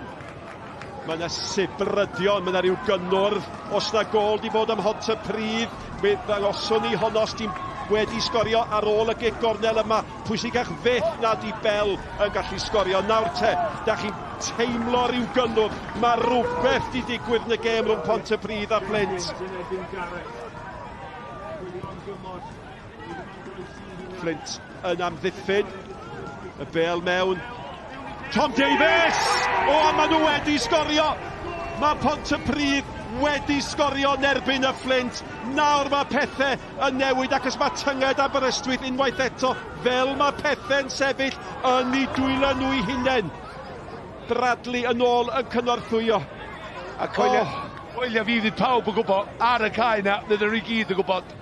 Mae yna sibrydion, mae yna rhyw gynnwrf. Os na gôl di bod ym Mhontypridd, mi ddangoswn ni honno os ti'n wedi sgorio ar ôl y gic gornel yma. Pwysicach fyth nad i Bell yn gallu sgorio. Nawr te, da chi'n teimlo rhyw gynnwrf. Mae rhywbeth di digwydd yn y gêm rhwng Pontypridd a Flint. Flint yn amddiffyn. Y bel mewn. Tom Davies! O, a maen nhw wedi sgorio! Mae Pontypridd wedi sgorio yn erbyn y Flint. Nawr mae pethau yn newid ac os mae tynged Aberystwyth unwaith eto fel mae pethau'n sefyll yn eu dwylo nhw eu hunain. Bradley yn ôl yn cynorthwyo. A coelia, oh. Coelia fi fydd pawb yn gwybod ar y cae na, fydden nhw i gyd yn gwybod.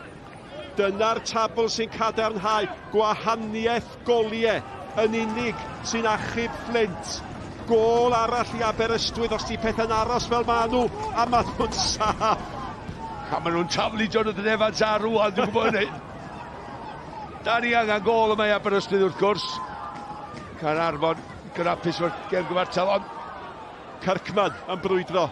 Dyna'r tabl sy'n cadarnhau gwahaniaeth goliau yn unig sy'n achub Flint. Gôl arall i Aberystwyth os di pethau'n aros fel maen nhw, a maen nhw'n saff. A maen nhw'n taflu Jonathan Evans ar rwan, dwi'n gwybod hynny. Da ni angen gol yma i Aberystwyth wrth gwrs. Caernarfon gynapus o'r gem gyfartal, ond Kirkman yn brwydro.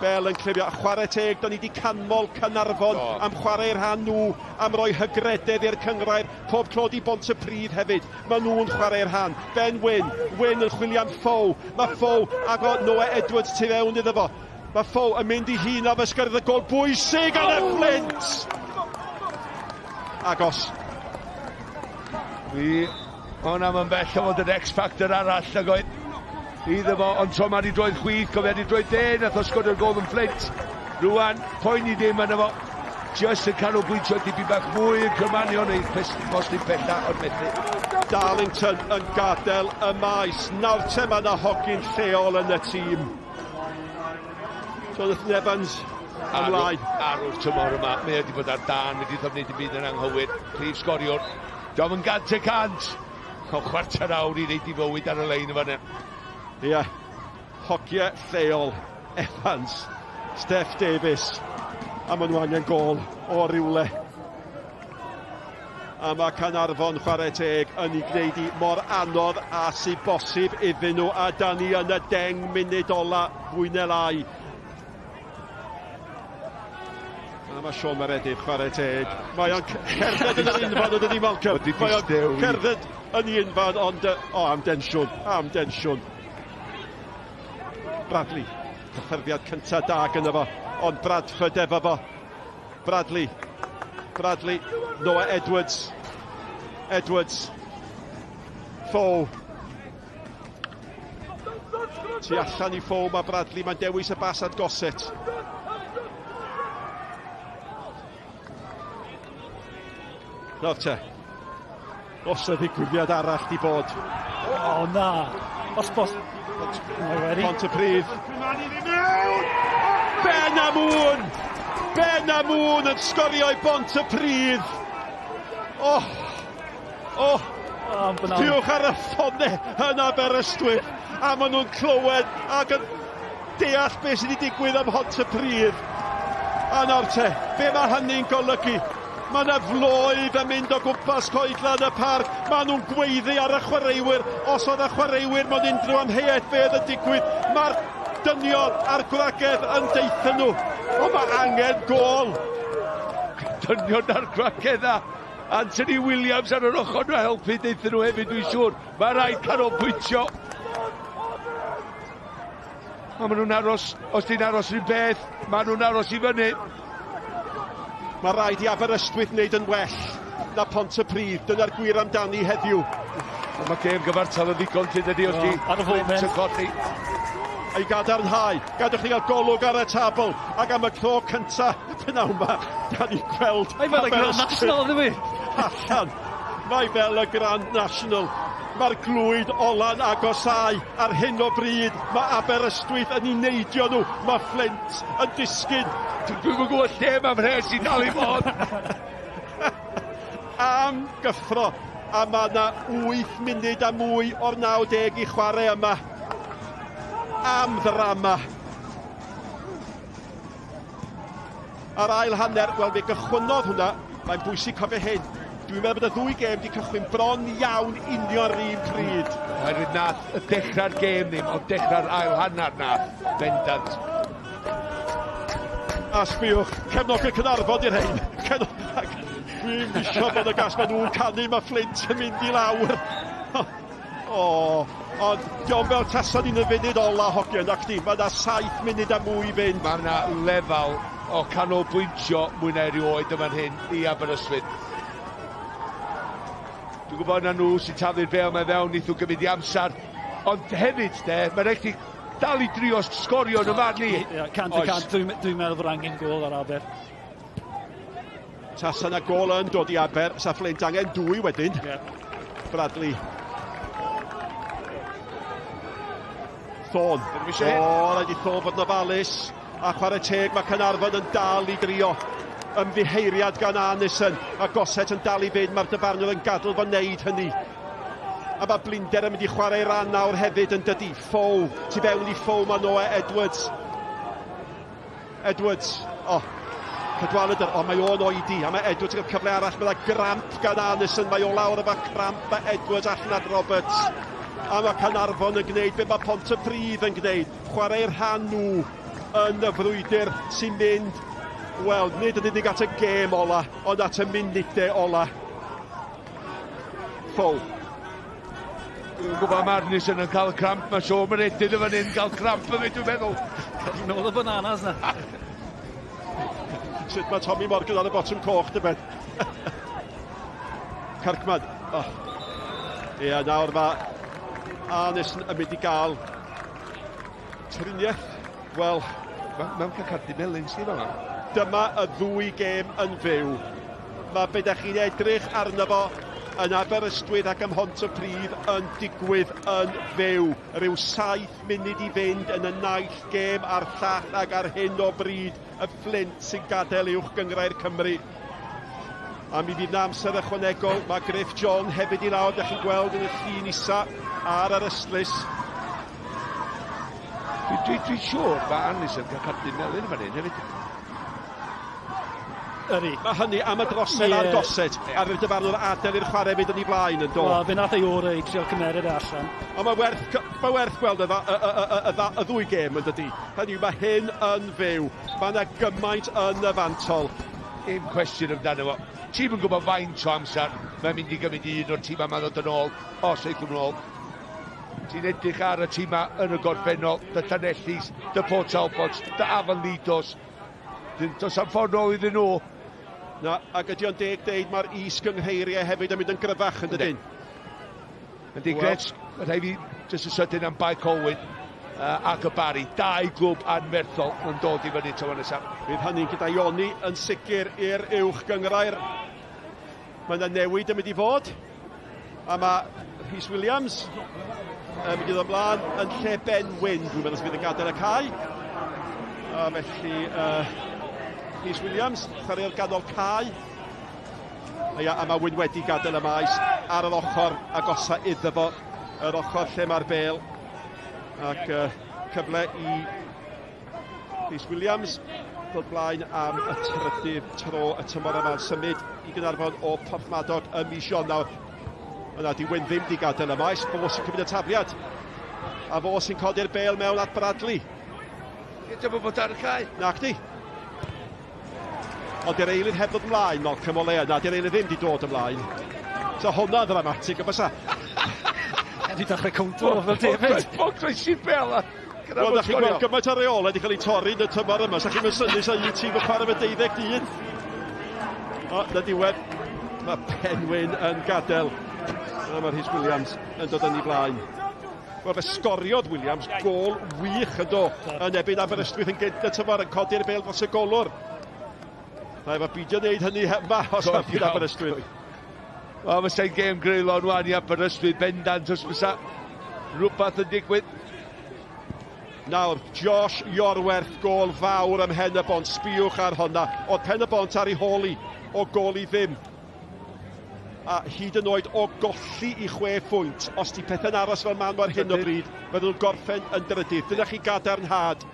Bell yn clirio. Chwarae teg, da ni wedi canmol Caernarfon oh. am chwarae rhan nhw, am roi hygrededd i'r cynghrair. Pob clod i Bontypridd hefyd. Maen nhw'n chwarae rhan. Ben Wyn, Wyn yn chwilio am Ffow. Mae Ffow ag o Noah Edwards tu fewn iddo fo. Mae Ffow yn mynd i hun am ysgyrdd y gol bwysig yn y Fflint! Agos. Mi Ond am yn bell o fod yn X-Factor arall nag oedd iddo fo, ond tro ma di droed chwith, cofia di droed de, nath o sgorio'r gol yn Fflint. Rwan, poeni ddim yna fo. Just yn canolbwyntio dipyn bach mwy yn cymanu neu postyn pella, ond methu. Darlington yn gadael y maes. Nawr te mae yna hogyn lleol yn y tîm. Jonathan Evans ymlaen. Arwr tymor yma, mae wedi bod ar dan, wedi ddod wneud dim byd yn anghywir. Prif sgoriwr. Dio'm yn gant y cant. O chwarter awr i reid i fywyd ar y lein yma. Ie. Yeah. Hogie lleol. Evans. Steff Davies. A maen nhw angen gol o rywle. A mae Caernarfon chwarae teg yn ei gwneud i mor anodd a sydd bosib iddyn nhw. A da ni yn y deng munud ola fwy neu lai. A mae Sean Meredydd, chwarae teg. Mae o'n cerdded yn yr unfan, yn dydi Malcolm? Mae o'n cerdded yn ei unfan, ond... O, am densiwn, am densiwn. Bradley, cyffyrddiad cyntaf da gyda fo, ond Bradford efo fo. Bradley, Bradley, Noah Edwards, Edwards, Foe, Tu allan i ffo mae Bradley, mae'n dewis y bas at Gossett. Nawr te, os y ddigwyddiad arall di bod. O, oh, na. Os bos... Pont y Prif. Ben Amoon! Ben Amoon yn sgorio i Bont y Prif. Oh, Oh, diwch ar y ffone yn Aberystwyth a maen nhw'n clywed ac yn deall beth sydd wedi digwydd ym Mhontypridd. A nawr te, be mae hynny'n golygu? Mae yna floedd yn mynd o gwmpas coedlan y parc. Maen nhw'n gweiddi ar y chwaraewyr. Os oedd y chwaraewyr mewn unrhyw amheuaeth be oedd yn digwydd, mae'r dynion a'r gwragedd yn deutha nhw. Ond mae angen gôl. Dynion a'r gwragedd a Anthony Williams ar yr ochr nhw helpu deuthyn nhw hefyd dwi'n siŵr. Mae rhaid canolbwyntio. A maen nhw'n aros, os ti'n aros rhywun beth, maen nhw'n aros i fyny. Mae rhaid i Aberystwyth wneud yn well na Pontypridd. Dyna'r gwir amdani heddiw. Ond mae gêm gyfartal yn ddigon ti dydy os ti ar y foment yn colli. Ei gadarnhau, gadwch chi gael golwg ar y tabl ac am y tro cynta Pnawn ma, da ni'n gweld... Mae fel y Grand National, ynddo fi? Allan. Mae fel y Grand National. Mae'r glwyd ola'n agosau ar hyn o bryd. Mae Aberystwyth yn ei neidio nhw. Mae Flint yn disgyn. Dwi'm yn gwybod lle mae mhres i dal i fod. Am gyffro. A mae yna 8 munud a mwy o'r 90 i chwarae yma. Am ddrama. A'r ail hanner, wel fe gychwynnodd hwnna, mae'n bwysig cofio hyn. Dwi'n meddwl bod y ddwy gêm wedi cychwyn bron iawn union yr un pryd. Oherwydd nath y dechrau'r gêm ddim, ond dechrau'r ail hanner nath, bendant. A sbiwch, cefnogwyr Caernarfon i'r rhain. Dwi'm isio bod y gas, maen nhw'n canu, mae Flint yn mynd i lawr. O, ond diolch fel tasan ni'n y funud ola, hogiau, nac di? Mae yna saith munud a mwy i fynd. Mae yna lefel o canolbwyntio mwy na erioed yma'n hyn i Aberystwyth. Dwi'n gwybod na nhw sy'n taflu'r bêl mae fewn, neith nhw gymryd i amser. Ond hefyd, de, mae'n rhaid chi dal i drio sgorio yn y farn i. Ie, cant y cant, dwi'n dwi meddwl bod angen gôl ar Aber. Tasa na gôl yn dod i Aber, sa Flint angen dwy wedyn. Yeah. Bradley. Thorne. O, rhaid i Thorne fod yn ofalus. A chwarae teg, mae Caernarfon yn dal i drio. Ymddiheiriad gan Arnison. A Gossett yn dal i fynd, mae'r dyfarnwr yn gadw fo wneud hynny. A mae Blinder yn mynd i chwarae ran nawr hefyd yn dydi. Ffow, tu fewn i Ffow mae Noah Edwards. Edwards, o, oh. Cadwaladr, o mae o'n oedi, a mae Edwards yn cael cyfle arall, mae yna gramp gan Arneson, mae o lawr efo cramp, mae Edwards allan at Roberts. A mae Caernarfon yn gwneud be mae Pontypridd yn gwneud, chwarae rhan nhw yn y frwydr sy'n mynd, wel, nid yn unig at y gêm ola, ond at y munudau ola. Fow. Dwi'n gwybod mae Arneson yn cael cramp, mae Siôn Meredydd yn fan hyn cael cramp hefyd, dwi'n meddwl. Cael nôl y bananas na. Sut mae Tommy Morgan ar y botwm coch, dybed? Kirkman. Oh. Ie, nawr mae Arneson yn mynd i gael triniaeth. Wel... Mae'n cael cardyn melyn sydd fan'na. Dyma y ddwy gêm yn fyw. Mae be da chi'n edrych arno fo yn Aberystwyth ac ym Mhontypridd yn digwydd yn fyw. Rhyw 7 munud i fynd yn y naill gêm a'r llall ac ar hyn o bryd y Fflint sy'n gadael Uwch Gynghrair Cymru. A mi fydd 'na amser ychwanegol. Mae Griff John hefyd i lawr, da chi'n gweld yn y llun isa ar yr ystlys. Dwi, dwi, dwi siŵr mae Arneson yn cael cardyn melyn yn fan hyn hefyd. Ydy. Mae hynny am y drosedd yeah. a'r goset, yeah. a'r dyfarnwr adael i'r chwarae fynd yn ei flaen yn do. Wel, fe nath ei orau i trio cymeryd e allan. Ond mae werth, mae werth gweld y, y, y, y, y, y ddwy gêm yn dydy. Hynny yw, mae hyn yn fyw. Mae yna gymaint yn y fantol. Dim cwestiwn amdano fo. Ti'm yn gwybod faint o amser mae'n mynd i gymryd i un o'r tîmau yma ddod yn ôl, os eithon nhw ôl. Ti'n edrych ar y tîmau yn y gorffennol, dy Llanellis, dy Port Talbots, dy Afon Lidos, Does am ffordd nôl iddyn nhw. Na, ac ydy o'n deg deud mae'r is-gynghreiriau hefyd yn mynd yn gryfach yn dydyn? Yndi, gret. Mae rhaid fi jyst yn sydyn am Bae Colwyn ac y Barri. Dau glwb anferthol yn dod i fyny tymor nesaf. Bydd hynny'n gyda Ioni yn sicr i'r uwch gynghrair. Mae yna newid yn mynd i fod. A mae Rhys Williams yn mynd i ddod ymlaen yn lle Ben Wyn, dwi'n meddwl sy'n fydd yn gadael y cae. A felly uh, Rhys Williams, chwaraewr ganol cae. A, ia, a mae Wyn wedi gadael y maes ar yr ochr agosa iddo fo, yr ochr lle mae'r bel. Ac uh, cyfle i Rhys Williams dod blaen am y trydydd tro y tymor yma yn symud i Gaernarfon o Porthmadog ym mis Ionawr. Yna di Wyn ddim di gadael y maes, fo sy'n cymryd y tafliad. A fo sy'n codi'r bel mewn at Bradley. Gyda bod ar y cae. Nac di. Ond di'r eilydd heb ddod ymlaen, Malcolm o leia. Na, di'r eilydd ddim di dod ymlaen. So hwnna'n ddramatig, y bysa. Wedi dechrau cownto fel David. O, croesi'r bel a Wel, da chi'n gweld gymaint o reolau wedi cael eu torri yn y tymor yma. Sa chi'n mynd synnu sa un tîm yn chwarae efo deuddeg dyn. O, na diwedd. Mae Penwyn yn gadael. A mae Rhys Williams yn dod yn ei flaen. Wel, fe sgoriodd Williams gol wych yn do yn ebyn Aberystwyth yn gynt y tymor yn codi'r bel dros y golwr. Rhaid efo beidio wneud hynny yma os am Aberystwyth. Wel, fysa'n gêm greulon wan i Aberystwyth bendant os fysa rhywbeth yn digwydd. Nawr, Josh Iorwerth, gol fawr ym Mhen y Bont. Sbïwch ar honna. Oedd Pen y Bont ar ei hôl i o gol i ddim. A hyd yn oed o golli i chwe phwynt, os di pethau'n aros fel maen nhw ar hyn o bryd, fydden nhw'n gorffen yn drydydd. Dyna chi gadarnhad.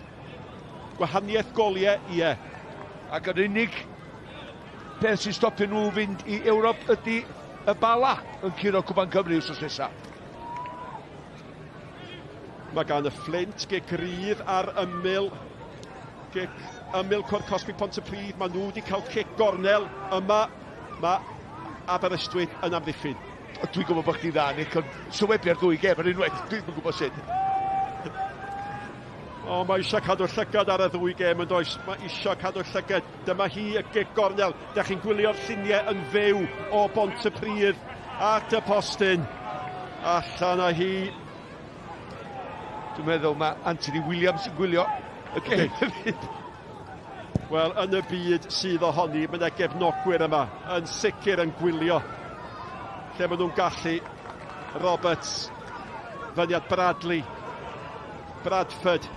Gwahaniaeth goliau, ie. Ac yr unig peth sy'n stopio nhw fynd i Ewrop ydy y Bala yn curo Cwpan Cymru wrth nesaf. Mae gan y Fflint gic rydd ar ymyl gic ymyl Cwrt Cosbi Pontypridd. Mae nhw wedi cael cic gornel yma. Mae Aberystwyth yn amddiffyn. Dwi'n gwybod bod chdi dda, Nick, ond sylwebu ar ddwy gêm ar unwaith, dwi'n gwybod sut. O, mae eisiau cadw llygad ar y ddwy gêm yn does. Mae eisiau cadw llygad. Dyma hi, y gic gornel. Da chi'n gwylio'r lluniau yn fyw o Bontypridd at y postyn. Allan â hi. Dwi'n meddwl mae Anthony Williams yn gwylio y gêm hefyd. Wel, yn y byd sydd ohoni, mae yna gefnogwyr yma yn sicr yn gwylio lle maen nhw'n gallu. Roberts, fyniad Bradley, Bradford,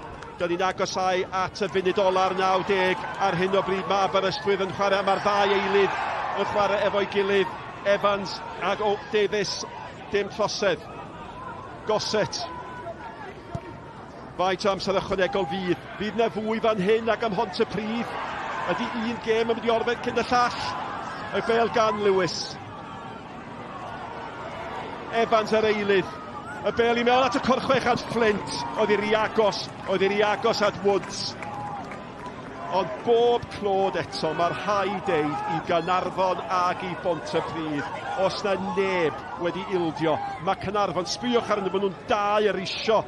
Dyn ni'n agosau at y funud ola'r 90 ar hyn o bryd. Mae Aberystwyth yn chwarae, mae'r ddau eilydd yn chwarae efo'i gilydd. Evans ag o Davies, dim trosedd. Gossett. Faint o amser ychwanegol fydd? Fydd na fwy fan hyn ag ym Mhontypridd? Ydy un gêm yn mynd i orfod cyn y llall? Y bel gan Lewis. Evans ar eilydd. Y bel i mewn at y corchwech at Flint. Oedd i'r agos, oedd i'r agos at Woods. Ond bob clod eto, mae rhaid deud i Gaernarfon ag i Bontypridd, os na neb wedi ildio, mae Caernarfon, sbïwch arnyn nhw, maen nhw'n daer isio,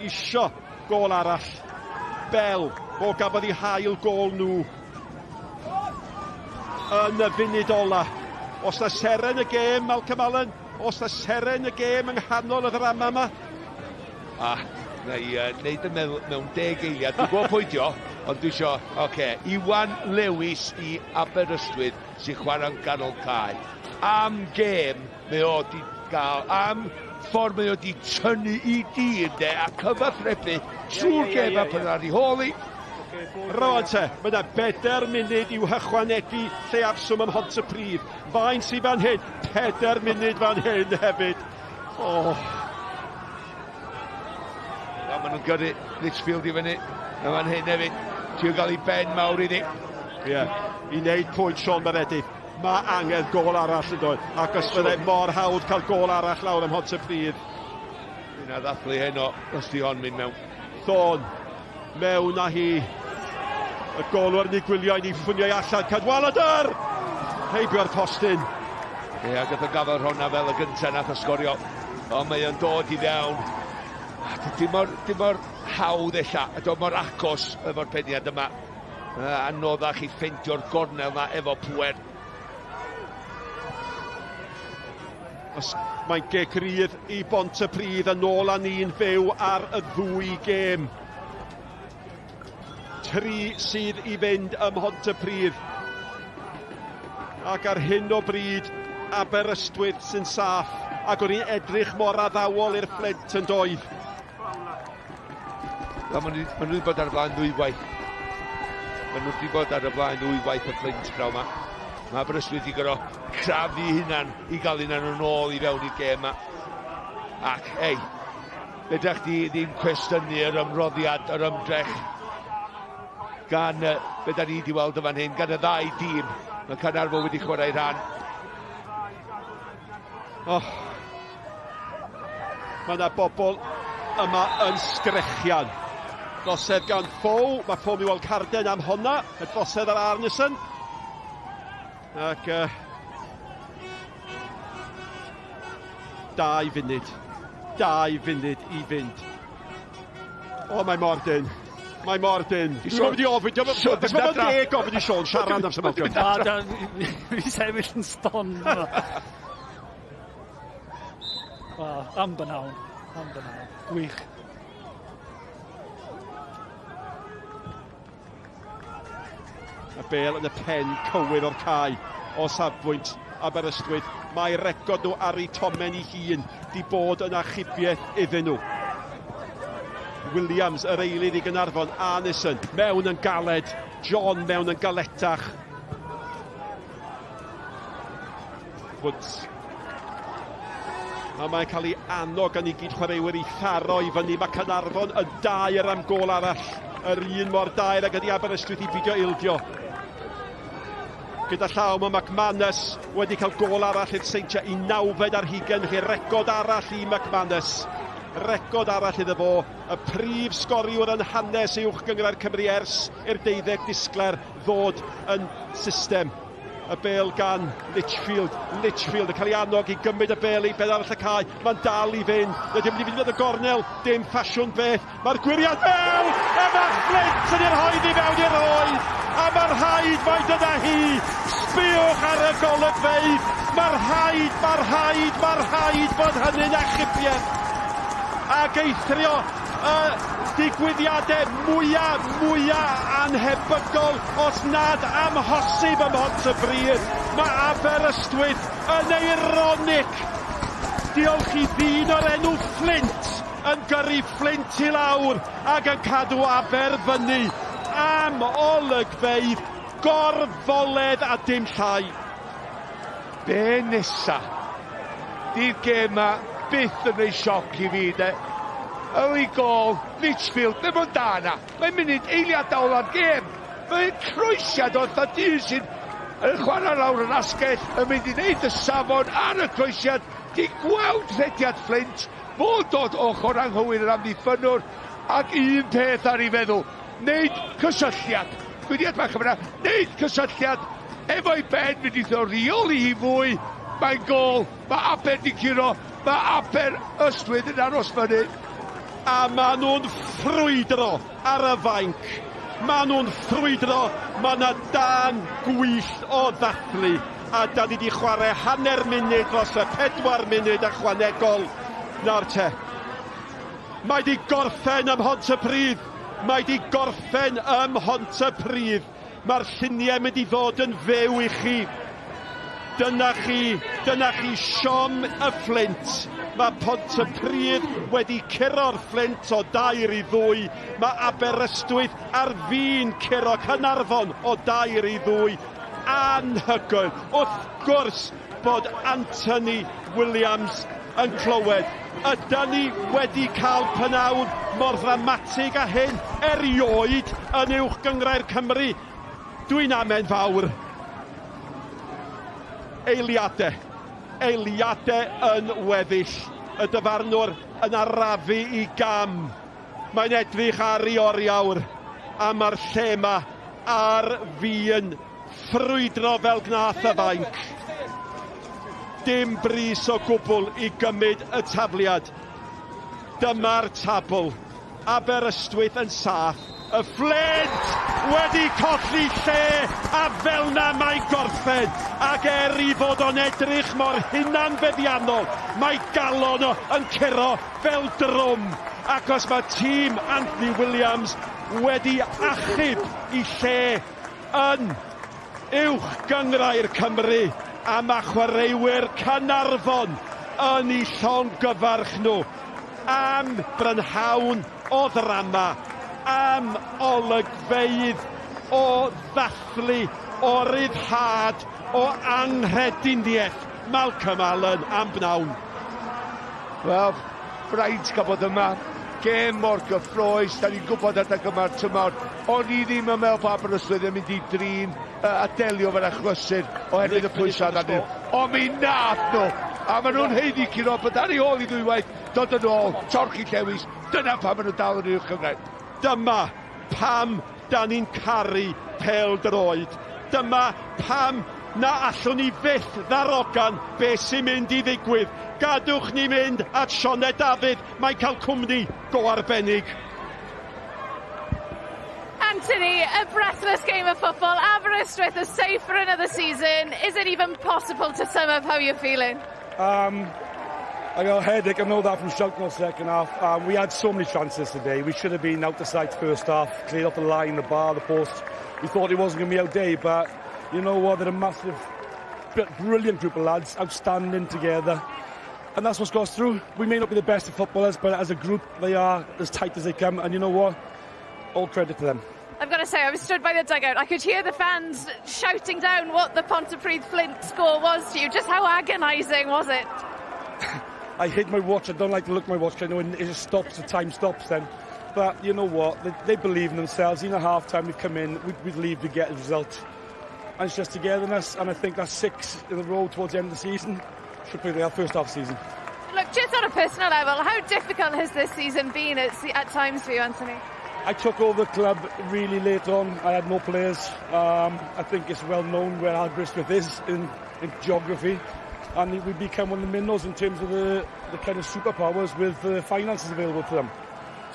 isio gôl arall. Bell, o gafodd ei hail gôl nhw yn y funud ola. Os na seren y gêm, Malcolm Allen, os na seren y gêm yng nghanol y ddrama yma? Ah, na i uh, wneud y meddwl mewn deg eiliad. Dwi'n gwybod pwy dio, ond dwi isio... Oce, okay. Iwan Lewis i Aberystwyth sy'n chwarae'n ganol cae. Am gêm mae o di gael, am ffordd mae o di tynnu i dîm de a cyfathrebu trwy'r gêm a pan ar ei hôl i. Rwan te, mae yna bedair munud i'w hychwanegu lleiafswm ym Mhontypridd. Faint sydd fan hyn? Pedair munud fan hyn hefyd. Oh. A maen nhw'n gyrru Litchfield i fyny. A fan hyn hefyd. Trio gael ei ben mawr iddi. Ie, yeah. i wneud pwynt Sean Meredydd. Mae angen gol arall yn dod. Ac os byddai mor hawdd cael gol arall lawr ym Mhontypridd. Yna ddathlu heno, os di hon mynd mewn. Thorne, mewn â hi. Y golwr ni gwylio i ni ffwnio allan. Cadwaladr! Heibio'r postyn. Ie, yeah, gath o gafael hwnna fel y gyntaf nath o sgorio. Ond mae o'n dod i fewn. Dim mor, dim mor hawdd ella, a dod mor agos efo'r peniad yma. Anoddach i ffeindio'r gornel yma efo pwer. Os mae'n gic rydd i Bontypridd yn ôl â ni'n fyw ar y ddwy gêm. Tri sydd i fynd ym Mhontypridd. Ac ar hyn o bryd, Aberystwyth sy'n saff. Ac o'n i'n edrych mor addawol i'r Fflint yn doedd. Wel, maen nhw, maen nhw wedi bod ar y blaen ddwywaith. Maen nhw wedi bod ar y blaen ddwywaith y Fflint praw yma. Mae Aberystwyth wedi gorfod crafu hunan i gael hunan yn ôl i fewn i'r gêm yma. Ac, ei, fedra chdi ddim cwestiynu yr ymroddiad, yr ymdrech gan be da ni wedi weld yn fan hyn, gan y ddau dîm. Mae Caernarfon wedi chwarae rhan. Oh. Mae yna bobl yma yn sgrechian. Drosedd gan Ffow, mae Ffow mi weld carden am honna, y drosedd ar Arneson. Ac uh, dau funud, dau funud i fynd. O, mae mor dyn. Mae mor dyn. Dwi'n mynd i ofyn, dwi'n mynd i deg gofyn i Sean siarad am symud. Na, fi sefyll yn ston. Wel, am bynawn. Am bynawn. Gwych. Y bel yn y pen cywir o'r cae o safbwynt Aberystwyth. Mae record nhw ar eu tomen i hun di bod yn achubiaeth iddyn nhw. Williams, yr eilydd i Gynarfon, Arneson, mewn yn galed, John mewn yn galetach. Woods. A mae'n cael ei annog gan ei gyd-chwaraewyr i tharo i fyny. Mae Caernarfon yn daer am gôl arall. Yr un mor daer ag ydi Aberystwyth i bidio ildio. Gyda llaw mae McManus wedi cael gôl arall i'r Seintiau i nawfed ar hugain. Felly record arall i McManus. Record arall iddo fo. Y prif sgoriwr yn hanes uwch gynghrair Cymru ers i'r deuddeg disglair ddod yn system. Y bêl gan Litchfield. Litchfield yn cael ei annog i gymryd y bêl i ben arall y cae. Mae'n dal i fynd. Ydy mynd i fynd y gornel. Dim ffasiwn beth. Mae'r gwyriad fewn! A mae Flint yn ei rhoi i fewn i'r roed. A mae'r rhaid mai dyna hi. Sbiwch ar y golygfeydd. Mae'r rhaid, mae'r rhaid, mae'r rhaid bod hynny'n achubiaeth. Ac eithrio y digwyddiadau mwyaf, mwyaf anhebygol, os nad amhosib ym Mhontypridd. Mae Aberystwyth yn eironig. Diolch i ddyn o'r enw Flint yn gyrru Flint i lawr ac yn cadw Aber fyny. Am olygfeydd gorfoledd a dim llai. Be nesa? Di'r gêm ma byth yn rhoi sioc i fi de. Early goal, Litchfield, ddim ond da na. Mae'n munud eiliadau ola'r gêm. Mae'n croesiad o dyn sy'n yn chwarae lawr yr asgell, yn mynd i wneud y safon ar y croesiad, di gweld rhediad Fflint, fo'n dod ochr anghywir yr amddiffynnwr, ac un peth ar ei feddwl, wneud cysylltiad. Dwi wedi edrych yma, wneud cysylltiad efo'i ben, mynd i reoli hi fwy, mae'n gol, mae Aber di curo, mae Aber Ystwyth yn aros fyny. A maen nhw'n ffrwydro ar y fainc. Maen nhw'n ffrwydro, mae yna dân gwyllt o ddathlu. A da ni wedi chwarae hanner munud dros y 4 munud ychwanegol. Nawr te. Mae di gorffen ym Mhontypridd. Mae di gorffen ym Mhontypridd. Mae'r lluniau mynd i ddod yn fyw i chi. Dyna chi, dyna chi siom y Fflint. Mae Pontypridd wedi curo'r Fflint o 3-2. Mae Aberystwyth ar fin curo Caernarfon o 3-2. Anhygoel. Wrth gwrs bod Anthony Williams yn clywed. Ydan ni wedi cael pnawn mor ddramatig â hyn erioed yn Uwch Gynghrair Cymru? Dwi'n amen fawr. Eiliadau. Eiliadau yn weddill. Y dyfarnwr yn arafu i gam. Mae'n edrych ar ei oriawr a mae'r lle 'ma ar fin ffrwydro fel gnath y fainc. Dim brys o gwbl i gymryd y tafliad. Dyma'r tabl. Aberystwyth yn saff. Y Fflint wedi colli lle a fel'na mae'n gorffen. Ac er i fod o'n edrych mor hunanfeddiannol, mae galon o yn curo fel drwm. Ac os mae tîm Anthony Williams wedi achub i lle yn Uwch Gynghrair Cymru a mae chwaraewyr Caernarfon yn eu llongyfarch nhw am brynhawn o ddrama, am olygfeydd o ddathlu, o ryddhad, o anghrediniaeth. Malcolm Allen am bnawn. Wel, braint cael bod yma. Gêm mor gyffrous, da ni'n gwybod adeg yma'r tymor. O'n i ddim yn meddwl bod Aberystwyth yn mynd i drin a delio fo'r achlysur oherwydd y pwysau arnyn nhw. Ond mi nath nhw! A maen nhw'n haeddu curo bod ar ei ôl i ddwywaith, dod yn ôl, torchi llewis. Dyna pam maen nhw'n dal yn uwch gynghrair. Dyma pam da ni'n caru pêl-droed. Dyma pam na allwn ni fyth ddarogan be sy'n mynd i ddigwydd. Gadwch ni mynd at Sioned Dafydd, mae'n cael cwmni go arbennig. Anthony, a breathless game of football. Aberystwyth are safe for another season. Is it even possible to sum up how you're feeling? I got a headache, I know that from shouting all second half. We had so many chances today. We should have been out the side first half, cleared off the line, the bar, the post. We thought it wasn't going to be our day, but you know what? They're a massive, brilliant group of lads, outstanding together. And that's what's got us through. We may not be the best of footballers, but as a group, they are as tight as they come. And you know what? All credit to them. I've got to say, I was stood by the dugout. I could hear the fans shouting down what the Pontypridd Flint score was to you. Just how agonising was it? I hid my watch. I don't like to look at my watch because I know it just stops, the time stops then. But you know what? They believe in themselves. In a half time, we've come in, we believe to get a result. And it's just togetherness. And I think that's 6 in a row towards the end of the season. Should be our first half season. Look, just on a personal level, how difficult has this season been at times for you, Anthony? I took over the club really late on. I had no players. I think it's well known where Aberystwyth is in geography. And we become one of the minnows in terms of the kind of superpowers with the finances available to them.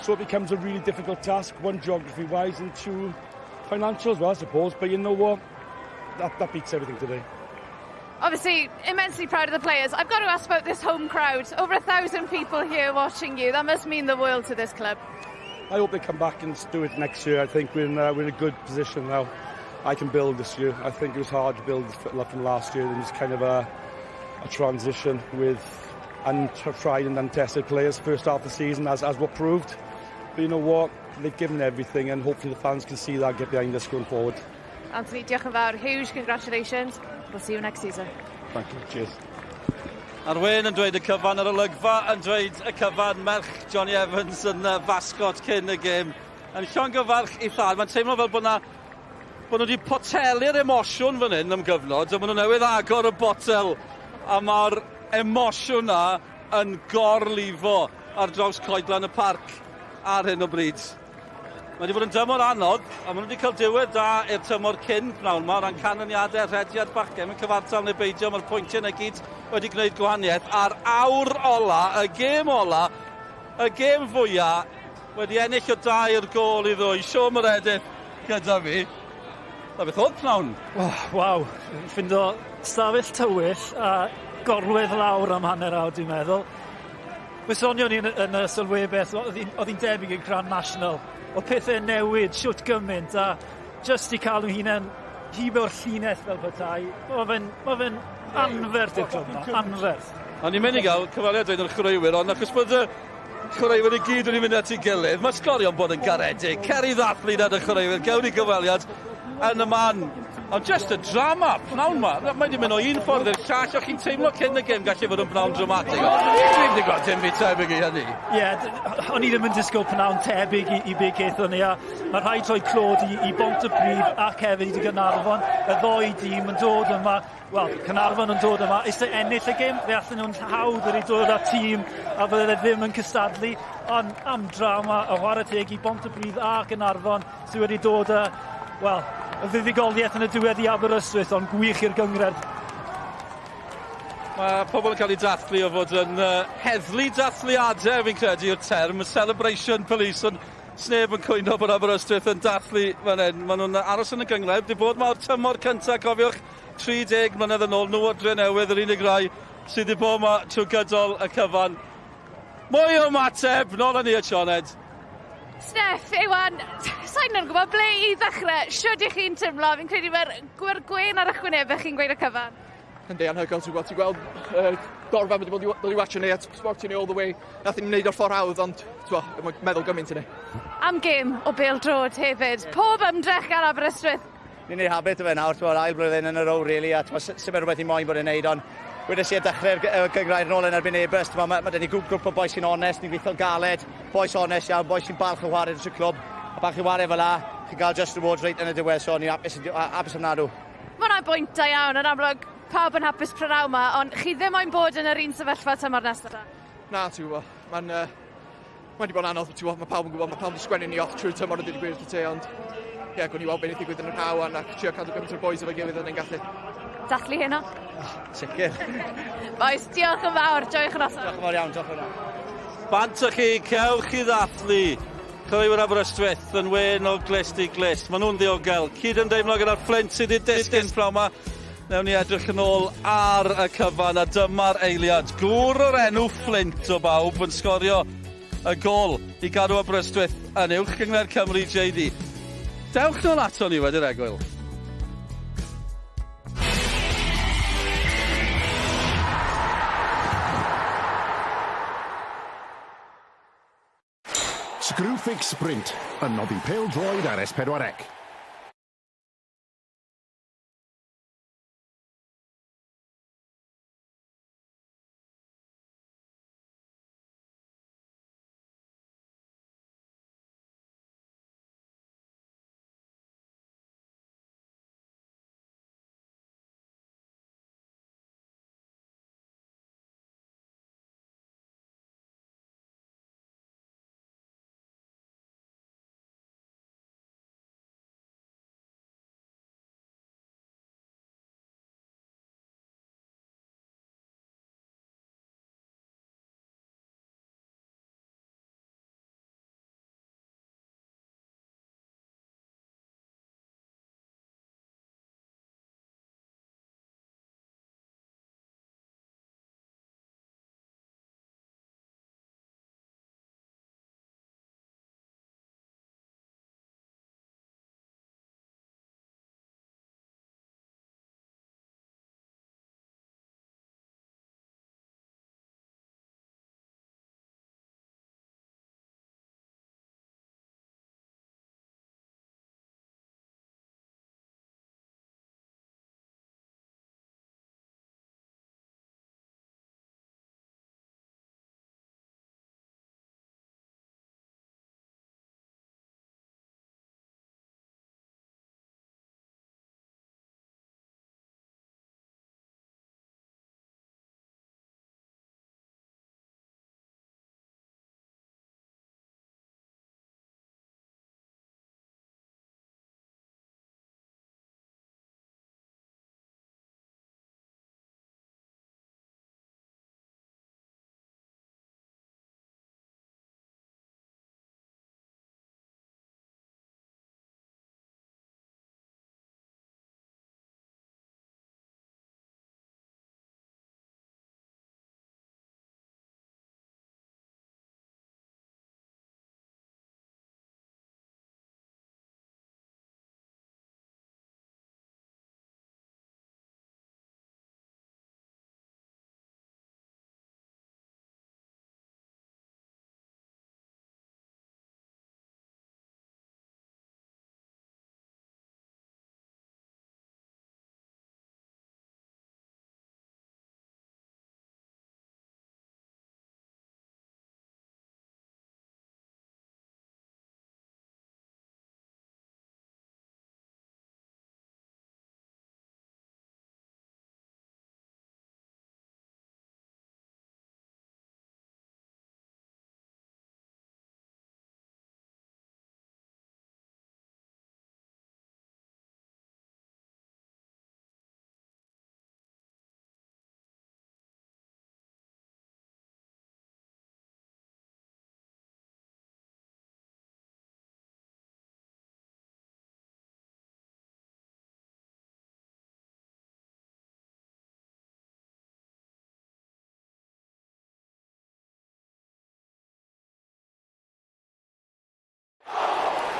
So it becomes a really difficult task, one, geography-wise, and two, financial as well, I suppose. But you know what? That beats everything today. Obviously, immensely proud of the players. I've got to ask about this home crowd. Over 1,000 people here watching you. That must mean the world to this club. I hope they come back and do it next year. I think we're in a good position now. I can build this year. I think it was hard to build from last year. It was kind of a transition with untried and untested players first half of the season, as what proved. But you know what? They've given everything, and hopefully the fans can see that, get behind us going forward. Anthony, diolch yn fawr. Huge congratulations. We'll see you next season. Thank you. Cheers. A'r wên yn dweud y cyfan, yr olygfa yn dweud y cyfan, merch Johnny Evans yn fasgot cyn y gêm. Yn llongyfarch ei thad, mae'n teimlo fel bod na bod nhw wedi potelu'r emosiwn fan hyn am gyfnod, a maen nhw newydd agor y botel, a mae'r emosiwn na yn gorlifo ar draws coedlan y parc ar hyn o bryd. Mae wedi bod yn dymor anodd, a maen nhw wedi cael diwedd da i'r tymor cyn pnawn yma, o ran canlyniadau, rhediad bachgen, yn cyfartal neu beidio, mae'r pwyntiau yna gyd wedi gwneud gwahaniaeth. A'r awr ola, y gêm ola, y gêm fwyaf, wedi ennill o 2-2. Siôn Meredith gyda fi. Na beth oedd pnawn? Oh, waw, ffindo stafell tywyll a gorwedd lawr am hanner awr, dwi'n meddwl. Fe sonion ni yn y sylwebaeth, oedd hi'n debyg i'r Grand National. Oedd pethau newid, siwt gymaint, a just i cael nhw hunain hibio'r llinell fel petai. Mae fe'n ma fe anferth i'r clwb yma, anferth. O'n i'n mynd i gael cyfweliad un o'r chwaraewyr, ond achos bod y chwaraewyr i gyd wedi mynd at ei gilydd, mae sgorio'n bod yn garedig. Cer i ddathlu nad y chwaraewyr, gewn ni gyfweliad yn y man. Ond just y drama, pnawn ma. Mae wedi mynd o un ffordd i'r llall, o'ch chi'n teimlo cyn y gêm gallu fod yn pnawn dramatig. Ond dwi ddim wedi gweld dim byd tebyg i hynny. Ie, yeah, o'n i ddim yn disgwyl pnawn tebyg i be gaethon ni, a mae rhaid rhoi clod i Bontypridd ac hefyd i Gaernarfon. Y ddoi dîm yn dod yma, wel, Caernarfon yn dod yma, eisiau ennill y gêm, fe allan nhw'n hawdd wedi dod â tîm a fydde ddim yn cystadlu, ond am drama, y chwarae teg i Bontypridd a Gaernarfon sydd wedi dod â, wel, y fuddugoliaeth yn y diwedd i Aberystwyth, ond gwych i'r gynghrair. Mae pobl yn cael eu dathlu o fod yn heddlu dathliadau, fi'n credu, yw'r term, celebration police, ond sneb yn cwyno bod Aberystwyth yn dathlu fan hyn. Maen nhw'n aros yn y gynghrair. Wedi bod ma'r tymor cyntaf, cofiwch, 30 mlynedd yn ôl, nhw o'r Drenewydd, yr unig rai sydd wedi bod yma trwy gydol y cyfan. Mwy o ymateb, nôl â ni at Sioned. Steff, Iwan, sa'n yn gwybod ble i ddechrau. Shwd ych chi'n teimlo? Fi'n credu mae'r gwên ar eich gwynebau chi'n gweud y cyfan. Yndi, anhygoel, ti'n gweld, ti'n gweld dorfa wedi bod i dod i watcho ni a supportio ni all the way. Nath ni'n wneud o'r ffordd hawdd, ond ti'n mae'n meddwl gymaint i ni. Am gêm o bêl-droed hefyd. Pob ymdrech gan Aberystwyth. Ni'n neud habit o fe nawr, ti'n ail blwyddyn yn y row, really, a ti'n rhywbeth i moyn bod yn neud, ond wedes i ar dechrau'r gynghrair nôl yn erbyn Airbus, ma 'da ni grŵp o bois sy'n onest, ni'n gweithio'n galed, bois onest iawn, bois sy'n balch o chwarae dros y clwb, a pan chi'n chwarae fel la, chi'n cael just rewards reit yn y diwedd, so ni'n hapus ofnadw. Mae hwnna'n bwynt da iawn, yn amlwg pawb yn hapus prynhawn yma, ond chi ddim moyn bod yn yr un sefyllfa tymor nesaf? Na, ti'n gwybod, mae'n mae wedi bod yn anodd, ti'n gwybod, mae pawb yn gwybod, mae pawb wedi sgwennu ni off trwy'r tymor a dweud y gwir wrth te, ond ie, yeah, gwni weld beth ddigwydd yn yr haw ac trio cadw gymaint o'r boys efo'i gilydd yn ein gallu. Dathlu heno? Oh, sicr. Boys, diolch yn fawr, joiwch y noson. Diolch yn fawr iawn, diolch yn fawr. Bant â chi, cewch chi ddathlu. Chwaraewyr Aberystwyth yn wên o glust i glust. Maen nhw'n ddiogel. Cyd yn deimlo gyda'r Fflint sydd wedi disgyn pnawn yma. Newn ni edrych yn ôl ar y cyfan a dyma'r eiliad. Gŵr o'r enw Fflint o bawb yn sgorio y gol i gadw Aberystwyth yn uwch gynghrair Cymru JD. Dewch nôl ato ni wedi'r egwyl. Screwfix Sprint yn noddi pêl-droed ar S4C.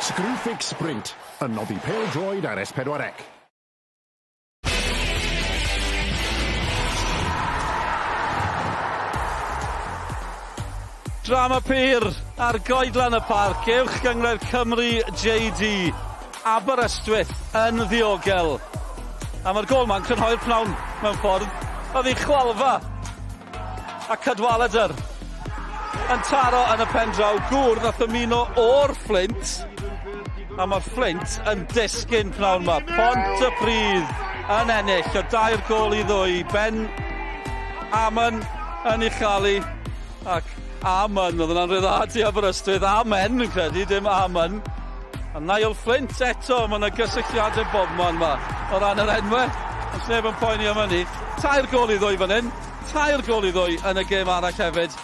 Screwfix Sprint, yn noddi pêl-droed ar S4C. Drama pur ar goedlan y parc, Uwch Gynghrair Cymru JD. Aberystwyth yn ddiogel. A mae'r gôl ma'n crynhoi'r pnawn mewn ffordd. Oedd hi chwalfa a Cadwaladr yn taro yn y pen draw. Gŵr nath ymuno o'r Fflint. A mae'r Fflint yn disgyn pnawn ma. Pontypridd yn ennill o 2-2. Ben Amon yn uchalu. Ac Amen, oedd hwnna'n rhyddhad i Aberystwyth. Amen, yn credu, dim Amen. A Niall Flint eto, mae yna gysylltiadau bobman ma o ran yr enwau. Os neb yn poeni am hynny. 3-2 fan hyn, 3-2 yn y gêm arall hefyd.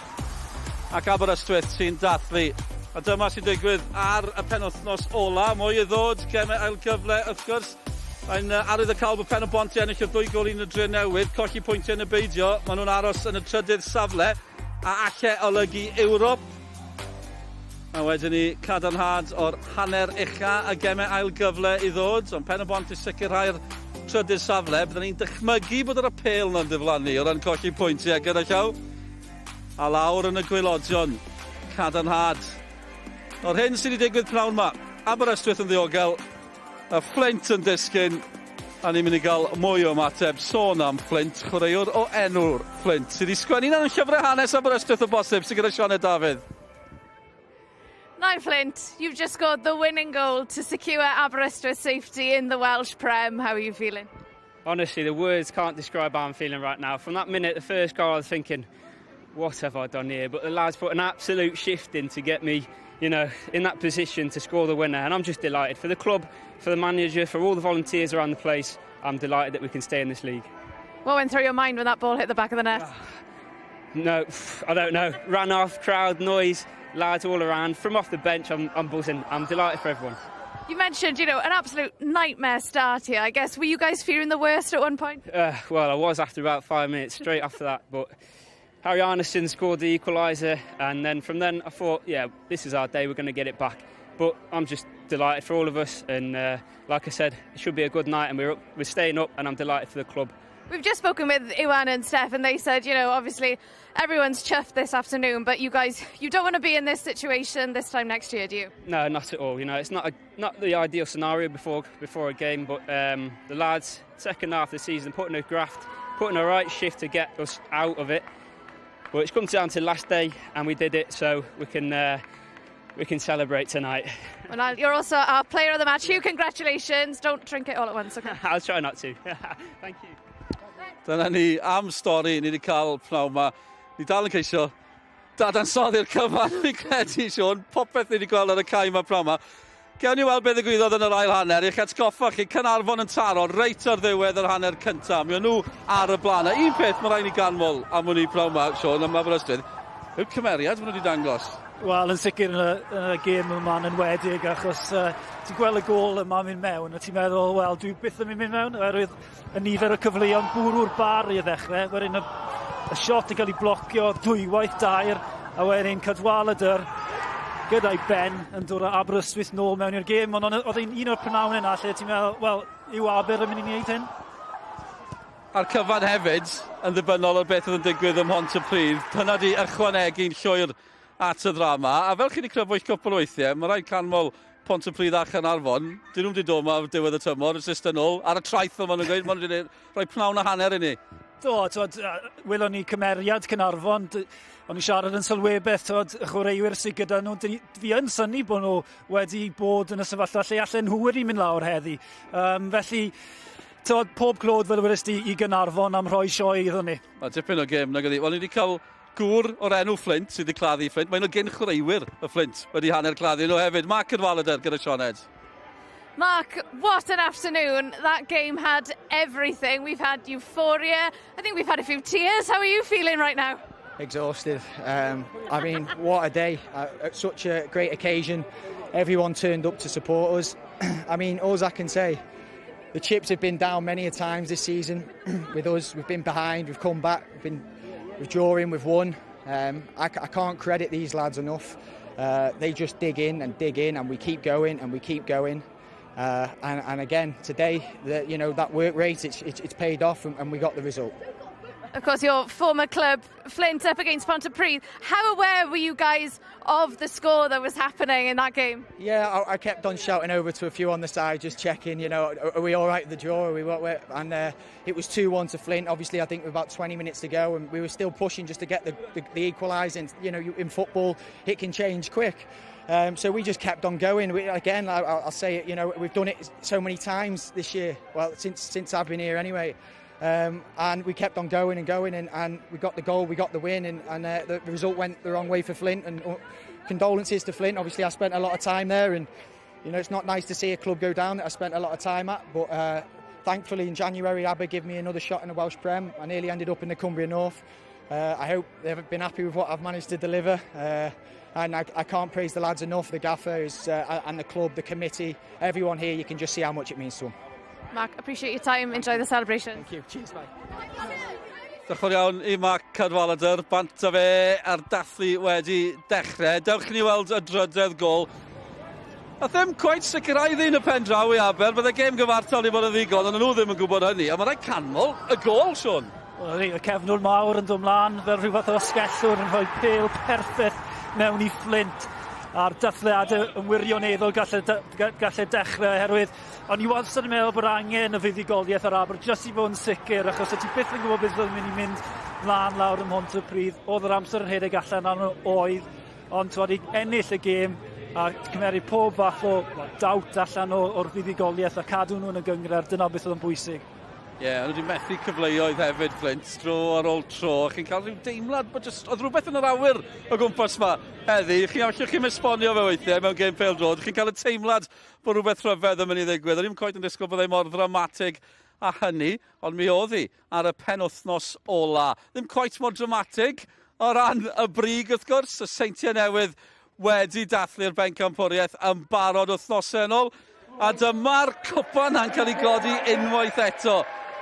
Ac Aberystwyth sy'n dathlu. A dyma sy'n digwydd ar y penwythnos ola. Mwy i ddod, gemau ail gyfle wrth gwrs. Mae'n arwydd y cael bod Pen y Bont i ennill o 2-1 y Dre Newydd. Colli pwyntiau yn y beidio. Maen nhw'n aros yn y trydydd safle a alle olygu Ewrop. A wedyn ni cadarnhad o'r hanner ucha a gemau ail gyfle i ddod, ond Pen y Bont i sicrhau'r trydydd safle. Byddwn ni'n dychmygu bod yr apêl yna'n diflannu o ran colli pwyntiau gyda llaw. A lawr yn y gwaelodion, cadarnhad o'r hyn sydd wedi digwydd pnawn yma. Aberystwyth yn ddiogel, y Fflint yn disgyn, a ni'n mynd i gael mwy o ymateb. Sôn am Fflint, chwaraewr o enw'r Fflint, sydd wedi sgwennu un o'n llyfrau hanes Aberystwyth o bosib, sydd gyda Sioned Dafydd. Niall Flint, you've just scored the winning goal to secure Aberystwyth safety in the Welsh Prem. How are you feeling? Honestly, the words can't describe how I'm feeling right now. From that minute, the first goal, I was thinking, what have I done here? But the lads put an absolute shift in to get me, you know, in that position to score the winner. And I'm just delighted for the club, for the manager, for all the volunteers around the place. I'm delighted that we can stay in this league. What went through your mind when that ball hit the back of the net? No, I don't know. Ran off, crowd, noise, lads all around. From off the bench, I'm buzzing. I'm delighted for everyone. You mentioned, you know, an absolute nightmare start here. I guess, were you guys fearing the worst at one point? Well, I was after about 5 minutes, straight after that. But Harry Arneson scored the equaliser, and then from then I thought, yeah, this is our day, we're going to get it back. But I'm just delighted for all of us, and like I said, it should be a good night, and we're staying up, and I'm delighted for the club. We've just spoken with Iwan and Steph, and they said, you know, obviously everyone's chuffed this afternoon, but you guys, you don't want to be in this situation this time next year, do you? No, not at all. You know, it's not the ideal scenario before a game, but the lads, second half of the season, putting a graft, putting a right shift to get us out of it. But it's come down to last day, and we did it, so we can celebrate tonight. Well, you're also our player of the match. Hugh, congratulations. Don't drink it all at once, okay? I'll try not to. Thank you. Dyna ni am stori ni wedi cael pnawn ma. Ni dal yn ceisio dadansoddi'r cyfan, fi'n credu, Siôn. Popeth ni wedi gweld ar y cae yma pnawn ma. Gewn ni weld beth ddigwyddodd yn yr ail hanner. I'ch atgoffa chi, Caernarfon yn taro reit ar ddiwedd yr hanner cyntaf. Mi o'n nhw ar y blaen. A un peth mae rhaid ni ganmol am hwn i pnawn ma, Siôn, am Aberystwyth, yw'r cymeriad maen nhw wedi dangos. Wel, yn sicr yn y gêm yma'n enwedig, achos ti'n gweld y gôl yma'n mynd mewn, a ti'n meddwl, wel, dwi byth yn mynd mewn, oherwydd y nifer o cyfleoedd bwrw'r bar i ddechrau, wedyn y shot yn cael ei blocio dwywaith dair, a wedyn Cadwaladr gyda'i ben yn dod â Aberystwyth nôl mewn i'r gêm, ond oedd hi'n un o'r pnawn yna lle ti'n meddwl, wel, yw Aber yn mynd i wneud hyn? A'r cyfan hefyd yn ddibynnol ar beth oedd yn digwydd ym Mhontypridd. Dyna di ychwanegu'n llwyr at y ddrama. A fel chi wedi crybwyll cwpl o weithiau, mae rhaid canmol Pontypridd a Chaernarfon. Dyn nhw'n wedi dod yma ar diwedd y tymor, yn system nôl, ar y traeth fel maen nhw'n gweud, maen nhw wedi rhoi pnawn a hanner i ni. Do, twod, welon ni cymeriad Caernarfon, o'n i siarad yn sylwebaeth, twod, y chwaraewyr sydd gyda nhw, fi yn synnu bod nhw wedi bod yn y sefyllfa lle allan nhw wedi mynd lawr heddi. Felly, twod, pob clod fel wedest ti i Gaernarfon am rhoi sioe iddyn ni. Mae dipyn o gêm, nag ydi. Wel, ni wedi cael gŵr o'r enw Flint sydd wedi claddu Flint. Mae'n o gyn chwaraewyr y Flint wedi hanner claddu nhw hefyd. Mark Cadwaladr gyda Sioned. Mark, what an afternoon. That game had everything. We've had euphoria. I think we've had a few tears. How are you feeling right now? Exhausted. I mean, what a day. Such a great occasion. Everyone turned up to support us. I mean, all I can say, the chips have been down many a times this season with us. We've been behind, we've come back, we've been withdrawing, we've won. I can't credit these lads enough. They just dig in and dig in, and we keep going and we keep going. And, and again, today, the, you know, that work rate, it's, it's, it's paid off and, and we got the result. Of course, your former club, Flint, up against Pontypridd. How aware were you guys of the score that was happening in that game? Yeah, I, I kept on shouting over to a few on the side, just checking, you know, are, are we all right at the draw? Are we what? And it was 2-1 to Flint. Obviously, I think with about 20 minutes to go, and we were still pushing just to get the, the, the equalising. You know, you, in football, it can change quick. So we just kept on going. We, again, I, I'll say it, you know, we've done it so many times this year. Well, since since I've been here anyway. And we kept on going and going, and, and we got the goal, we got the win, and, and the, the result went the wrong way for Flint. And condolences to Flint. Obviously, I spent a lot of time there, and you know it's not nice to see a club go down that I spent a lot of time at. But thankfully, in January, Aber gave me another shot in the Welsh Prem. I nearly ended up in the Cumbria North. I hope they've been happy with what I've managed to deliver. And I, I can't praise the lads enough, the gaffers and the club, the committee, everyone here. You can just see how much it means to them. Mark, appreciate your time. Enjoy the celebration. Thank you. Cheers, bye. Diolch yn iawn i Mark Cadwaladr. Bant â fe a'r dathlu wedi dechrau. Dewch ni weld y drydedd gol. A ddim cweit sicrhau ddyn y pen draw i Aber. Bydde gêm gyfartal i fod yn ddigon, ond nhw ddim yn gwybod hynny. A mae rhaid canmol y gol, Sean. Wel, y cefnwr mawr yn dod mlaen fel rhyw fath o asgellwr yn rhoi pêl perffaith mewn i Flint a'r dathliadau yn wirioneddol gallai, gallai dechrau oherwydd o'n i wastad yn meddwl bod angen y fuddugoliaeth ar Aber jyst i fod yn sicr achos ti byth yn gwybod beth oedd yn mynd i mynd mlaen lawr ym Mhontypridd. Oedd yr amser yn rhedeg allan arno oedd, ond twod, i ennill y gêm a cymeru pob fath o dawt allan o'r fuddugoliaeth a cadw nhw yn y gynghrair, dyna beth oedd yn bwysig. Ie, yeah, nhw wedi methu cyfleoedd hefyd, Flint, tro ar ôl tro. Chi'n cael rhyw deimlad bod just, oedd rhywbeth yn yr awyr o gwmpas ma heddi. Chi'n allwch chi'n esbonio fe weithiau mewn gêm pêl-droed. Chi'n cael y teimlad bod rhywbeth rhyfedd yn mynd i ddigwydd. O'n i'n cweit yn disgwyl byddai mor ddramatig a hynny, ond mi oedd hi ar y penwythnos ola. Ddim cweit mor dramatig o ran y brig, wrth gwrs, y Seintiau Newydd wedi dathlu'r bencampwriaeth yn barod wythnosau yn ôl. A dyma'r cwpan na'n cael ei godi unwaith eto.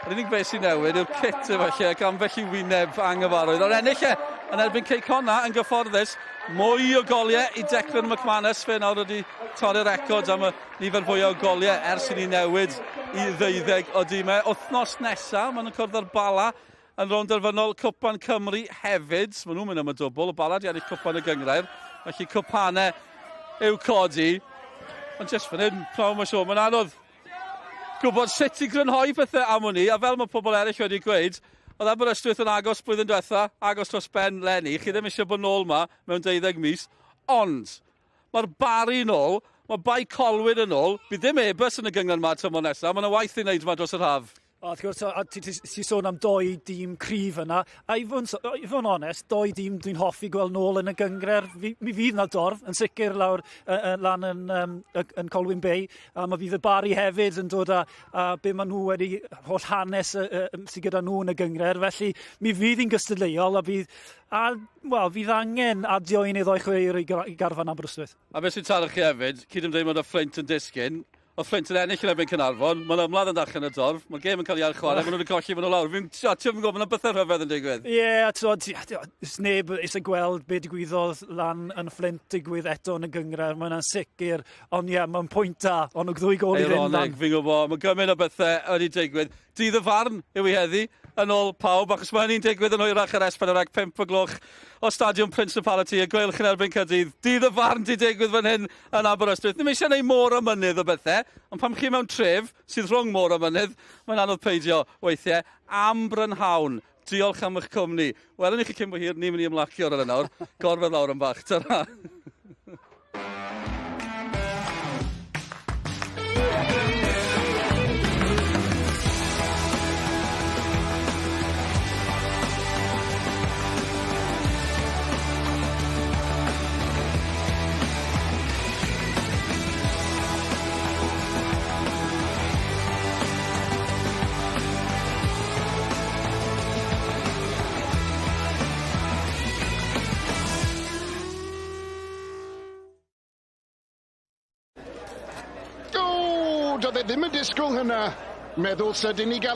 Yr unig beth sy'n newid yw'r kit efallai ac ambell i wyneb anghyfarwydd. Ond ennill e yn erbyn Cei Connah yn gyfforddus. Mwy o goliau i Declan McManus. Fe nawr wedi torri'r record am y nifer fwyaf o goliau ers i ni newid i ddeuddeg o dimau. Wythnos nesaf, maen nhw'n cwrdd â'r Bala yn rownd derfynol Cwpan Cymru hefyd. Maen nhw'n mynd am y dwbl. Y Bala di ennill Cwpan y Gynghrair. Felly cwpanau i'w codi. Ond jyst fan hyn, pnawn ma siŵr, mae'n anodd gwybod sut i grynhoi pethau am hwn i, a fel mae pobl eraill wedi gweud, oedd Aberystwyth yn agos blwyddyn diwetha, agos dros ben 'leni, chi ddim eisiau bod nôl ma mewn 12 mis, ond mae'r Barri nôl, mae Bae Colwyn yn ôl, bydd ddim Airbus yn y gynghrair ma tymor nesaf, mae yna waith i wneud yma dros yr haf. O, wrth gwrs, a ti, ti, ti sôn am doi dîm cryf yna. A i fod, yn, i fod yn onest, doi dîm dwi'n hoffi gweld nôl yn y gynghrair. Fi, mi fydd na dorf yn sicr lawr uh, lan yn, um, yn Colwyn Bay. A mae fydd y Barri hefyd yn dod â, a be maen nhw wedi, holl hanes uh, uh, sydd gyda nhw yn y gynghrair. Felly mi fydd hi'n gystadleuol a fydd, a, wel, fydd angen adio un neu ddoi chwaraewr i, i garfan Aberystwyth. A beth sy'n taro chi hefyd, cydymdeimlad y Fflint yn disgyn, Oedd Flint yn ennill yn erbyn Caernarfon, mae'n ymladd yn darllen y dorf, mae'r gêm yn cael ei ail-chwarae, maen nhw wedi colli, maen nhw lawr. Fi'n, ti'n gwybod, mae'n bethau rhyfedd yn digwydd. Ie, yeah, ti'n neb eisiau gweld be digwyddodd lan yn Flint digwydd eto yn y gynghrair, mae'n sicr, ond ie, yeah, mae'n pwynt da, ond nhw ddwy gol i fynd lan. Fi'n gwybod, mae gymaint o bethau wedi digwydd. Dydd y farn yw i heddi, yn ôl pawb, achos mae hynny'n digwydd yn hwyrach ar S4C 5 o gloch o Stadiwm Principality, y Gweilch yn erbyn Caerdydd. Dydd y farn di digwydd fan hyn yn Aberystwyth. Ddim eisiau gwneud môr o mynydd o bethau, ond pam chi mewn tref sydd rhwng môr o mynydd, mae'n anodd peidio weithiau. Am brynhawn, diolch am eich cwmni. Welwn ni chi cyn bo hir, ni'n mynd i ymlacio ar yna nawr. Gorfod lawr yn bach. Tara. O, doedd e ddim yn disgwyl hynna. Meddwl sydyn i gael